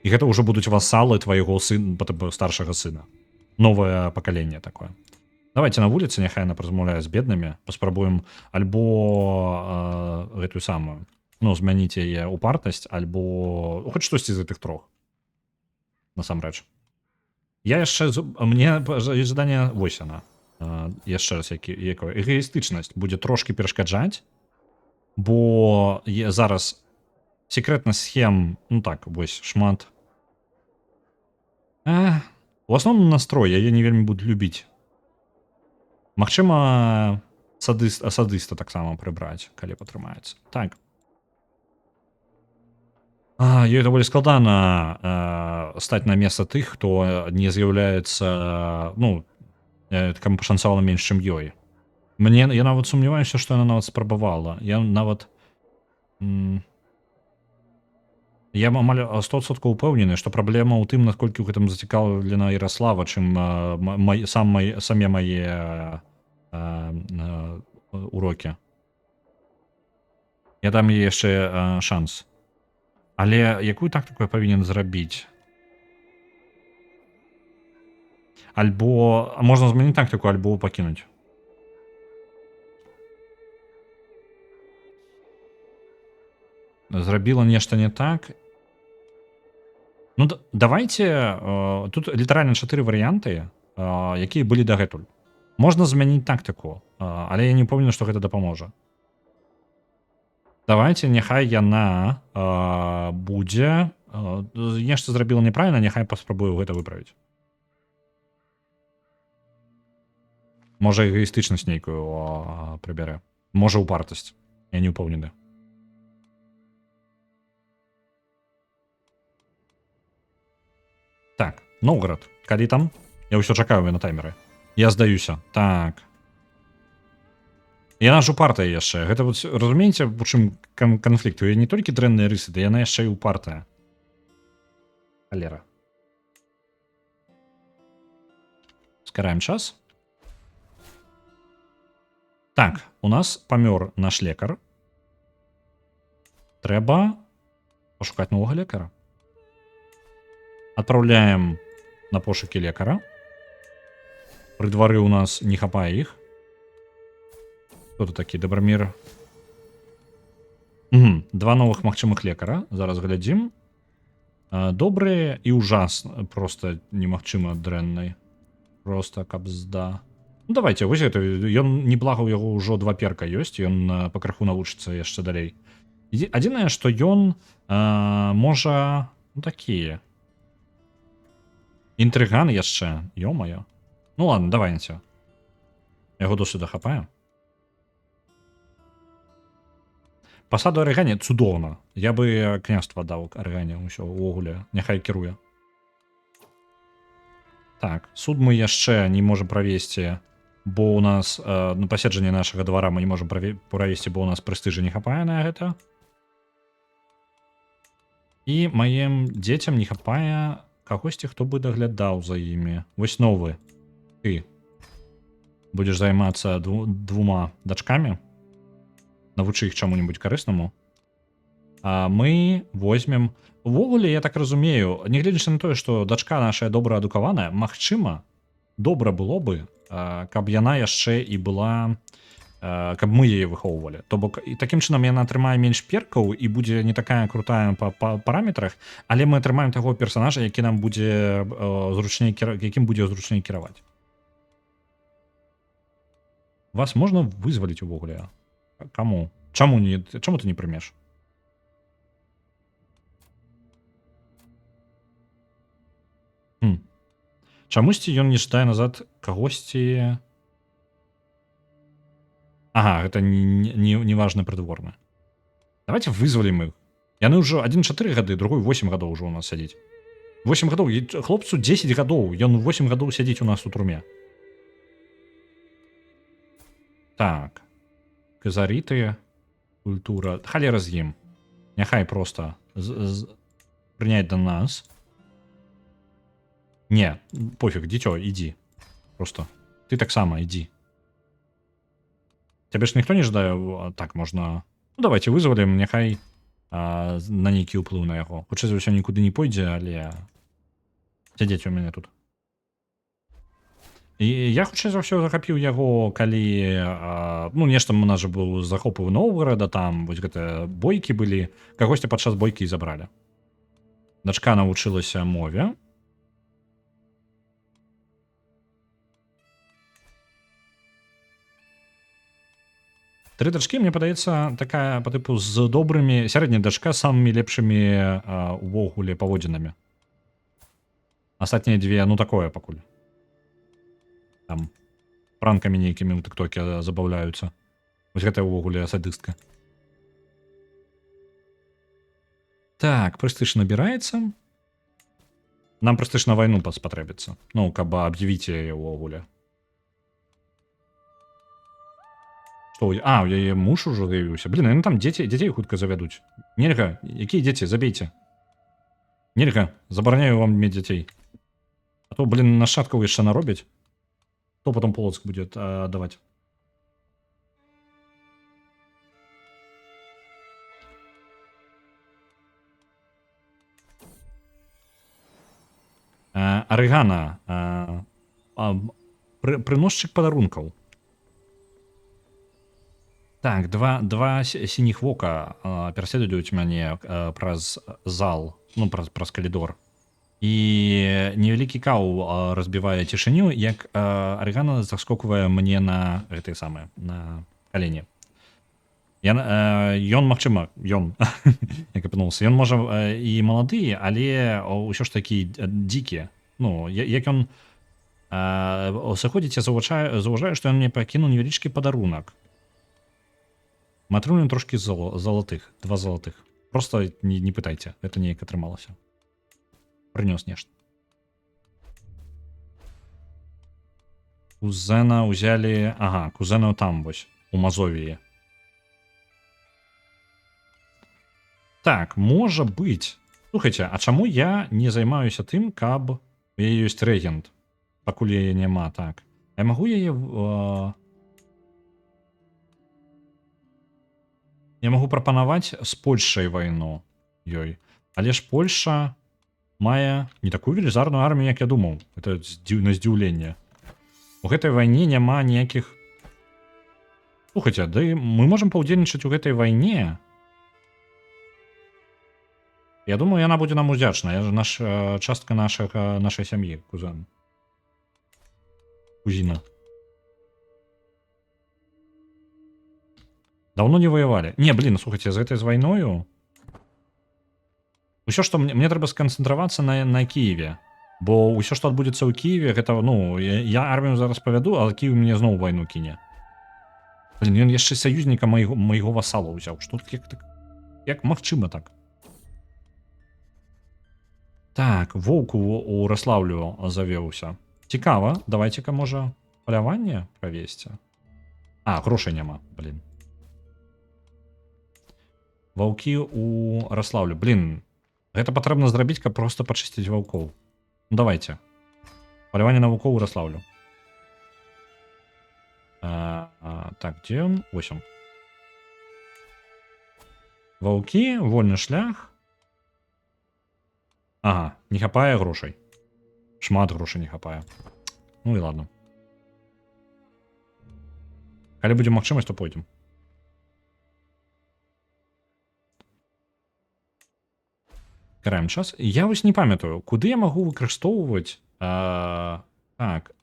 І гэта ўжо будуць васалы твайго сын, старшага сына. Новае пакаленне такое. Давайте на вуліцы няхай яна паразмаўляе з беднымі, паспрабуем альбо гэтую самую, ну, змяніць яе упартасць, альбо хоць штосьці з гэтых трох. Насамрэч. Я яшчэ мне ёсць заданне, вось яна. Яшчэ раз, якое эгоістычнасць будзе трошкі перашкаджаць, бо зараз секрэтнасць схем, ну так, вось шмат. У асноўным настрой яе не вельмі буду любіць. Магчыма, садыста таксама прыбраць, калі патрымаецца. Так. Ёй даволі складана стаць на месца тых, хто не з'яўляецца, ну, каму пашанцавала менш, чым ёй. Я нават сумняваюся, што яна нават спрабавала. Я нават я амаль 100% упэўнены, што праблема ў тым, наколькі ў гэтым зацікаўлена Ярослава, чым самі мае урокі. Я дам ёй яшчэ шанс. Але якую тактыку я павінен зрабіць? Альбо можна змяніць тактыку, альбо пакінуць. Зрабіла нешта не так. Ну, давайте, тут літаральна 4 варыянты, якія былі дагэтуль. Можна змяніць тактыку, але я не ўпэўнены, што гэта дапаможа. Давайте няхай яна будзе, нешта зрабіла няправільна, няхай паспрабую гэта выправіць. Можа, эгоістычнасць нейкую прыбярэ. Можа, упартасць. Я не ўпэўнены. Так, Новгород. Калі там? Я ўсё чакаю на таймеры. Я здаюся. Так. Яна ж упартая яшчэ. Гэта вот, разумееце, у чым канфлікт? У яе не толькі дрэнныя рысы, да яна яшчэ і упартая. Халера. Скараем час. Так, у нас памёр наш лекар. Трэба пашукаць новага лекара. Адпраўляем на пошукі лекара. Пры двары у нас не хапае іх. Хто тут такі? Дабрамір. Два новых магчымых лекара. Зараз глядзім. Добрыя і ужасна. Просто немагчыма дрэннай. Просто кабзда. Ну, давайте, вось гэта, ён неблага, у яго ўжо два перка ёсць, ён пакрыху навучыцца яшчэ далей. Адзінае, што ён можа, ну, такія. Інтрыган яшчэ, ё-маё. Ну ладно, давайте. Яго досведа хапае. Пасаду Арыгане цудоўна. Я бы княства даў Арыгане ўсё увогуле, няхай кіруе. Так, суд мы яшчэ не можам правесці, бо у нас на паседжанне нашага двара мы не можам правесці, бо у нас прэстыжа не хапае на гэта. І маім дзецям не хапае кагосьці, хто бы даглядаў за імі. Вось новы. Ты будзеш займацца двума дачкамі. Навучы іх чаму-нибудь карыснаму. А мы возьмем... Увогуле, я так разумею, нягледзячы на тое, што дачка наша добра адукаваная, магчыма, добра было бы, каб яна яшчэ і была, каб мы яе выхоўвалі. То бок, і такім чынам яна атрымае менш перкаў і будзе не такая крутая па параметрах, але мы атрымаем таго персонажа, які нам будзе, зручней якім будзе зручней кіраваць. Вас можна вызваліць увогуле? Каму? Чаму не, чаму ты не прымеш? Чамусьці ён не чытае назад кагосьці... Ага, гэта не важны прыдворны. Давайте вызвалім іх. Яны ўжо адзін чатыры гады, другой 8 гадоў ужо ў нас сядзіць. 8 гадоў, хлопцу 10 гадоў, ён 8 гадоў сядзіць у нас у турме. Так. Казаріты, культура. Халера з ім. Няхай проста прыняць да нас. Не, пофіг, дзіцё, ідзі. Просто. Ты таксама ідзі. Цябе ж ніхто не жадае, так, можна... Ну, давайте вызвалім, няхай, на нейкі ўплыў на яго. Хутчэй за ўсё нікуды не пойдзе, але сядзець у мяне тут. І я хутчэй за ўсё захапіў яго, калі, ну, нешта у нас жа быў захопы Новгорода, там вось гэта бойкі былі, кагосьці падчас бойкі і забралі. Дачка навучылася мове. Тры дачкі, мне падаецца, такая па тыпу з добрымі, сярэдняя дачка з самымі лепшымі, увогуле паводзінамі. Астатнія дзве, ну такое пакуль. Там пранкамі нейкімі ў тыктоке забаўляюцца. Вось гэта ўвогуле садыстка. Так, прэстыж набіраецца. Нам прэстыж на вайну спатрэбіцца. Ну, каб аб'явіць яе ўвогуле. Што, у яе муж ужо з'явіўся. Блин, яны там дзяцей хутка завядуць. Нельга, якія дзеці, забейце. Нельга, забараняю вам мець дзяцей. А то, блин, нашчадкаў яшчэ наробяць. Кто потом Полоцк будет давать? Арыгана, прыносчык падарункаў. Так, два сініх вока пераследуюць мяне праз зал, ну, праз калідор. І невялікі каў разбівае цішыню, як Арыгана заскоквае мне на гэты самы, на калені. Ён, магчыма, ён, як апынуўся, ён можа, і малады, але ўсё ж такі дзікі. Ну, як ён сыходзіць, я заўважаю, што ён мне пакінуў невялічкі падарунак. Мы атрымліваем трошкі залатых, 2 залатых. Просто не пытайце, гэта неяк атрымалася. Прынёс нешта. Кузена ўзялі... Ага, кузена там вось, у Мазовіі. Так, можа быць. Слухайце, а чаму я не займаюся тым, каб... У яе ёсць рэгент. Пакуль яе няма, так. А я магу яе я магу прапанаваць з Польшчай вайну ёй. Але ж Польша мае не такую велізарную армію, як я думаў. Это на здзіўленне. У гэтай вайне няма ніякіх... Слухайце, да і мы можам паўдзельнічаць у гэтай вайне. Я думаю, яна будзе нам удзячна. Я ж частка нашай сям'і, кузен. Кузіна. Давно не воевали. Не, блин, слухайте, з гэтай з вайною. Усё, што мне трэба сканцэнтравацца на Кіеве. Бо ўсё, што адбудзецца ў Кіеве, гэта, ну, я армію зараз павяду, а Кіев мне зноў вайну кіне. Блин, ён яшчэ саюзніка майго васала ўзяў. Што тут, як так? Як магчыма так? Так, воўк у Раслаўлю завёўся. Цікава, давайте-ка, можа, паляванне правесці. А, грошай няма, блин. Ваўкі у Раслаўлю. Блин, гэта патрэбна зрабіць, каб просто пачысціць ваўкоў. Ну, давайте. Паляванне на ваўкоў у Раслаўлю. Так, дзе ён? Вось он. Ваўкі, вольны шлях. Ага, не хапае грошай. Шмат грошай не хапае. Ну і ладно. Калі будзе магчымасць, то пойдзем. Караем час. Я вось не памятаю, куды я магу выкарыстоўваць. Так,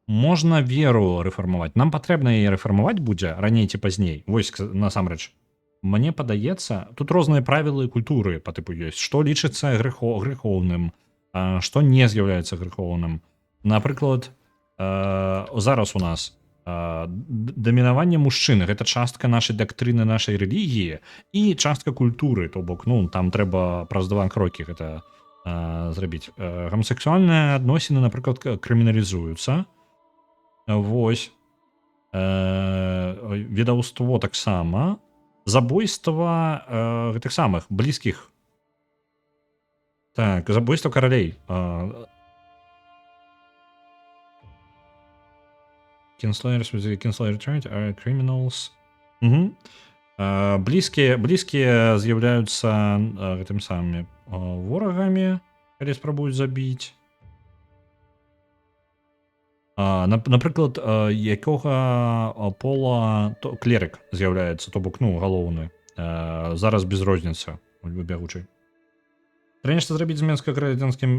можна веру рэфармаваць. Нам патрэбна яе рэфармаваць будзе раней ці пазней. Вось насамрэч. Мне падаецца, тут розныя правілы культуры па тыпу ёсць. Што лічыцца грыхоўным, што не з'яўляецца грыхоўным. Напрыклад, зараз у нас дамінаванне мужчыны — гэта частка нашай дактрыны, нашай рэлігіі і частка культуры, то бок, ну, там трэба праз два крокі гэта зрабіць. Гомасексуальныя адносіны, напрыклад, крыміналізуюцца. Вось. Ведаўство таксама. Забойства гэтых самых блізкіх. Так, забойства каралей. Kinslayers with the Kinslayer trait are criminals. Угу. Блізкія з'яўляюцца гэтым самымі ворагамі, калі спрабуюць забіць. Напрыклад, якога пола то клерык з'яўляецца, то бок, ну, галоўны. Зараз без розніцы, бягучай. Трэба нешта зрабіць з менска-градзенскім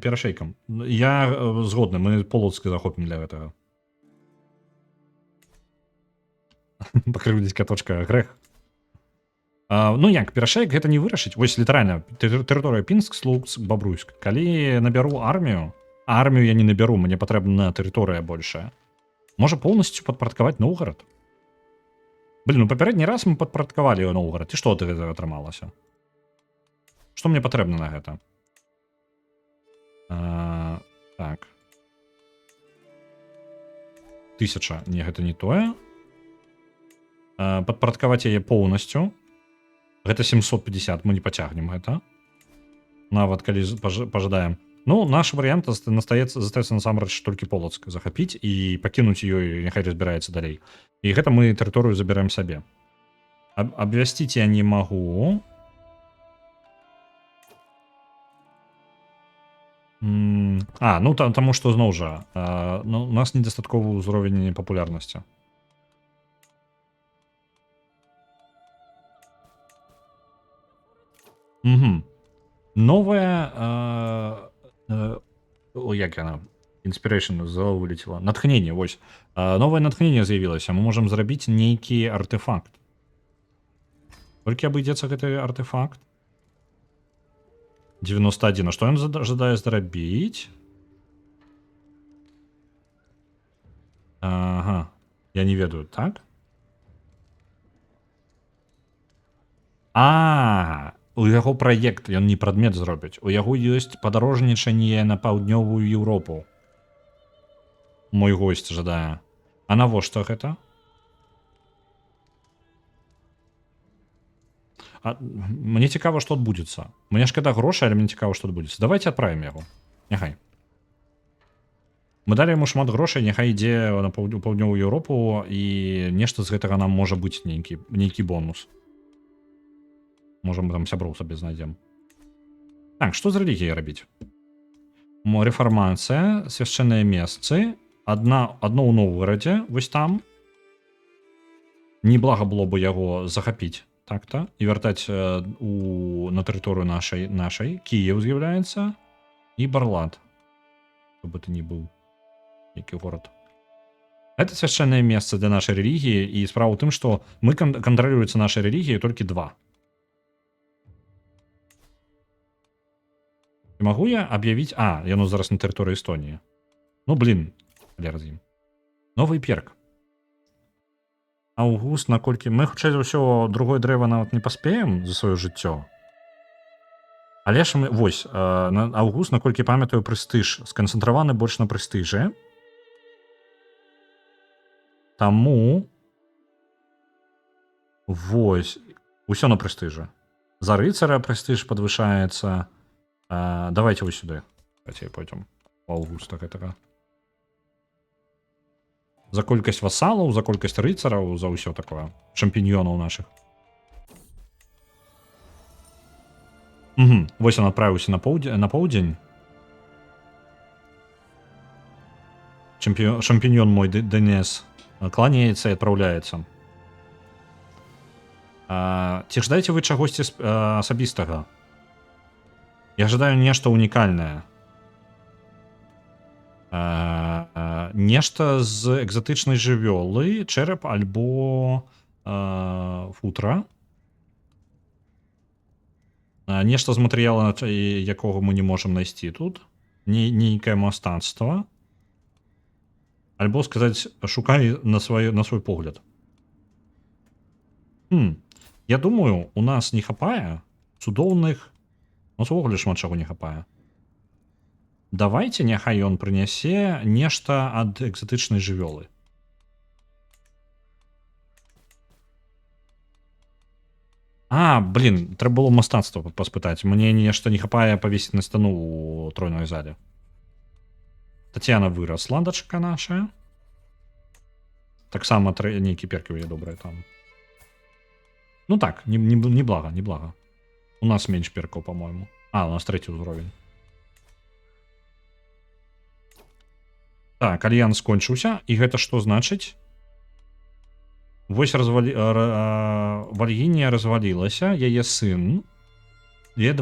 перашейкам. Я згодны, мы Полацк захопім для гэтага. Пакрыўдзіць каточка грэх. Ну як, перашейк гэта не вырашыць. Вось літаральна тэрыторыя Пінск, Слуцк, Бабруйск. Калі набяру армію, а армію я не набяру, мне патрэбна тэрыторыя большая. Можа, полностью падпарадкаваць Новгород? Блин, ну папярэдні раз мы падпарадкавалі Новгород. І што ад гэтага атрымалася? Што мне патрэбна на гэта? Так. 1000. Не, гэта не тое. Падпарадкаваць яе поўнасцю. Гэта 750, мы не пацягнем гэта. Нават калі пажадаем. Ну, наш варыянт застаецца насамрэч толькі Полацк захапіць і пакінуць ёй, няхай разбіраецца далей. І гэта мы тэрыторыю забіраем сабе. Абвясціць я не магу. Ну там, таму што зноў жа, ну, у нас недастатковы ўзровень папулярнасці. Угу. Новая, о, як яна? Inspiration з галавы вылетела. Натхненне, вось. Новае натхненне з'явілася. Мы можам зрабіць нейкі артэфакт. Колькі абыдзецца гэты артэфакт? 91. А што ён жадае зрабіць? Ага. Я не ведаю, так? А, у яго праект, ён не прадмет зробіць. У яго ёсць падарожнічанне на паўднёвую Еўропу. Мой госць жадае. А навошта гэта? Мне цікава, што адбудзецца. Мне шкада грошай, але мне цікава, што адбудзецца. Давайте адправім яго. Няхай. Мы далі яму шмат грошай, няхай ідзе на паўднёвую Еўропу, і нешта з гэтага нам можа быць нейкі бонус. Можа, мы там сяброў сабе знайдзем. Так, што з рэлігіяй рабіць? Рэфармацыя, свяшчэнныя месцы, адно ў Новгарадзе, вось там. Неблага было бы яго захапіць так-то і вяртаць на тэрыторыю нашай. Кіеў з'яўляецца і Барлат. Хто бы ты ні быў, які горад. Гэта свяшчэннае месца для нашай рэлігіі, і справа ў тым, што мы кантралюецца нашай рэлігіяй толькі два. Ці магу я аб'явіць... А, яно зараз на тэрыторыі Эстоніі. Ну, блин, халера з ім. Новы перк. Аўгуст, наколькі... Мы, хутчэй за ўсё, другое дрэва нават не паспеем за сваё жыццё. Але ж мы... Вось, на Аўгуст, наколькі памятаю, прэстыж. Сканцэнтраваны больш на прэстыжы. Таму... Вось. Усё на прэстыжы. За рыцара прэстыж падвышаецца. Давайте вось сюды. Давайте пойдем. Аўгуста гэтага. За колькасць васалаў, за колькасць рыцараў, за ўсё такое. Шампіньёнаў нашых. Угу. Вось он адправіўся на поўдзень. Шампіньён мой Денис кланяецца і адпраўляецца. Ці жадаеце вы чагосьці асабістага? Я жадаю нешта унікальнае. Нешта з экзатычнай жывёлы, чэрап альбо футра. Нешта з матэрыяла, якога мы не можам знайсці тут. Нейкае мастацтва. Альбо сказаць, шукай на свой погляд. Я думаю, у нас не хапае цудоўных... У нас увогуле шмат чаго не хапае. Давайте няхай ён прынясе нешта ад экзатычнай жывёлы. А, блин, трэба было мастацтва паспытаць. Мне нешта не хапае павесіць на сцяну ў тройной зале. Татьяна вырасла, дачка наша. Таксама нейкі перкі ў яе добрыя там. Ну так, не блага, не блага. У нас менш перкаў, по-моему. А, у нас трэці ўзровень. Так, альянс скончыўся, і гэта што значыць? Вось Вальгінія развалілася, яе сын. У яе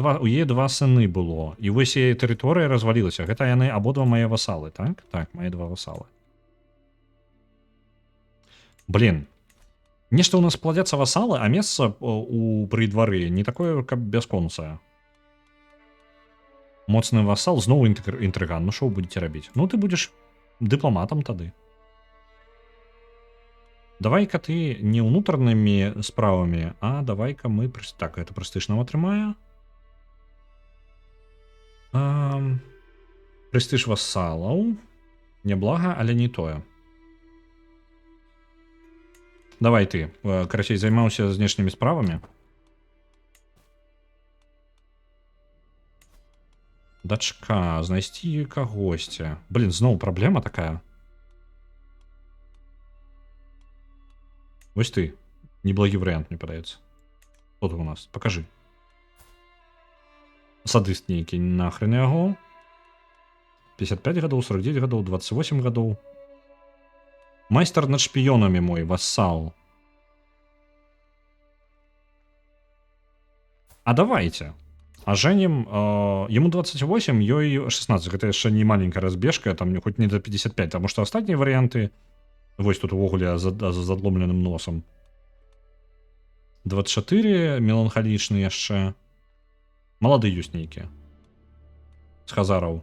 два сыны было. І вось яе тэрыторыя развалілася. Гэта яны абодва мае васалы, так? Так, мае два васалы. Блин. Нешта ў нас пладзяцца васалы, а месца пры двары не такое, каб бясконцае. Моцны васал, зноў інтрыган. Ну шо вы будете рабіць? Ну ты будзеш дыпламатам тады. Давай-ка ты не ўнутранымі справамі, а давай-ка мы так, гэта прэстыж нам атрымае. Прэстыж васалаў. Няблага, але не тое. Давай ты, карацей, займаўся знешнімі справамі. Дачка, знайсці кагосьці. Блин, зноў праблема такая. Вось ты. Неблагі варыянт, мне падаецца. Хто тут у нас? Пакажы. Садыст нейкі, нахрен яго. 55 гадоў, 49 гадоў, 28 гадоў. Майстар над шпіёнамі мой, васал. А давайте. Ажэнім, ему 28, ёй 16. Гэта яшчэ не маленькая разбежка, там хоть не до 55, потому что астатнія варыянты... Вось тут увогуле за задломленым носам. 24, меланхалічны яшчэ. Малады ёсць нейкі. З хазараў.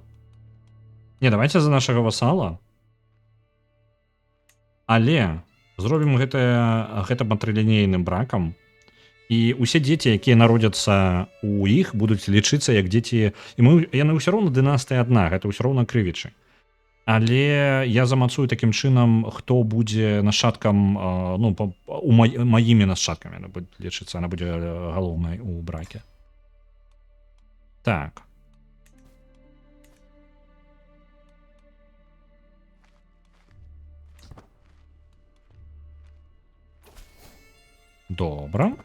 Не, давайте за нашага васала. Але зробім гэта матрылінейным бракам. І усе дзеці, якія народзяцца у іх, будуць лічыцца як дзеці... І яны ўсё роўна дынастыя адна, гэта ўсё роўна крывічы. Але я замацую такім чынам, хто будзе нашчадкам, ну, у маімі нашчадкамі яна будзе лічыцца, она будзе галоўнай у браке. Так. Добра.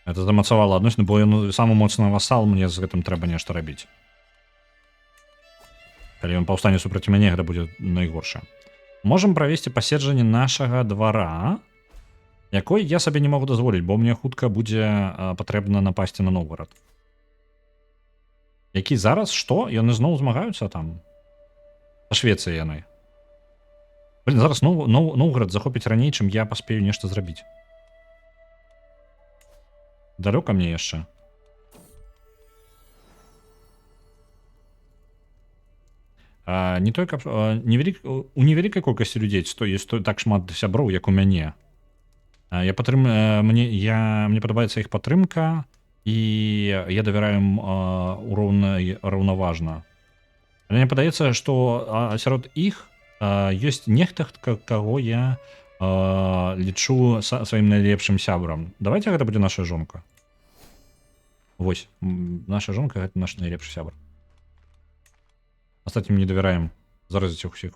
Это замацавала адносіны, бо ён самы моцны васал, мне з гэтым трэба нешта рабіць. Калі ён паўстане супраць мяне, гэта будзе найгоршае. Можам правесці паседжанне нашага двара, якой я сабе не магу дазволіць, бо мне хутка будзе патрэбна напасці на Новгород. Які зараз што? Яны зноў змагаюцца там? Са Швецыяй яны. Блин, зараз Ноўгарад захопіць раней, чым я паспею нешта зрабіць. Далёка мне яшчэ. А, не той, каб, у невялікай колькасці людзей што ёсць так шмат сяброў, як у мяне. А, я падтрым, э, мне, я, мне падабаецца іх падтрымка, і я давяраю ім раўнаважна. Але мне падаецца, што сярод іх ёсць нехта, каго я лічу сваім найлепшым сябрам. Давайте гэта будзе наша жонка. Вось, наша жонка — гэта наш найлепшы сябр. Астатнім не давяраем. Заразіць іх усіх.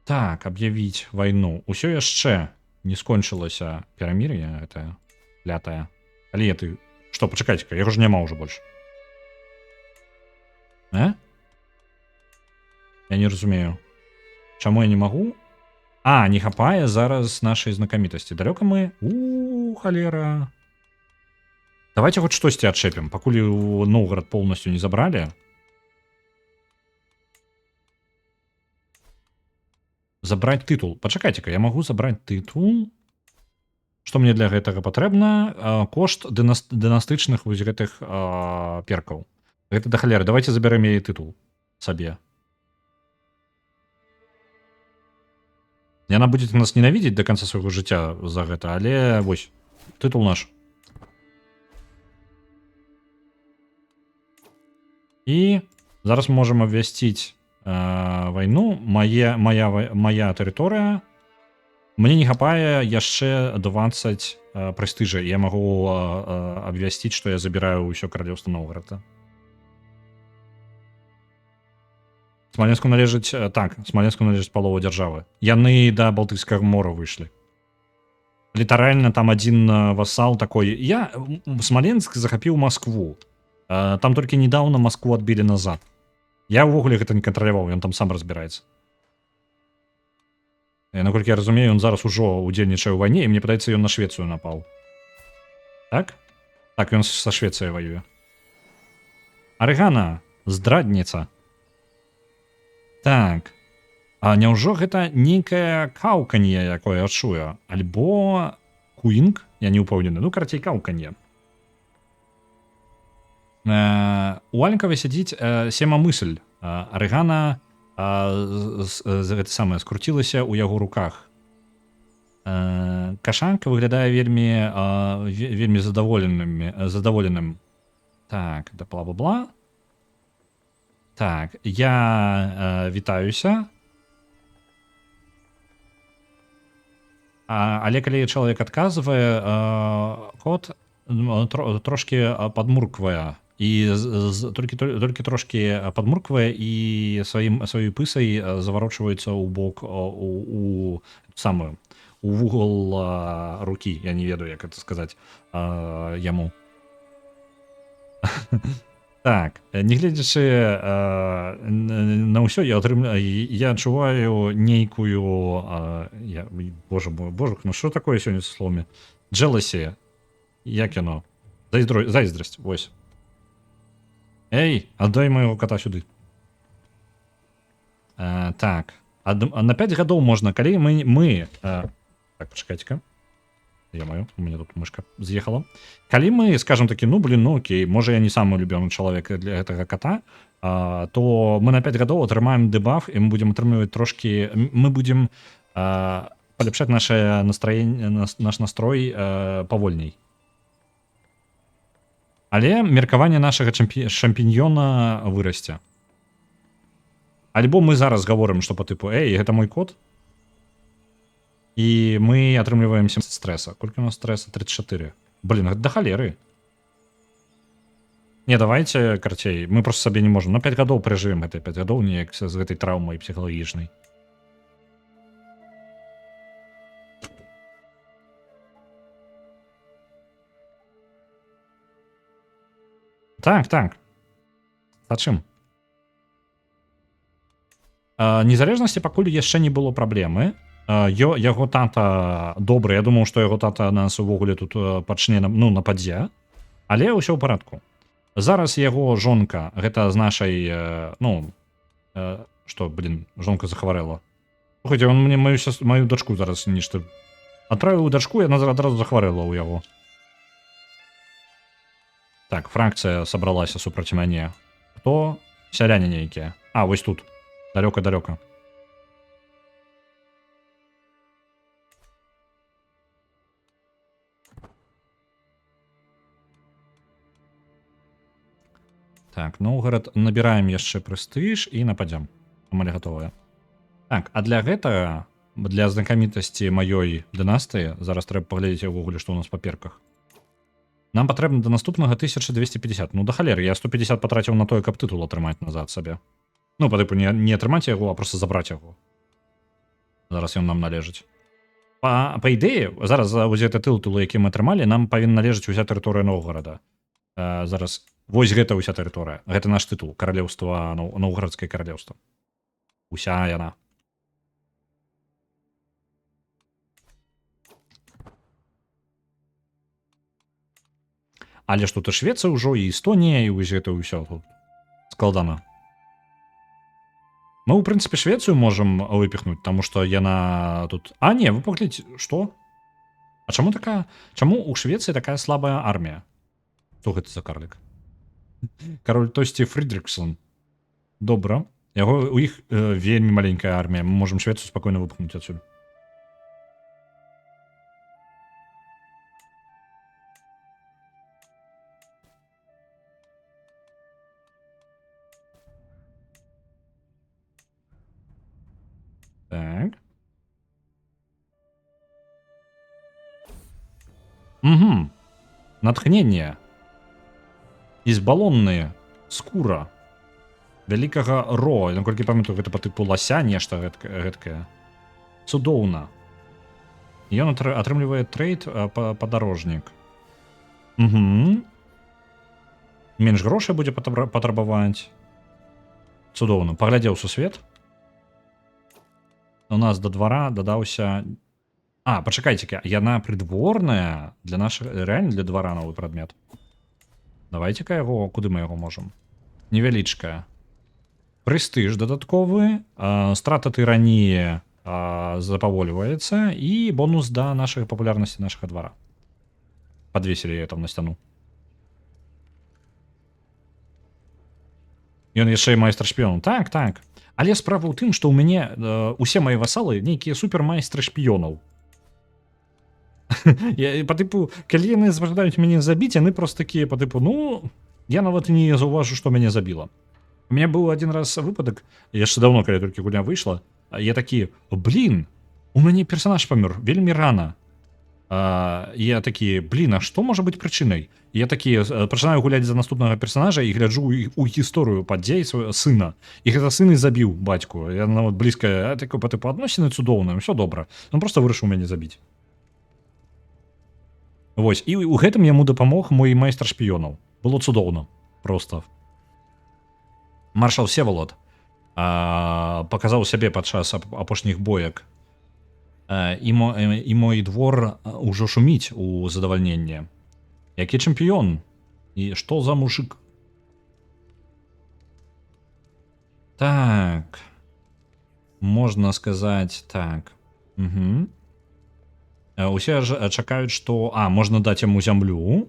Так, аб'явіць вайну. Усё яшчэ не скончылася перамір'е гэтае клятае. Але я ты... Што, пачакайце-ка, яго ж няма ўжо больш. А? Я не разумею. Чаму я не магу? А, не хапае зараз нашай знакамітасці. Далёка мы? У, халера. Давайте хоць штосьці адчэпім, пакуль у Ноўгарад полностью не забралі. Забраць тытул. Пачакайце-ка, я магу забраць тытул. Што мне для гэтага патрэбна? Кошт дынастычных вось гэтых перкаў. Гэта да халеры. Давайте забярэм яе тытул сабе. Яна будзе нас ненавідзець до конца свайго жыцця за гэта, але вось, тытул наш. І зараз мы можам абвясціць вайну. Мая тэрыторыя. Мне не хапае яшчэ 20 прэстыжа. Я магу абвясціць, што я забіраю ўсё каралеўства Ноўгарада. Смаленску належыць, так, Смаленску належыць палова дзяржавы. Яны да Балтыйскага мора выйшлі. Літаральна там адзін васал такой. Смаленск захапіў Маскву. Там толькі недавно Маскву адбілі назад. Я ўвогуле гэта не кантраляваў, ён там сам разбіраецца. Наколькі я разумею, ён зараз ужо удзельнічае ў вайне, і мне падаецца, ён на Швецыю напаў. Так? Так, ён са Швецыяй ваюе. Арыгана, здрадніца. Так. А няўжо гэта нейкае каўканье, якое я чую? Альбо куінг? Я не ўпэўнены. Ну, карацей, каўканье. У Альнкаве сядзіць семамысль. Арыгана гэта самае скруцілася ў яго руках. Кашанка выглядае вельмі задаволеным. Так, да бла-бла-бла. Так, я вітаюся. Але калі чалавек адказвае, кот трошкі падмурквае. І толькі трошкі падмурквае і сваёй пысай заварочваецца ў бок, у самую, у вугал рукі. Я не ведаю, як это сказаць, яму. Так, нягледзячы на ўсё, я адчуваю нейкую, я, боже мой, боже, ну что такое сёння са словамі? Jealousy. Як яно? Зайздрасць, вось. Эй, аддай майго кота сюды. Так. А на 5 гадоў можна, калі мы, так, пачакайце-ка. Ё-моё, у меня тут мышка з'ехала. Калі мы скажем такі, ну блин, ну окей, можа, я не самы любимы чалавек для гэтага кота, то мы на 5 гадоў атрымаем дэбаф, і мы будем атрымліваць трошкі, мы будем палепшаць наше настроение, наш настрой павольней. Але меркаванне нашага шампіньёна вырасце. Альбо мы зараз гаворым, што по тыпу, эй, гэта мой кот, і мы атрымліваем 70 стрэса. Колькі у нас стрэса? 34. Блин, гэта да халеры. Не, давайте, карацей, мы просто сабе не можем. На 5 гадоў перажывем гэтыя 5 гадоў неяк з гэтай траўмай псіхалагічнай. Так, так. А чым? Незалежнасці пакуль яшчэ не было праблемы. Яго тата добры, я думаў, што яго тата нас увогуле тут пачне нам, ну, нападзе. Але ўсё ў парадку. Зараз яго жонка, гэта з нашай, ну, што, блин, жонка захварэла. Слухайте, он мне мою дачку зараз нешта адправіў дачку, яна адразу захварэла ў яго. Так, фракцыя сабралася супраць мяне. Хто? Сяляне нейкія. А, вось тут. Далёка-далёка. Так, Новгород, набіраем яшчэ прэстыж і нападзем. Амаль гатовая. Так, а для гэтага, для знакамітасці маёй дынастыі, зараз трэба паглядзець увогуле, што ў нас па перках. Нам патрэбна да наступнага 1250. Ну, да халеры, я 150 патраціў на тое, каб тытул атрымаць назад сабе. Ну, па тыпу, не атрымаць яго, а просто забраць яго. Зараз ён нам належыць. Па ідэі, зараз за вось гэты тытул, які мы атрымалі, нам павінна належыць уся тэрыторыя Новгорода. Зараз вось гэта ўся тэрыторыя. Гэта наш тытул, каралеўства, Новгарадскае каралеўства. Уся яна. Але ж тут і Швецыя ўжо, і Эстонія, і вось гэта ўсё тут складана. Мы, ў прынцыпе, Швецыю можам выпіхнуць, таму што яна тут... А, не, вы паглядзіце, што? А чаму такая... Чаму ў Швецыі такая слабая армія? Хто гэта за карлік? Кароль Тосці Фрыдрыксон. Добра. У іх вельмі маленькая армія. Мы можам Швецыю спакойна выпхнуць адсюль. Так. Угу. Натхненне. Избалонные. Скура. Вялікага Ро. Наколькі памятаю, гэта па тыпу лася нешта гэткае. Цудоўна. Ён атрымлівае трэйд, падарожнік. Угу. Менш грошай будзе патрабаваць. Цудоўна. Паглядзеў сусвет. У нас да двара дадаўся... А, пачакайце-ка, яна придворная для нашых... Реально для двара новы прадмет. Давайте-ка яго... Куды мы яго можам? Невялічкая. Прэстыж дадатковы, страта тыраніі, запавольваецца і бонус да нашай папулярнасці нашага двара. Подвесили яе там на сцяну. Ён яшчэ і майстар шпіён. Так, так. Але справа ў тым, што ў мяне, усе мае васалы нейкія супермайстры шпіёнаў. Я, па тыпу, калі яны зажадаюць мяне забіць, яны просто такія па тыпу, ну, я нават не заўважу, што мяне забіла. У меня быў один раз выпадак, яшчэ даўно, калі толькі гульня выйшла, я такі, блин, у мяне персонаж памёр вельмі рана. Я такі, блин, а што можа быць прычынай? Я такі, пачынаю гуляць за наступнага персонажа і гляджу у гісторыю падзей свайго сына. І гэта сын і забіў бацьку. Я нават блізка, такой па тыпу адносіны цудоўныя, ўсё добра. Он просто вырашыў мяне забіць. Вось, і ў гэтым яму дапамог мой майстар шпіёнаў. Было цудоўна. Просто. Маршал Всеволод, паказаў сябе падчас апошніх боек. І мой двор ўжо шуміць у задавальненні. Які чэмпіён? І што за мужик? Так. Можна сказаць так. Угу. Усе ж чакаюць, што... А, можна даць яму зямлю.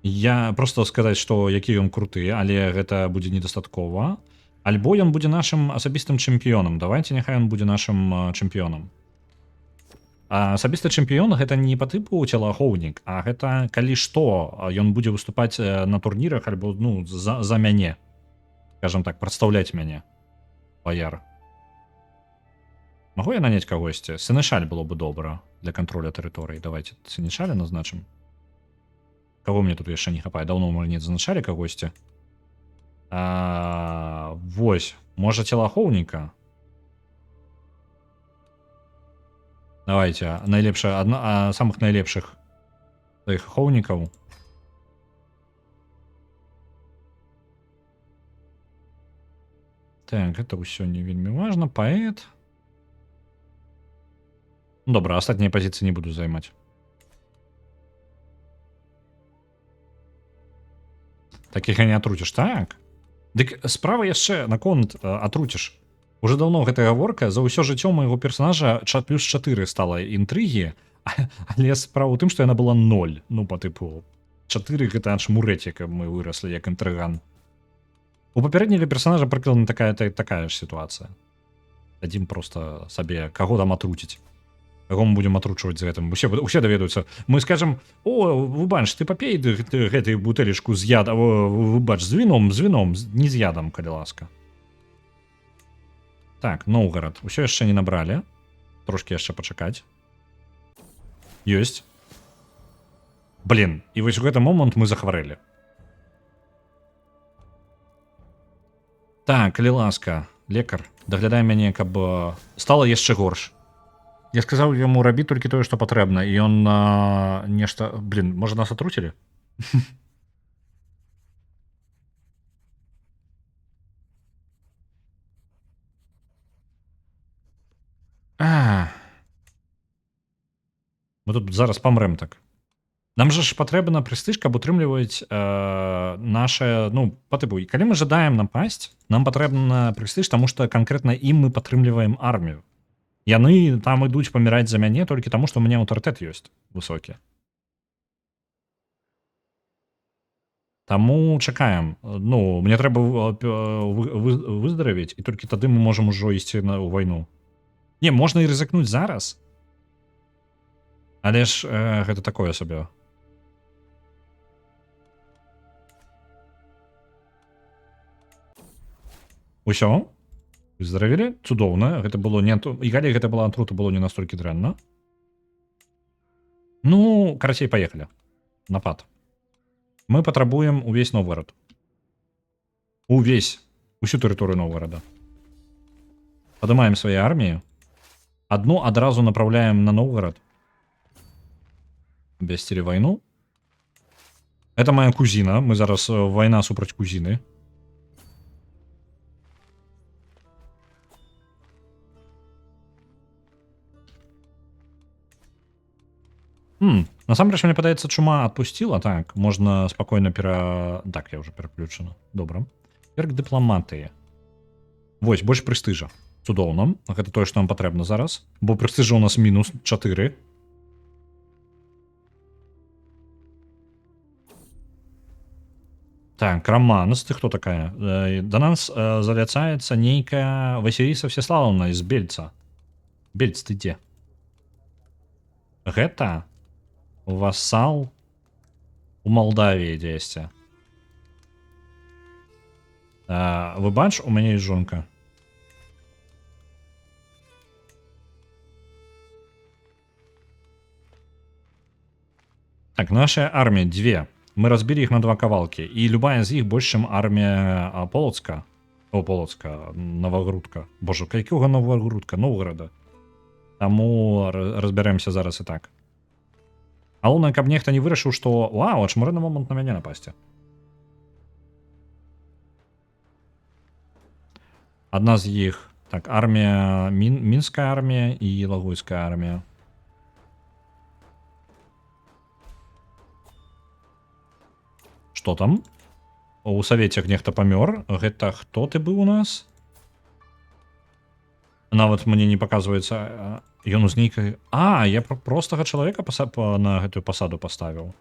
Я просто сказаць, што які ён круты, але гэта будзе недастаткова. Альбо ён будзе нашым асабістым чэмпіёнам. Давайте няхай ён будзе нашым чэмпіёнам. А асабісты чэмпіён гэта не па тыпу целаахоўнік, а гэта калі што, ён будзе выступаць на турнірах альбо, ну, за мяне. Скажем так, прадстаўляць мяне. Баяр. Магу я наняць кагосьці? Сенешаль было бы добра для кантроля тэрыторыі. Давайте сенешаля назначым. Каго мне тут яшчэ не хапае? Даўно мы не адзначалі кагосьці. Вось, можа целаахоўніка? Давайте, найлепшая, адна, самых найлепшых сваіх ахоўнікаў. Так, гэта ўсё не вельмі важна. Паэт. Ну, добра, астатнія пазіцыі не буду займаць. Такіх не атруціш, так? Дык справа яшчэ наконт атруціш. Уже даўно гэта гаворка, за ўсё жыццё майго персонажа плюс 4 стала інтрыгі, але справа ў тым, што яна была 0. Ну, по тыпу 4 гэта аж мурэць, як мы выраслі як інтрыган. У папярэдняга персонажа прыкладна такая ж сітуацыя. Дадзім просто сабе, каго там атруціць. Каго мы будем атручваць з гэтым? Усе даведаюцца. Мы скажем: о, выбач, ты папей гэтай бутэлечку з ядам, выбач, з віном, не з ядам, калі ласка. Так, Новгород. Усё яшчэ не набралі. Трошки яшчэ пачакаць. Ёсць. Блин, і вось у гэты момант мы захварэлі. Так, калі ласка, лекар, даглядай мяне, каб стала яшчэ горш. Я сказаў яму рабі толькі тое, што патрэбна, і ён нешта. Блин, можа, нас атруцілі? А. Мы тут зараз памрэм так. Нам жа ж патрэбна прэстыж, каб утрымліваць наше, ну, по тыпу, і калі мы жадаем напасць, нам патрэбна прэстыж, таму што канкрэтна ім мы падтрымліваем армію. Яны там ідуць паміраць за мяне толькі таму, што ў мяне аўтарытэт ёсць высокі. Таму чакаем. Ну, мне трэба выздаравець, і толькі тады мы можам ужо ісці на ў вайну. Не, можна і рызыкнуць зараз. Але ж гэта такое сабе. Усё? Выздаравелі? Цудоўна. Гэта было не і калі гэта была атрута, было не настолькі дрэнна. Ну, карацей, поехали. Напад. Мы патрабуем увесь Новгород. Увесь. Усю тэрыторыю Новгорода. Падымаем свае арміі. Одну адразу направляем на Новгород. Абвясцілі вайну. Это моя кузіна. Мы зараз вайна супраць кузіны. Насамрэч, мне падаецца, чума отпустила. Так, можна спакойна Так, я уже пераключана. Добра. Перк дыпламатыі. Вось, больш прэстыжа. Цудоўна. Гэта тое, што нам патрэбна зараз. Бо прэстыжа у нас мінус 4. Так, Романс, ты хто такая? Да нас заляцаецца нейкая Василиса Всеславовна из Бельца. Бельц, ты дзе? Гэта васал у Молдавіі дзесьці. Выбач, у мяне есть жонка. Так, наша армія дзве. Мы разбілі іх на два кавалкі. І любая з іх больш, чым армія Полацка. О, Полацка, Новогрудка. Божа, якога Новогрудка? Новгорода. Таму разбярэмся зараз і так. Галоўнае, каб нехта не вырашыў, што вау, а чаму на момант на мяне напасці? Адна з іх, так, армія, Мінская армія і Лагойская армія. Что там? У савецях нехта памёр. Гэта хто ты быў у нас? Нават мне не паказваецца, ён з нейкай. А, я простага чалавека на гэтую пасаду паставіў.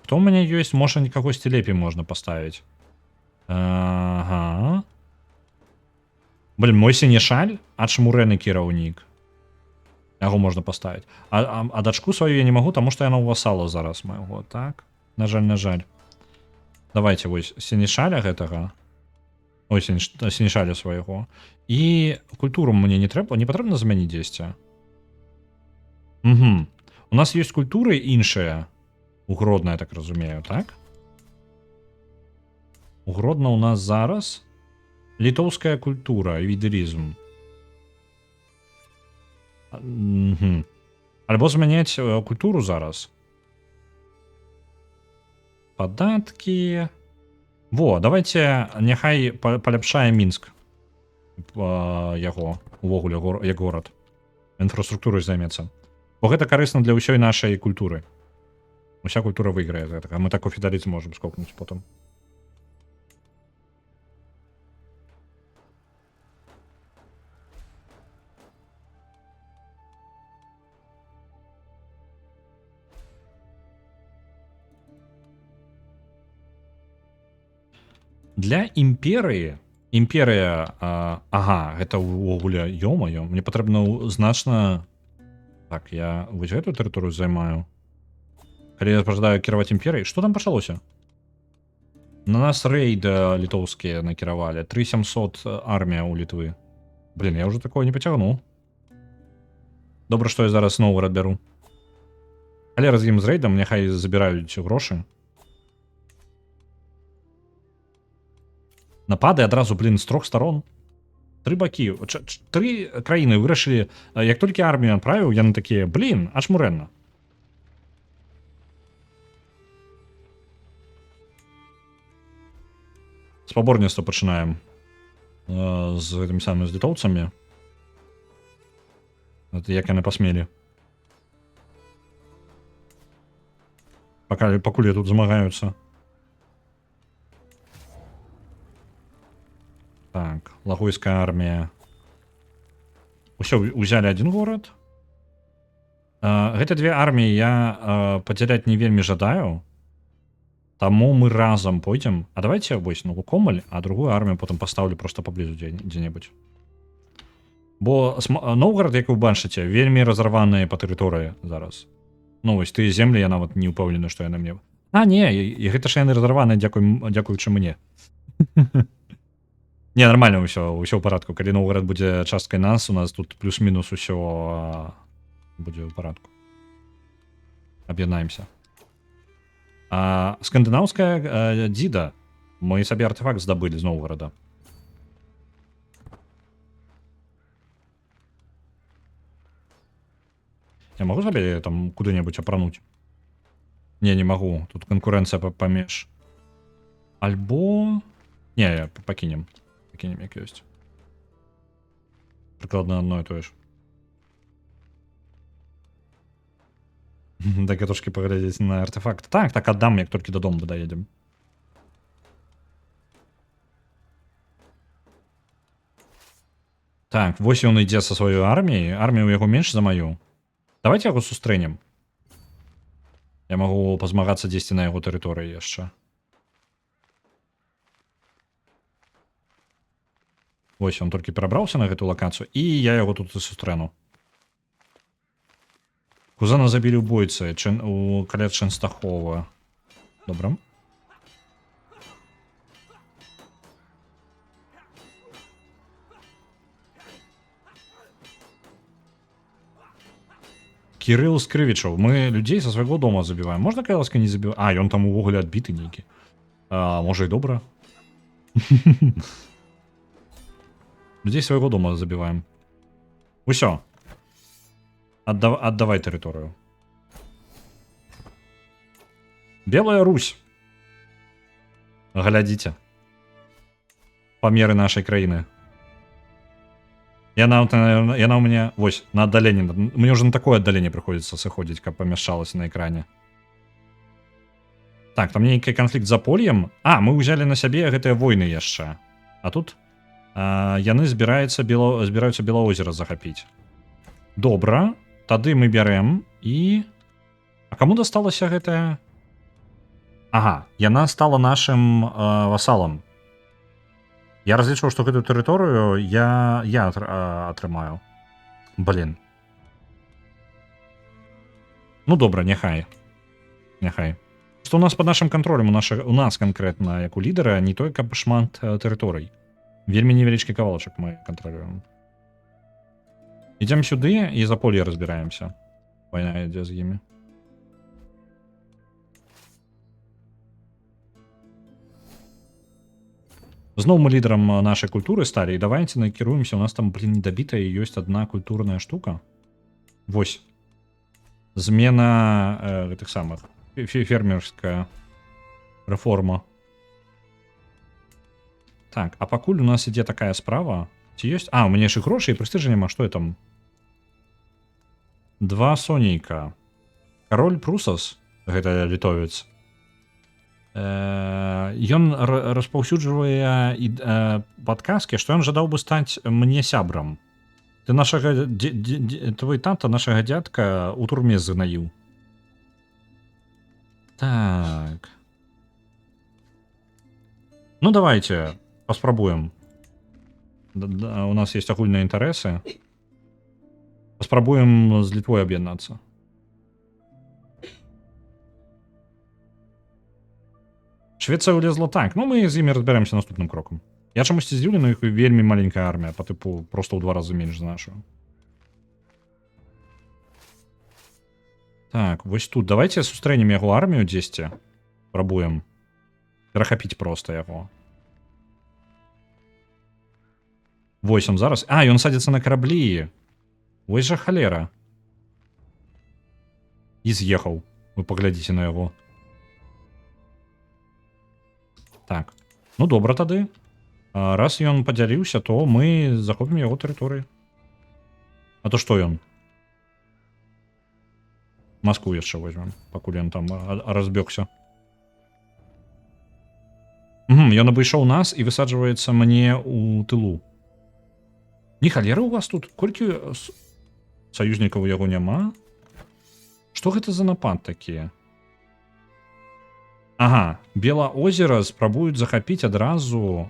Хто ў мяне ёсць? Можа, кагосьці лепей можна паставіць. Ага. Блин, мой сенешаль, ачмурэны кіраўнік. Яго можна паставіць. А дачку сваю я не магу, таму што яна ў васала зараз майго, так? На жаль, на жаль. Давайте вось сенешаля гэтага. Ой, сенешаля свайго. І культуру мне не трэба, не патрэбна змяніць дзесьці. Угу. У нас ёсць культуры іншыя. У Гродно, я так разумею, так? У Гродно у нас зараз літоўская культура, відэрізм. Угу. Альбо змяняць культуру зараз. Падаткі. Во, давайте няхай паляпшае Мінск. Яго увогуле як горад. Інфраструктурай займецца. Бо гэта карысна для ўсёй нашай культуры. Уся культура выйграе з гэтага. Мы так у феадалізм можам скокнуць потым. Для імперыі імперыя, ага, гэта ўвогуле, ё-маё, мне патрэбна значна. Так, я вось гэтую тэрыторыю займаю. Калі я пажадаю кіраваць імперыяй, што там пачалося? На нас рэйд літоўскія накіравалі. 3700 армія ў Літвы. Блин, я уже такое не пацягну. Добра, што я зараз Новгород бяру. Але з ім з рэйдам, няхай забіраюць грошы. Напады адразу, блин, з трох сторон. Тры бакі, тры краіны вырашылі, як толькі армію адправіў, яны такія: «Блин, ачмурэнна». Спаборніцтва пачынаем з гэтымі самымі, з літоўцамі. Это як яны пасмелі? Пока, пакуль тут змагаюцца. Так, лагойская армія. Усё, узялі один горад. Гэты две арміі я падзяляць не вельмі жадаю. Таму мы разам пойдзем. А давайте вось на Лукомаль, а другую армію потым пастаўлю просто паблізу дзе-небудзь. Бо Новгород, як вы бачыце, вельмі разарваныя па тэрыторыі зараз. Ну вось тыя землі, я нават не ўпэўнены, што яны мне. А, не, і гэта ж яны разарваны дзякуючы мне. Не, нормально ўсё, ўсё ў парадку. Калі Новгород будзе часткай нас, у нас тут плюс-мінус усё будзе ў парадку. Аб'яднаемся. Скандынаўская дзіда. Мы сабе артефакт здабылі з Новгорода. Я могу сабе там куды-небудзь апрануць? Не, не магу. Тут канкурэнцыя паміж. Альбо... Не, пакінем. Пакінем як ёсць. Прыкладна адно і тое ж. Так, я трошки паглядзець на артефакт. Так, аддам, як толькі дадому даедзем. Так, вось ён ідзе са сваёй арміяй. Армія ў яго менш за маю. Давайте яго сустрэнем. Я магу пазмагацца дзесьці на яго тэрыторыі яшчэ. Вось он толькі перабраўся на гэту лакацыю, і я яго тут і сустрэну. Кузана забілі ў бойцы каля Чэнстахова. Добра. Кирилл Скрывічаў. Мы людзей са свайго дома забіваем. Можна, калі ласка, не забіваць? А, ён там увогуле адбіты нейкі. А, можа, і добра. Людзей свайго дома забіваем. Усё. Аддавай тэрыторыю. Белая Русь. Глядзіце. Памеры нашай краіны. Яна, наверное, яна у меня, вось, на аддаленне. Мне уже на такое аддаленне прыходзіцца сыходзіць, каб памяшчалася на экране. Так, там нейкі канфлікт з Запольем. А, мы ўзялі на сябе гэтыя войны яшчэ. А тут яны збіраюцца Белаозера захапіць. Добра, тады мы бярэм і... А каму дасталася гэтая? Ага, яна стала нашым васалам. Я разлічваў, што гэтую тэрыторыю я атрымаю. Блин. Ну добра, няхай. Няхай. Што у нас под нашым кантролем, у нас канкрэтна, як у лідара, не той каб шмат тэрыторый. Вельмі невялічкі кавалачак мы кантралюем. Ідзем сюды і Заполье разбіраемся. Вайна ідзе з імі. Зноў мы лідарам нашай культуры сталі, і давайте накіруемся. У нас там, блин, недабітая ёсць одна культурная штука. Вось. Змена гэтых самых фермерская рэформа. Так, а пакуль у нас ідзе такая справа. Ці ёсць? А, у мяне ж і грошы, і прэстыжа няма, што я там? Два сонейка. Кароль Прусас. Гэта літовец. Ён распаўсюджвае падказкі, што ён жадаў бы стаць мне сябрам. Ты нашага твой тата нашага дзядка ў турме згнаіў. Так. Ну давайте паспрабуем. Да, у нас есть агульныя інтарэсы. Паспрабуем з Літвой аб'яднацца. Швецыя ўлезла, так. Ну, мы з імі разбярэмся наступным крокам. Я чамусьці здзіўлены, іх вельмі маленькая армія, по тыпу просто ў два разы менш за нашу. Так, вось тут. Давайте сустрэнем яго армію дзесьці. Прабуем перахапіць просто яго. Вось он зараз. А, ён садзіцца на караблі. Вось жа халера. І з'ехаў. Вы паглядзіце на яго. Так. Ну добра тады. А, раз ён падзяліўся, то мы захопім яго тэрыторыі. А то што ён? Маскву яшчэ возьмем, пакуль ён там разбегся. Ён абышоў нас і высаджваецца мне ў тылу. Ні халеры у вас тут. Колькі саюзнікаў у яго няма? Што гэта за напад такі? Ага, Белаозера спрабуюць захапіць адразу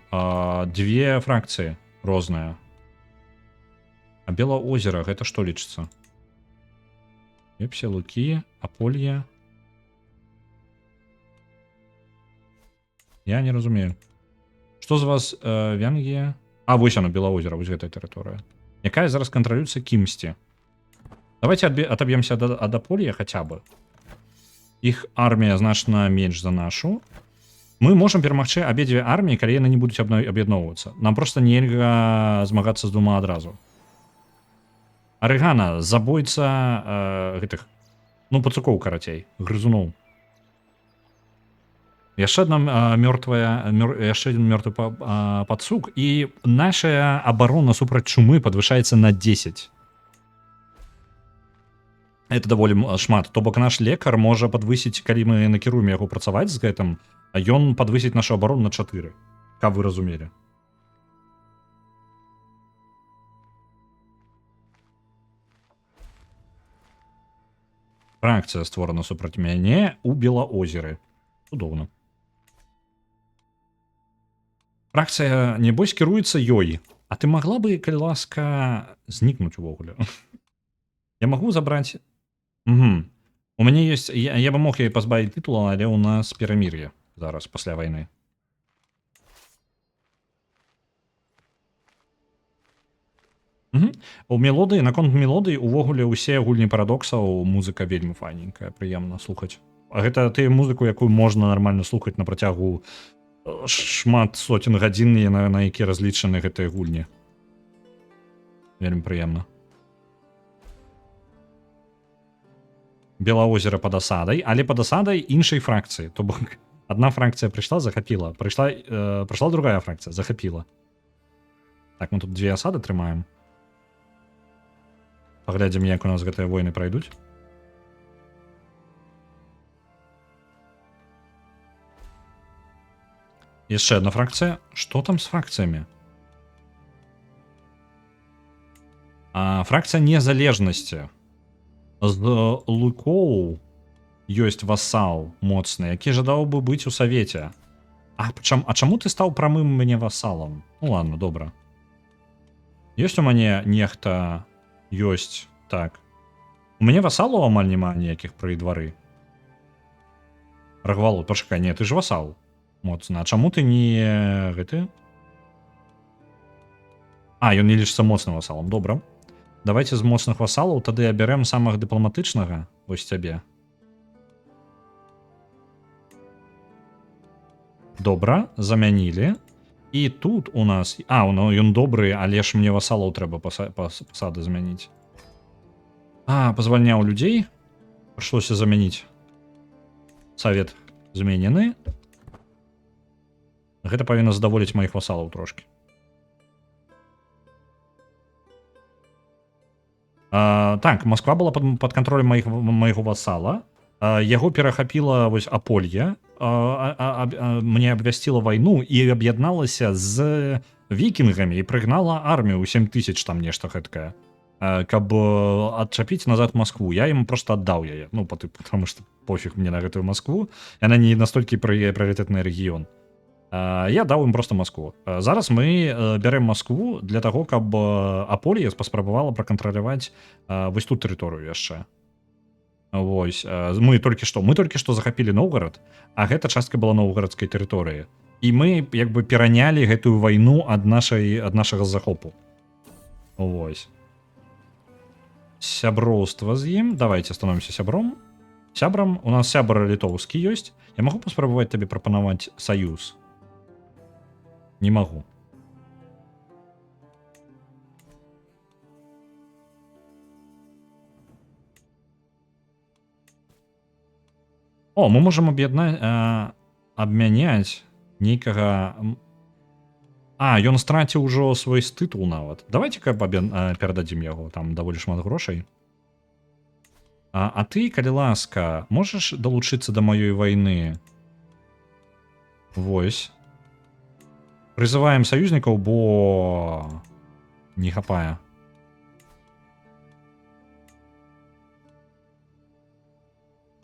дзве фракцыі розныя. А Белаозера гэта што лічыцца? Вепсе, Лукі, Аполье. Я не разумею. Што з вас Венгія? А, вось оно, Белаозера, вось гэтая тэрыторыя. Якая зараз кантралюецца кімсьці. Давайте отобьемся ад Аполья хотя бы. Іх армія значна менш за нашу. Мы можам перамагчы абедзве арміі, калі яны не будуць аб'ядноўвацца. Нам просто нельга змагацца з двума адразу. Арыгана, забойца гэтых, ну, пацукоў, карацей, грызуноў. Яшчэ одна мёртвая, яшчэ один мёртвы пацук, і наша абарона супраць чумы падвышаецца на 10. Это даволі шмат. То бок наш лекар можа падвысіць, калі мы накіруем яго працаваць з гэтым, а ён падвысіць нашу абарону на 4. Каб вы разумелі. Фракцыя створана супраць мяне ў Белаозеры. Цудоўна. Фракцыя, небось, кіруецца ёй. А ты магла бы, калі ласка, знікнуць увогуле? Я магу забраць. Угу. У мяне ёсць. Я бы мог яе пазбавіць тытула, але ў нас перамір'е зараз пасля вайны. Угу. У мелодыі, наконт мелодыі, увогуле ўсе гульні Парадоксаў, музыка вельмі файненькая, прыемна слухаць. А гэта ты музыку, якую можна нармальна слухаць на працягу шмат соцень гадзін, на які разлічаны гэтыя гульні. Вельмі прыемна. Белаозера пад асадай, але пад асадай іншай фракцыі. То бок одна фракцыя прыйшла, захапіла, прыйшла другая фракцыя, захапіла. Так, мы тут дзве асады трымаем. Паглядзім, як у нас гэтыя войны пройдуць. Яшчэ одна фракцыя. Што там з фракцыямі? А, фракцыя незалежнасці. З Лукоў ёсць васал моцны, які жадаў бы быць у савеце. А чаму ты стаў прамым мне васалам? Ну ладно, добра. Ёсць у мяне нехта, ёсць, так. У мяне васалаў амаль няма ніякіх пры двары. Рагвалу, пачакай, не, ты ж васал. Моцна. А чаму ты не гэты? А, ён не лічыцца моцным васалам, добра. Давайте з моцных васалаў тады абярэм самага дыпламатычнага, вось цябе. Добра, замянілі. І тут у нас. А, ну ён добры, але ж мне васалаў трэба пасады змяніць. А, пазвальняў людзей. Прыйшлося замяніць. Савет зменены. Гэта павінна задаволіць маіх васалаў трошки. А, так, Москва была под контролем майго васала. Яго перахапіла вось Аполье, мне абвясціла вайну і аб'ядналася з вікінгамі і прыгнала армію ў 7000 там нешта гэткае, каб адчапіць назад Москву. Я ім просто аддаў яе, ну, по тыпу, потому что пофиг мне на гэтую Москву, яна не настолькі прыярытэтны рэгіён. Я даў ім просто Москву. Зараз мы бярэм Москву для таго, каб Аполье паспрабавала пракантраляваць вось ту тэрыторыю яшчэ. Вось, мы толькі што захапілі Новгород, а гэта частка была новгарадскай тэрыторыі. І мы як бы перанялі гэтую вайну ад нашага захопу. Вось. Сяброўства з ім. Давайте становимся сябром. Сябрам. У нас сябр літоўскі ёсць. Я магу паспрабаваць табе прапанаваць саюз? Не магу. О, мы можам аб'яднаць, абмяняць нейкага. А, ён страціў ужо свой тытул нават. Давайте-ка перададзім яго, там даволі шмат грошай. А ты, калі ласка, можаш далучыцца да маёй вайны? Вось. Прызываем саюзнікаў, бо не хапае.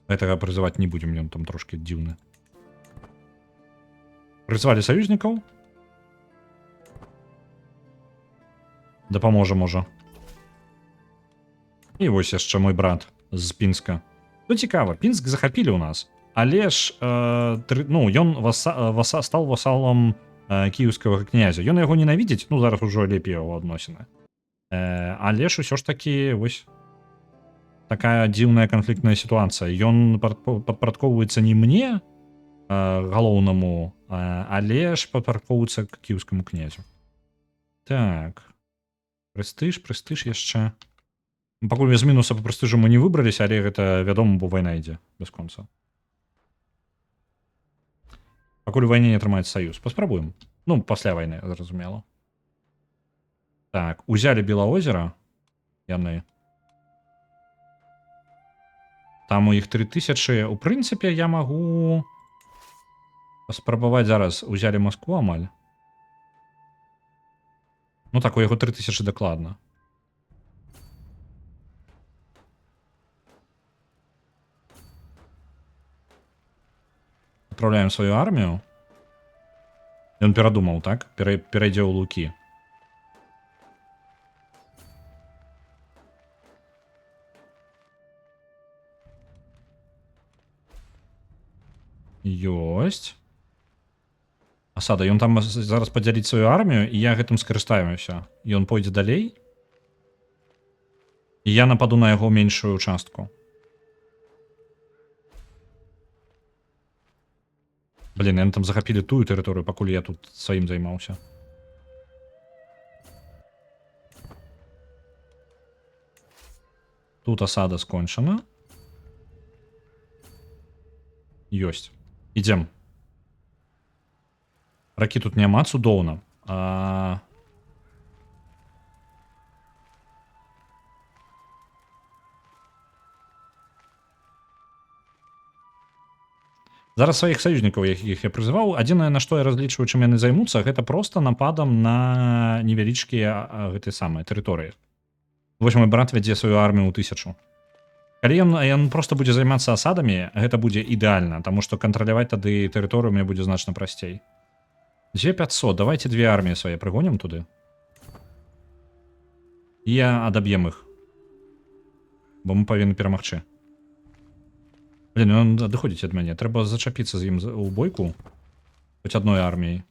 Гэтага прызываць не будзем, ён там трошкі дзіўны. Прызвалі саюзнікаў. Дапаможа, можа. І вось яшчэ мой брат з Пінска. Ну, цікава, Пінск захапілі ў нас. Але ж ну, ён стал васалам кіеўскага князя. Ён яго ненавідзіць, ну, зараз ужо лепей яго адносіны. Але ж усё ж такі вось такая дзіўная канфліктная сітуацыя. Ён падпарадкоўваецца не мне, галоўнаму, але ж падпарадкоўваецца к кіеўскаму князю. Так. Прэстыж, прэстыж яшчэ. Ну, пакуль без мінуса по прэстыжу мы не выбраліся, але гэта вядома, бо вайна ідзе бясконца. Пакуль у вайне не атрымаць саюз. Паспрабуем. Ну, пасля вайны, зразумела. Так, узялі Белаозера яны. Там у іх 3000. У прынцыпе, я магу паспрабаваць зараз. Узялі Москву амаль. Ну так, у яго 3000 дакладна. Отправляем сваю армію. Ён перадумаў, так? Перайдзе ў Лукі. Ёсць. Асада, ён там зараз падзяліць сваю армію, і я гэтым скарыстаюся. Ён пойдзе далей. І я нападу на яго меншую частку. Блин, яны там захапілі тую тэрыторыю, пакуль я тут сваім займаўся. Тут асада скончана. Ёсць. Ідзем. Ракі тут няма, цудоўна. Зараз сваіх саюзнікаў, якіх я прызываў, адзінае, на што я разлічваю, чым яны займуцца, гэта проста нападам на невялічкія гэты самыя тэрыторыі. Вось мой брат вядзе сваю армію ў 1000. Калі ён просто будзе займацца асадамі, гэта будзе ідэальна, таму што кантраляваць тады тэрыторыю мне будзе значна прасцей. 2500, давайте две арміі свае прыгонім туды. І я адаб'ем іх. Бо мы павінны перамагчы. Блин, ён адыходзіць ад мяне. Трэба зачапіцца з ім у бойку. Хоць адной арміяй.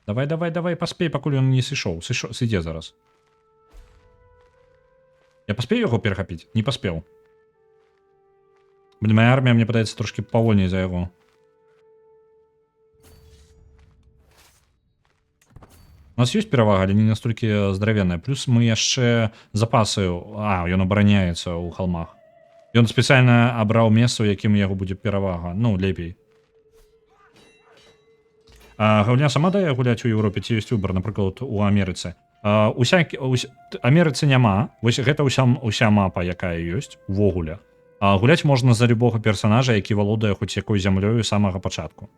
Давай, давай, давай, паспей, пакуль ён не сышоў. Сышоў, сыдзе зараз. Я паспею яго перахапіць? Не паспеў. Блин, моя армія, мне падаецца, трошкі павольней за яго. У нас ёсць перавага, але не настолькі здаравенная. Плюс мы яшчэ запасы. А, ён абараняецца ў холмах. Ён спецыяльна абраў месца, у якім у яго будзе перавага. Ну, лепей. А гульня сама дае гуляць у Еўропе ці ёсць выбар, напрыклад, у Амерыцы? Амерыцы няма. Вось гэта ўся мапа, якая ёсць увогуле. А гуляць можна за любога персонажа, які валодае хоць якой зямлёю самага пачатку.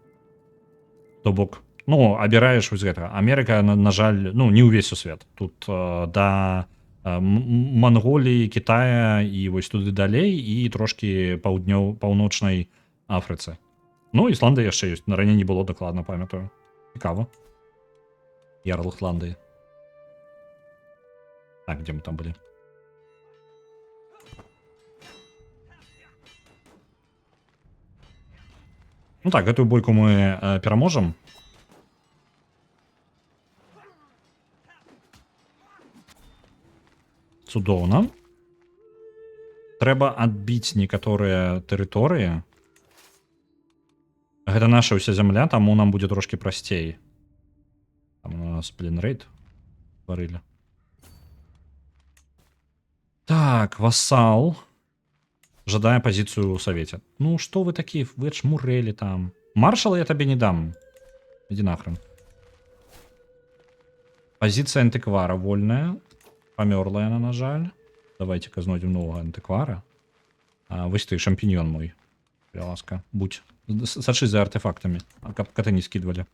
То бок, ну, абіраеш вось гэтага. Амерыка, на жаль, ну, не ўвесь сусвет. Тут да Манголіі, Китая і вось туды далей, і трошкі паўночнай Афрыцы. Ну, Ісландыя яшчэ ёсць. На раней не было, дакладна памятаю. Цікава. Ярл Ісландыі. Так, дзе мы там былі? Ну так, гэтую бойку мы пераможам. Цудоўна. Трэба адбіць некаторыя тэрыторыі. Гэта наша ўся зямля, таму нам будзе трошкі прасцей. Там у нас, блин, рэйд варылі. Так, васал. Жадае пазіцыю ў савеце. Ну, што вы такі, вы чмурэлі там. Маршала я табе не дам. Ідзі нахрен. Пазіцыя антыквара вольная. Памёрла яна, на жаль. Давайте-ка знойдзем новага антыквара. А, вось ты, шампіньён мой. Калі ласка, будь. Сачы за артэфактамі, а каб каты не скідвалі.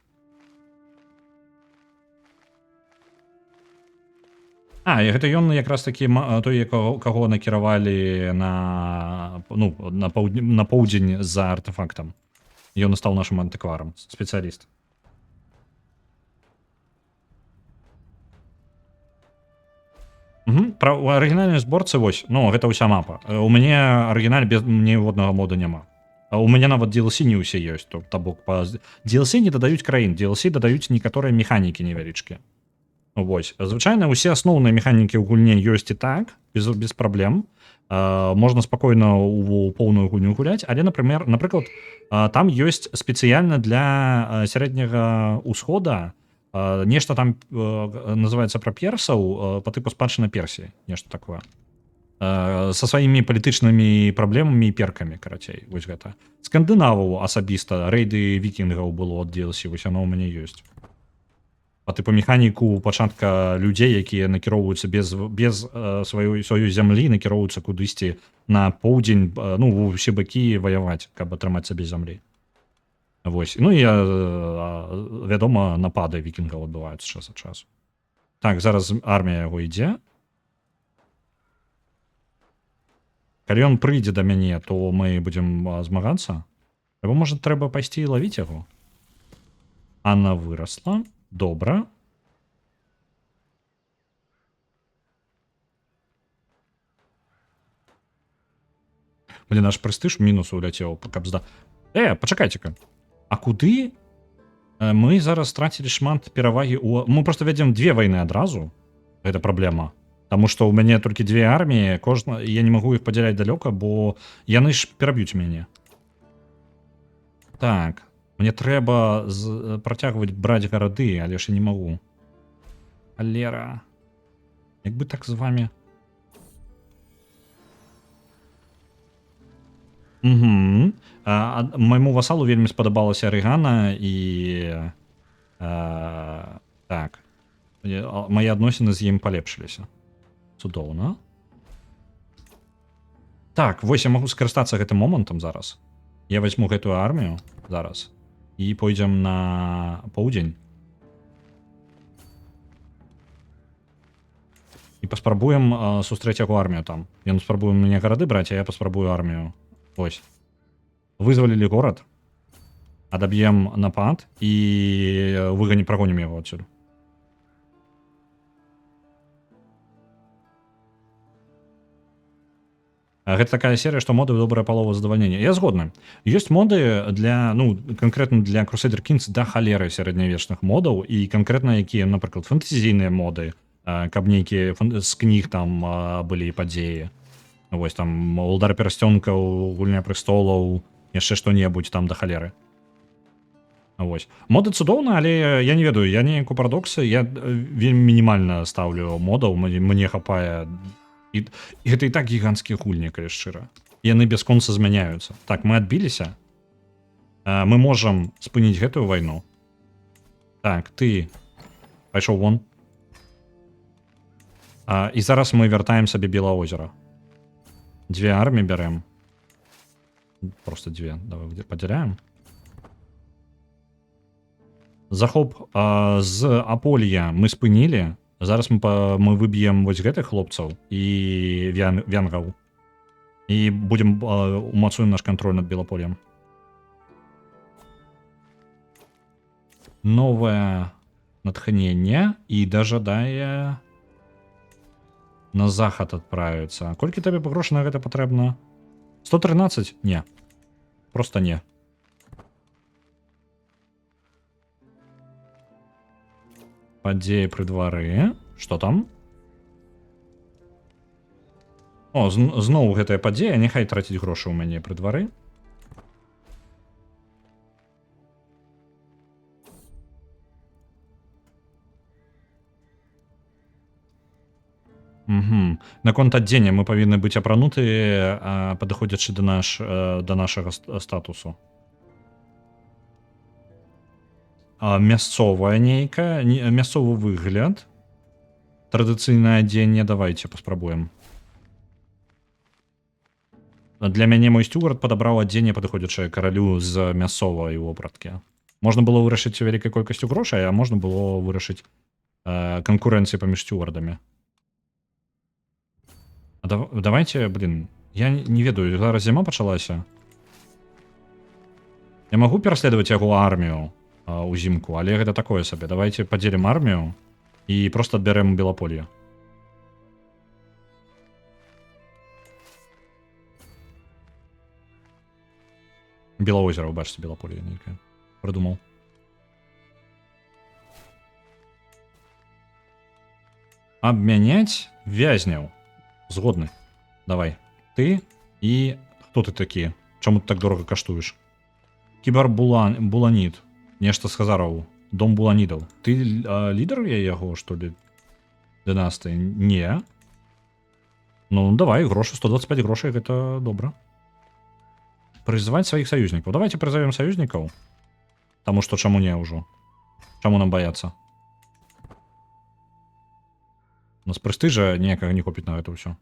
А, і гэта ён якраз такі той, каго накіравалі на, ну, на поўдзень за артэфактам. Ён стаў нашым антыкварам, спецыяліст. Угу. Пра у арыгінальнай зборцы вось, ну, гэта ўся мапа. У мяне арыгіналь без ніводнага мода няма. А у мяне нават DLC не ўсе ёсць, то бок па DLC не дадаюць краін, DLC дадаюць некаторыя механікі невялічкія. Вось. Звычайна, усе асноўныя механікі ў гульне ёсць і так, без праблем. Можна спакойна ў поўную гульню гуляць, але, напрыклад, там ёсць спецыяльна для сярэдняга ўсхода нешта там называется пра персаў, па тыпу спадчына Персіі, нешта такое. Са сваімі палітычнымі праблемамі і перкамі, карацей, вось гэта. Скандынаваў асабіста, рэйды вікінгаў было ад DLC, вось яно ў мяне ёсць. Па тыпу механіку пачатка людзей, якія накіроўваюцца без сваёй зямлі, накіроўваюцца кудысьці на поўдзень, ну, ва ўсе бакі ваяваць, каб атрымаць сабе зямлі. Вось. Ну і вядома, напады вікінгаў адбываюцца час ад часу. Так, зараз армія яго ідзе. Калі ён прыйдзе да мяне, то мы будзем змагацца. Або, можа, трэба пайсці і лавіць яго? Анна вырасла. Добра. Блин, наш прэстыж мінус уляцеў, каб зда. Пачакайце-ка. А куды мы зараз страцілі шмат перавагі у... Мы просто вядзем две вайны адразу. Гэта праблема. Таму што ў мяне толькі две арміі, кожна, я не магу іх падзяляць далёка, бо яны ж пераб'юць мяне. Так, мне трэба працягваць браць гарады, але ж я не магу. Алера. Як бы так з вами. Угу. Майму васалу вельмі спадабалася Рэгана і так. Мае адносіны з ім палепшыліся. Цудоўна. Так, вось я магу скарыстацца гэтым момантам зараз. Я возьму гэтую армію зараз і пойдзем на поўдзень. І паспрабуем сустрэць яго армію там. Ён спрабуе мне гарады браць, а я паспрабую армію. Вось. Вызвалілі горад. Адаб'ем напад і выганім, прагонім яго адсюль. А гэта такая серія, што моды добрая палова задавальнення. Я згодны. Ёсць моды для, ну, канкрэтна для Crusader Kings да халеры сярэднявечных модаў і канкрэтна якія, напрыклад, фэнтэзійныя моды, каб нейкія з кніг там былі падзеі. Вось там Уладар пярсцёнкаў, Гульня престолаў, яшчэ што-небудзь там да халеры. Вось. Моды цудоўна, але я не ведаю, я неяк у парадоксы, я вельмі мінімальна стаўлю модаў, мне хапае і гэта і так гіганцкія гульні, калі шчыра. Яны бясконца змяняюцца. Так, мы адбіліся. Мы можам спыніць гэтую вайну. Так, ты пайшоў вон. І зараз мы вяртаем сабе Белаозера. Дзве арміі бярэм. Просто дзве. Давай падзяляем. Захоп з Аполья мы спынілі. Зараз мы выб'ем вось гэтых хлопцаў і вянгаў. І будем умацуем наш кантроль над Белаполем. Новае натхненне і дажадае на захад адправіцца. Колькі табе грошай на гэта патрэбна? 113? Не. Просто не. Падзеі пры двары. Што там? О, зноў гэтая падзея, няхай траціць грошы ў мяне пры двары. Угу. Наконт адзення мы павінны быць апранутыя, падыходзячы да нашага статусу. Мясцовая нейкая, не, мясцовы выгляд. Традыцыйнае адзенне, давайте паспрабуем. Для мяне мой сцюард падабраў адзенне, падыходзячае каралю з мясцовай вопраткі. Можна было вырашыць вялікай колькасцю грошай, а можна было вырашыць канкурэнцыі паміж сцюардамі. А давайте, блин, я не ведаю, зараз зіма пачалася. Я магу пераследаваць яго армію узімку, але гэта такое сабе. Давайте падзелім армію і просто адбярэм Белаполье. Белаозера, бачыце, Белаполье нейкае. Прыдумаў. Абмяняць вязняў. Згодны. Давай. Ты і... Хто ты такі? Чаму ты так дорага каштуеш? Кібар Буланіт. Нешта з Хазараў. Дом Буланідаў. Ты лідар яго, што ли? Дынастыі? Не. Ну, давай, грошы. 125 грошай, гэта добра. Прызваць сваіх саюзнікаў. Давайте прызовем саюзнікаў. Таму што чаму не ўжо? Чаму нам баяцца? У нас прэстыжа ніякага не хопіць на гэта ўсё.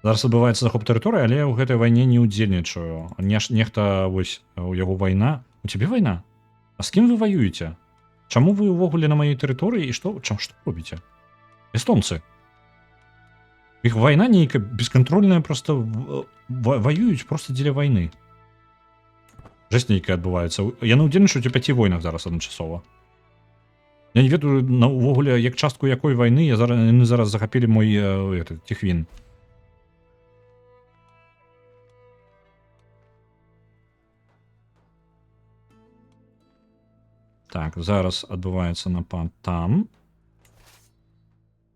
Зараз адбываецца захоп тэрыторыі, але я ў гэтай вайне не ўдзельнічаю. Нехта вось у яго вайна. У цябе вайна? А з кім вы ваюеце? Чаму вы ўвогуле на маёй тэрыторыі і што, чам, што робіце? Эстонцы. Іх вайна нейкая бескантрольная, просто ваююць просто дзеля вайны. Жесть нейкая адбываецца. Яны ўдзельнічаюць у 5 войнах зараз адначасова. Я не ведаю увогуле, як частку якой вайны яны зараз захапілі мой этот, Ціхвін. Так, зараз адбываецца напад там.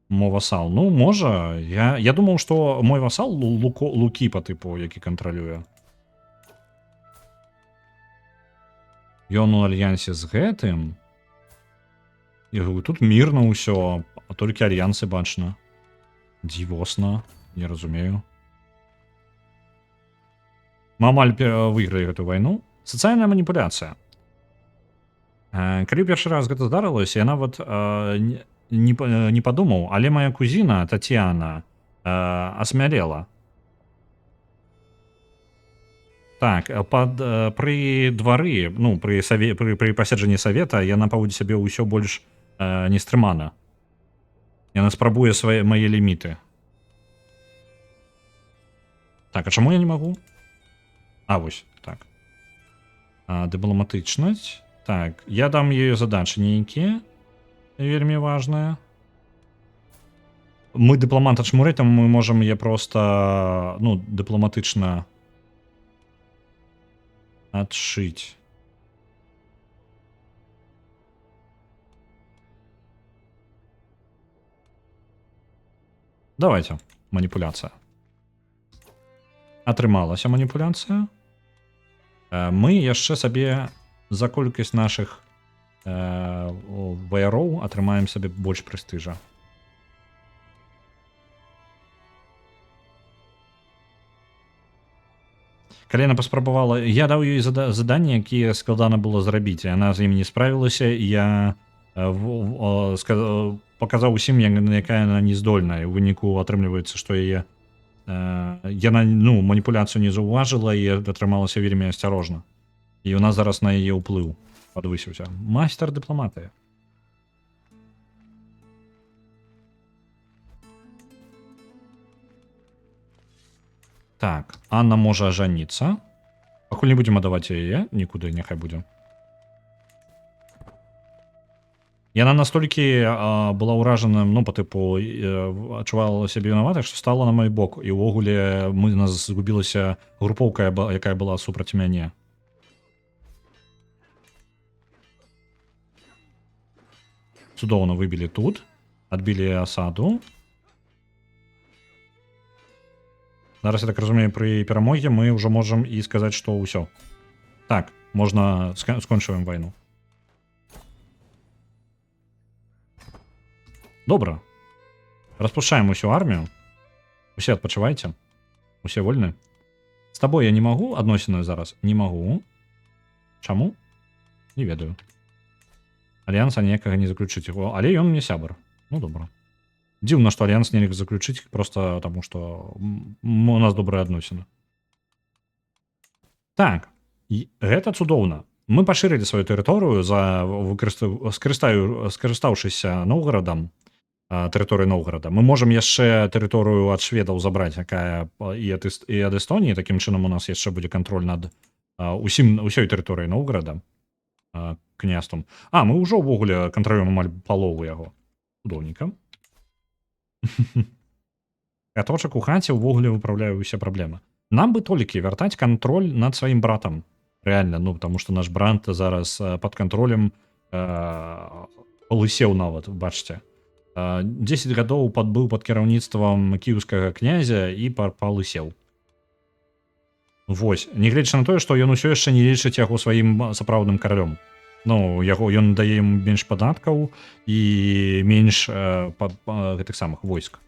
Мой васал. Ну, можа. Я думаў, што мой васал Лукі па тыпу, які кантралюе. Ён у альянсе з гэтым. І говорю, тут мірна ўсё, а толькі альянсы бачна. Дзівосна, не разумею. Мы амаль выйгралі гэту вайну. Сацыяльная маніпуляцыя. Калі першы раз гэта здарылася, я нават не падумаў, але моя кузіна Татьяна асмялела. Так, пры двары, ну, пры саве-, пры, пры паседжанні савета яна паводзіць сябе ўсё больш нестрымана. Яна спрабуе свае мае ліміты. Так, а чаму я не магу? А, вось, так. Дыпламатычнасць. Так, я дам ёй задачы нейкія, вельмі важныя. Мы дыпламат ад там мы можам яе просто, ну, дыпламатычна адшыць. Давайте, маніпуляцыя. Атрымалася маніпуляцыя. Мы яшчэ сабе за колькасць нашых ваяроў атрымаем сабе больш прэстыжа. Калі яна паспрабавала, я даў ёй заданне, якія складана было зрабіць, і яна з ім не справілася, і я паказаў усім, якая яна нездольная. У выніку атрымліваецца, што яна, ну, маніпуляцыю не заўважыла і атрымалася вельмі асцярожна. І у нас зараз на яе ўплыў падвысіўся. Майстар дыпламатыя. Так, Анна можа ажаніцца. Пакуль не будзем аддаваць яе нікуды, няхай будзе. Яна настолькі была ўражана, ну, по тыпу, адчувала сябе вінаватай, што стала на мой бок. І ўвогуле нас згубілася групоўка, якая была супраць мяне. Цудоўна выбілі тут, адбілі асаду. Зараз, я так разумею, пры перамоге мы ўжо можам і сказаць, што ўсё. Так, можна скончваем вайну. Добра. Распушчаем усю армію. Усе адпачывайце. Усе вольны. З табой я не магу адносіны зараз? Не магу. Чаму? Не ведаю. Альянса ніякага не заключыць. О, але ён мне сябар. Ну, добра. Дзіўна, што альянс нельга заключыць просто таму, што у нас добрыя адносіны. Так, і гэта цудоўна. Мы пашырылі сваю тэрыторыю за скарыстаўшыся Ноўгарадам, тэрыторыі Ноўгарада. Мы можам яшчэ тэрыторыю ад шведаў забраць, якая і ад Эстоніі. Такім чынам у нас яшчэ будзе кантроль над усёй тэрыторыяй Ноўгарада, княствам. А, мы ўжо ўвогуле кантралюем амаль палову яго. Цудоўненька. Каточак у хаце ўвогуле выпраўляе ўсе праблемы. Нам бы толькі вяртаць кантроль над сваім братам. Реально, ну, потому что наш брат зараз под кантролем палысеў нават, бачыце. 10 гадоў быў пад кіраўніцтвам кіеўскага князя і палысеў. Вось, нягледзячы на тое, што ён усё яшчэ не лічыць яго сваім сапраўдным каралём. Ну, яго, ён дае яму менш падаткаў і менш гэтых самых войск.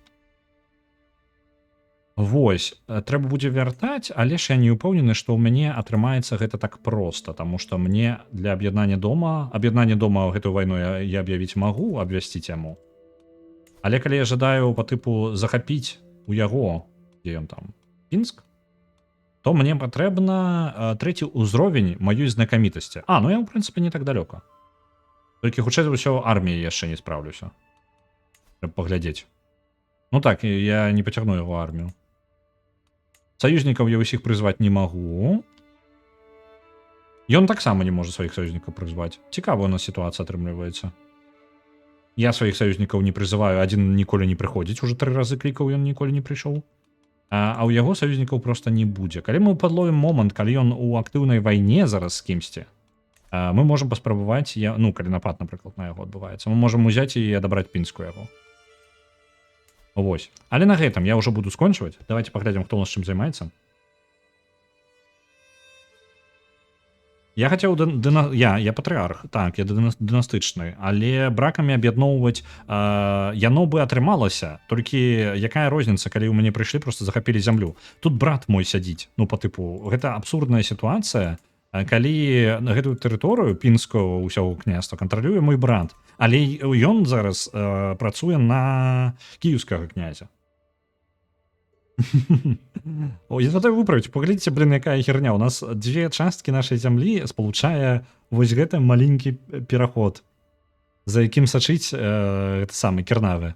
Вось, трэба будзе вяртаць, але ж я не ўпэўнены, што ў мяне атрымаецца гэта так проста, таму што мне для аб'яднання дома гэтую вайну я аб'явіць магу, абвясціць яму. Але калі я жадаю па тыпу захапіць у яго, дзе ён там, Пінск, то мне патрэбна трэці ўзровень маёй знакамітасці. А, ну я, ў прынцыпе, не так далёка. Толькі хутчэй за ўсё арміяй яшчэ не спраўлюся. Трэба паглядзець. Ну так, я не пацягну яго армію. Саюзнікаў я ўсіх прызваць не магу. Ён таксама не можа сваіх саюзнікаў прызваць. Цікава у нас сітуацыя атрымліваецца. Я сваіх саюзнікаў не прызываю, адзін ніколі не прыходзіць, уже 3 разы клікаў, ён ніколі не прыйшоў. А ў яго саюзнікаў проста не будзе. Калі мы падловім момант, калі ён у актыўнай вайне зараз з кімсьці, мы можам паспрабаваць, я, ну, калі напад, напрыклад, на яго адбываецца, мы можам узяць і адабраць Пінску яго. Вось. Але на гэтым я ўжо буду скончваць. Давайте паглядзім, хто у нас чым займаецца. Я хацеў я патрыарх, так, я дынастычны, але бракамі аб'ядноўваць, яно бы атрымалася, толькі якая розніца, калі ў мяне прыйшлі, просто захапілі зямлю. Тут брат мой сядзіць, ну, по тыпу, гэта абсурдная сітуацыя, калі на гэтую тэрыторыю пінского ўсяго княства кантралюе мой брат, але ён зараз працуе на кіеўскага князя. О, я жадаю выправіць, паглядзіце, блин, якая херня. У нас дзве часткі нашай зямлі спалучае вось гэты маленькі пераход, за якім сачыць гэты самы Кернаве.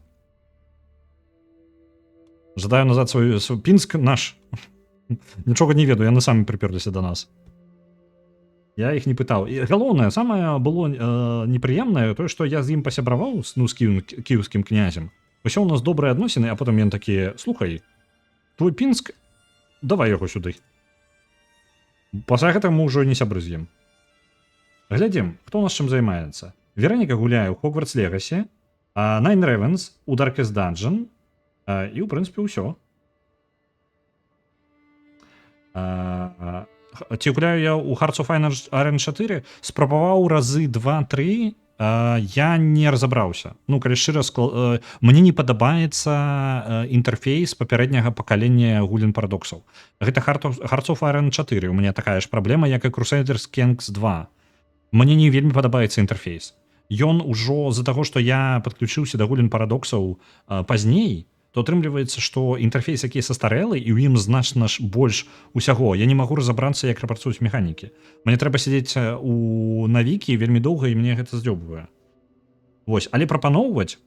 Жадаю назад сваю Пінск наш. Нічога не ведаю, яны самі прыперліся да нас. Я іх не пытаў. І галоўнае, самае было непрыемнае тое, што я з ім пасябраваў, ну, з кіеўскім князем. Усё у нас добрыя адносіны, а потым ён такі: «Слухай, твой Пінск, давай яго сюды». Пасля гэтага мы ўжо не сябры з ім. Глядзім, хто у нас чым займаецца. Вераніка гуляе ў Hogwarts Legacy, а Nine Ravens у Darkest Dungeon, і, ў прынцыпе, ўсё. Ці гуляю я ў Hearts of Iron 4? Спрабаваў разы 2-3. Я не разабраўся. Ну, калі шчыра, мне не падабаецца інтэрфейс папярэдняга пакалення гулін Парадоксаў. Гэта Hearts of Iron 4. У мяне такая ж праблема, як і Crusaders Kings 2. Мне не вельмі падабаецца інтэрфейс. Ён ужо з-за таго, што я падключыўся да гулін Парадоксаў пазней, то атрымліваецца, што інтэрфейс, які састарэлы, і ў ім значна ж больш усяго. Я не магу разабрацца, як працуюць механікі. Мне трэба сядзець у на вікі вельмі доўга, і мне гэта здзёбвае. Вось, але прапаноўваць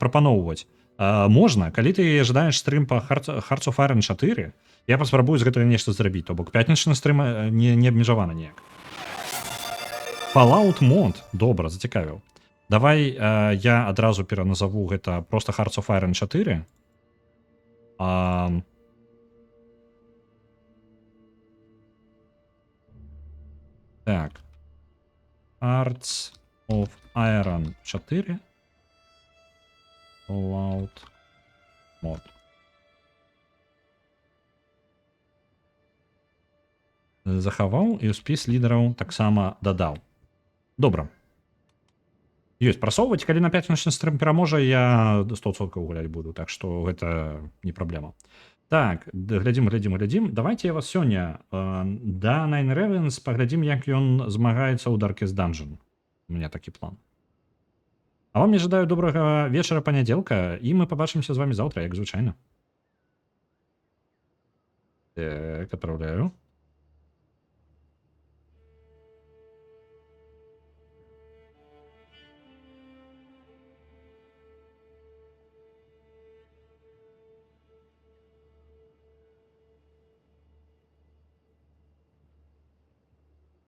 можна, калі ты жадаеш стрым па Hearts of Iron 4, я паспрабую з гэтага нешта зрабіць, то бок пятнічны стрым не абмежаваны ніяк. Fallout мод, добра, зацікавіў. Давай я адразу пераназаву гэта просто Hearts of Iron 4. Так. Hearts of Iron 4. Fallout mod. Захаваў і ў спіс лідараў таксама дадаў. Добра. Ёсць прасоўваць, калі на пятнічны стрым пераможа, я 100% гуляць буду, так што гэта не праблема. Так, глядзім, глядзім, глядзім. Давайте я вас сёння да Nine Ravens паглядзім, як ён змагаецца ў Darkest Dungeon. У меня такі план. А вам я жадаю добрага вечара панядзелка, і мы пабачымся з вами заўтра, як звычайна. Так, отправляю.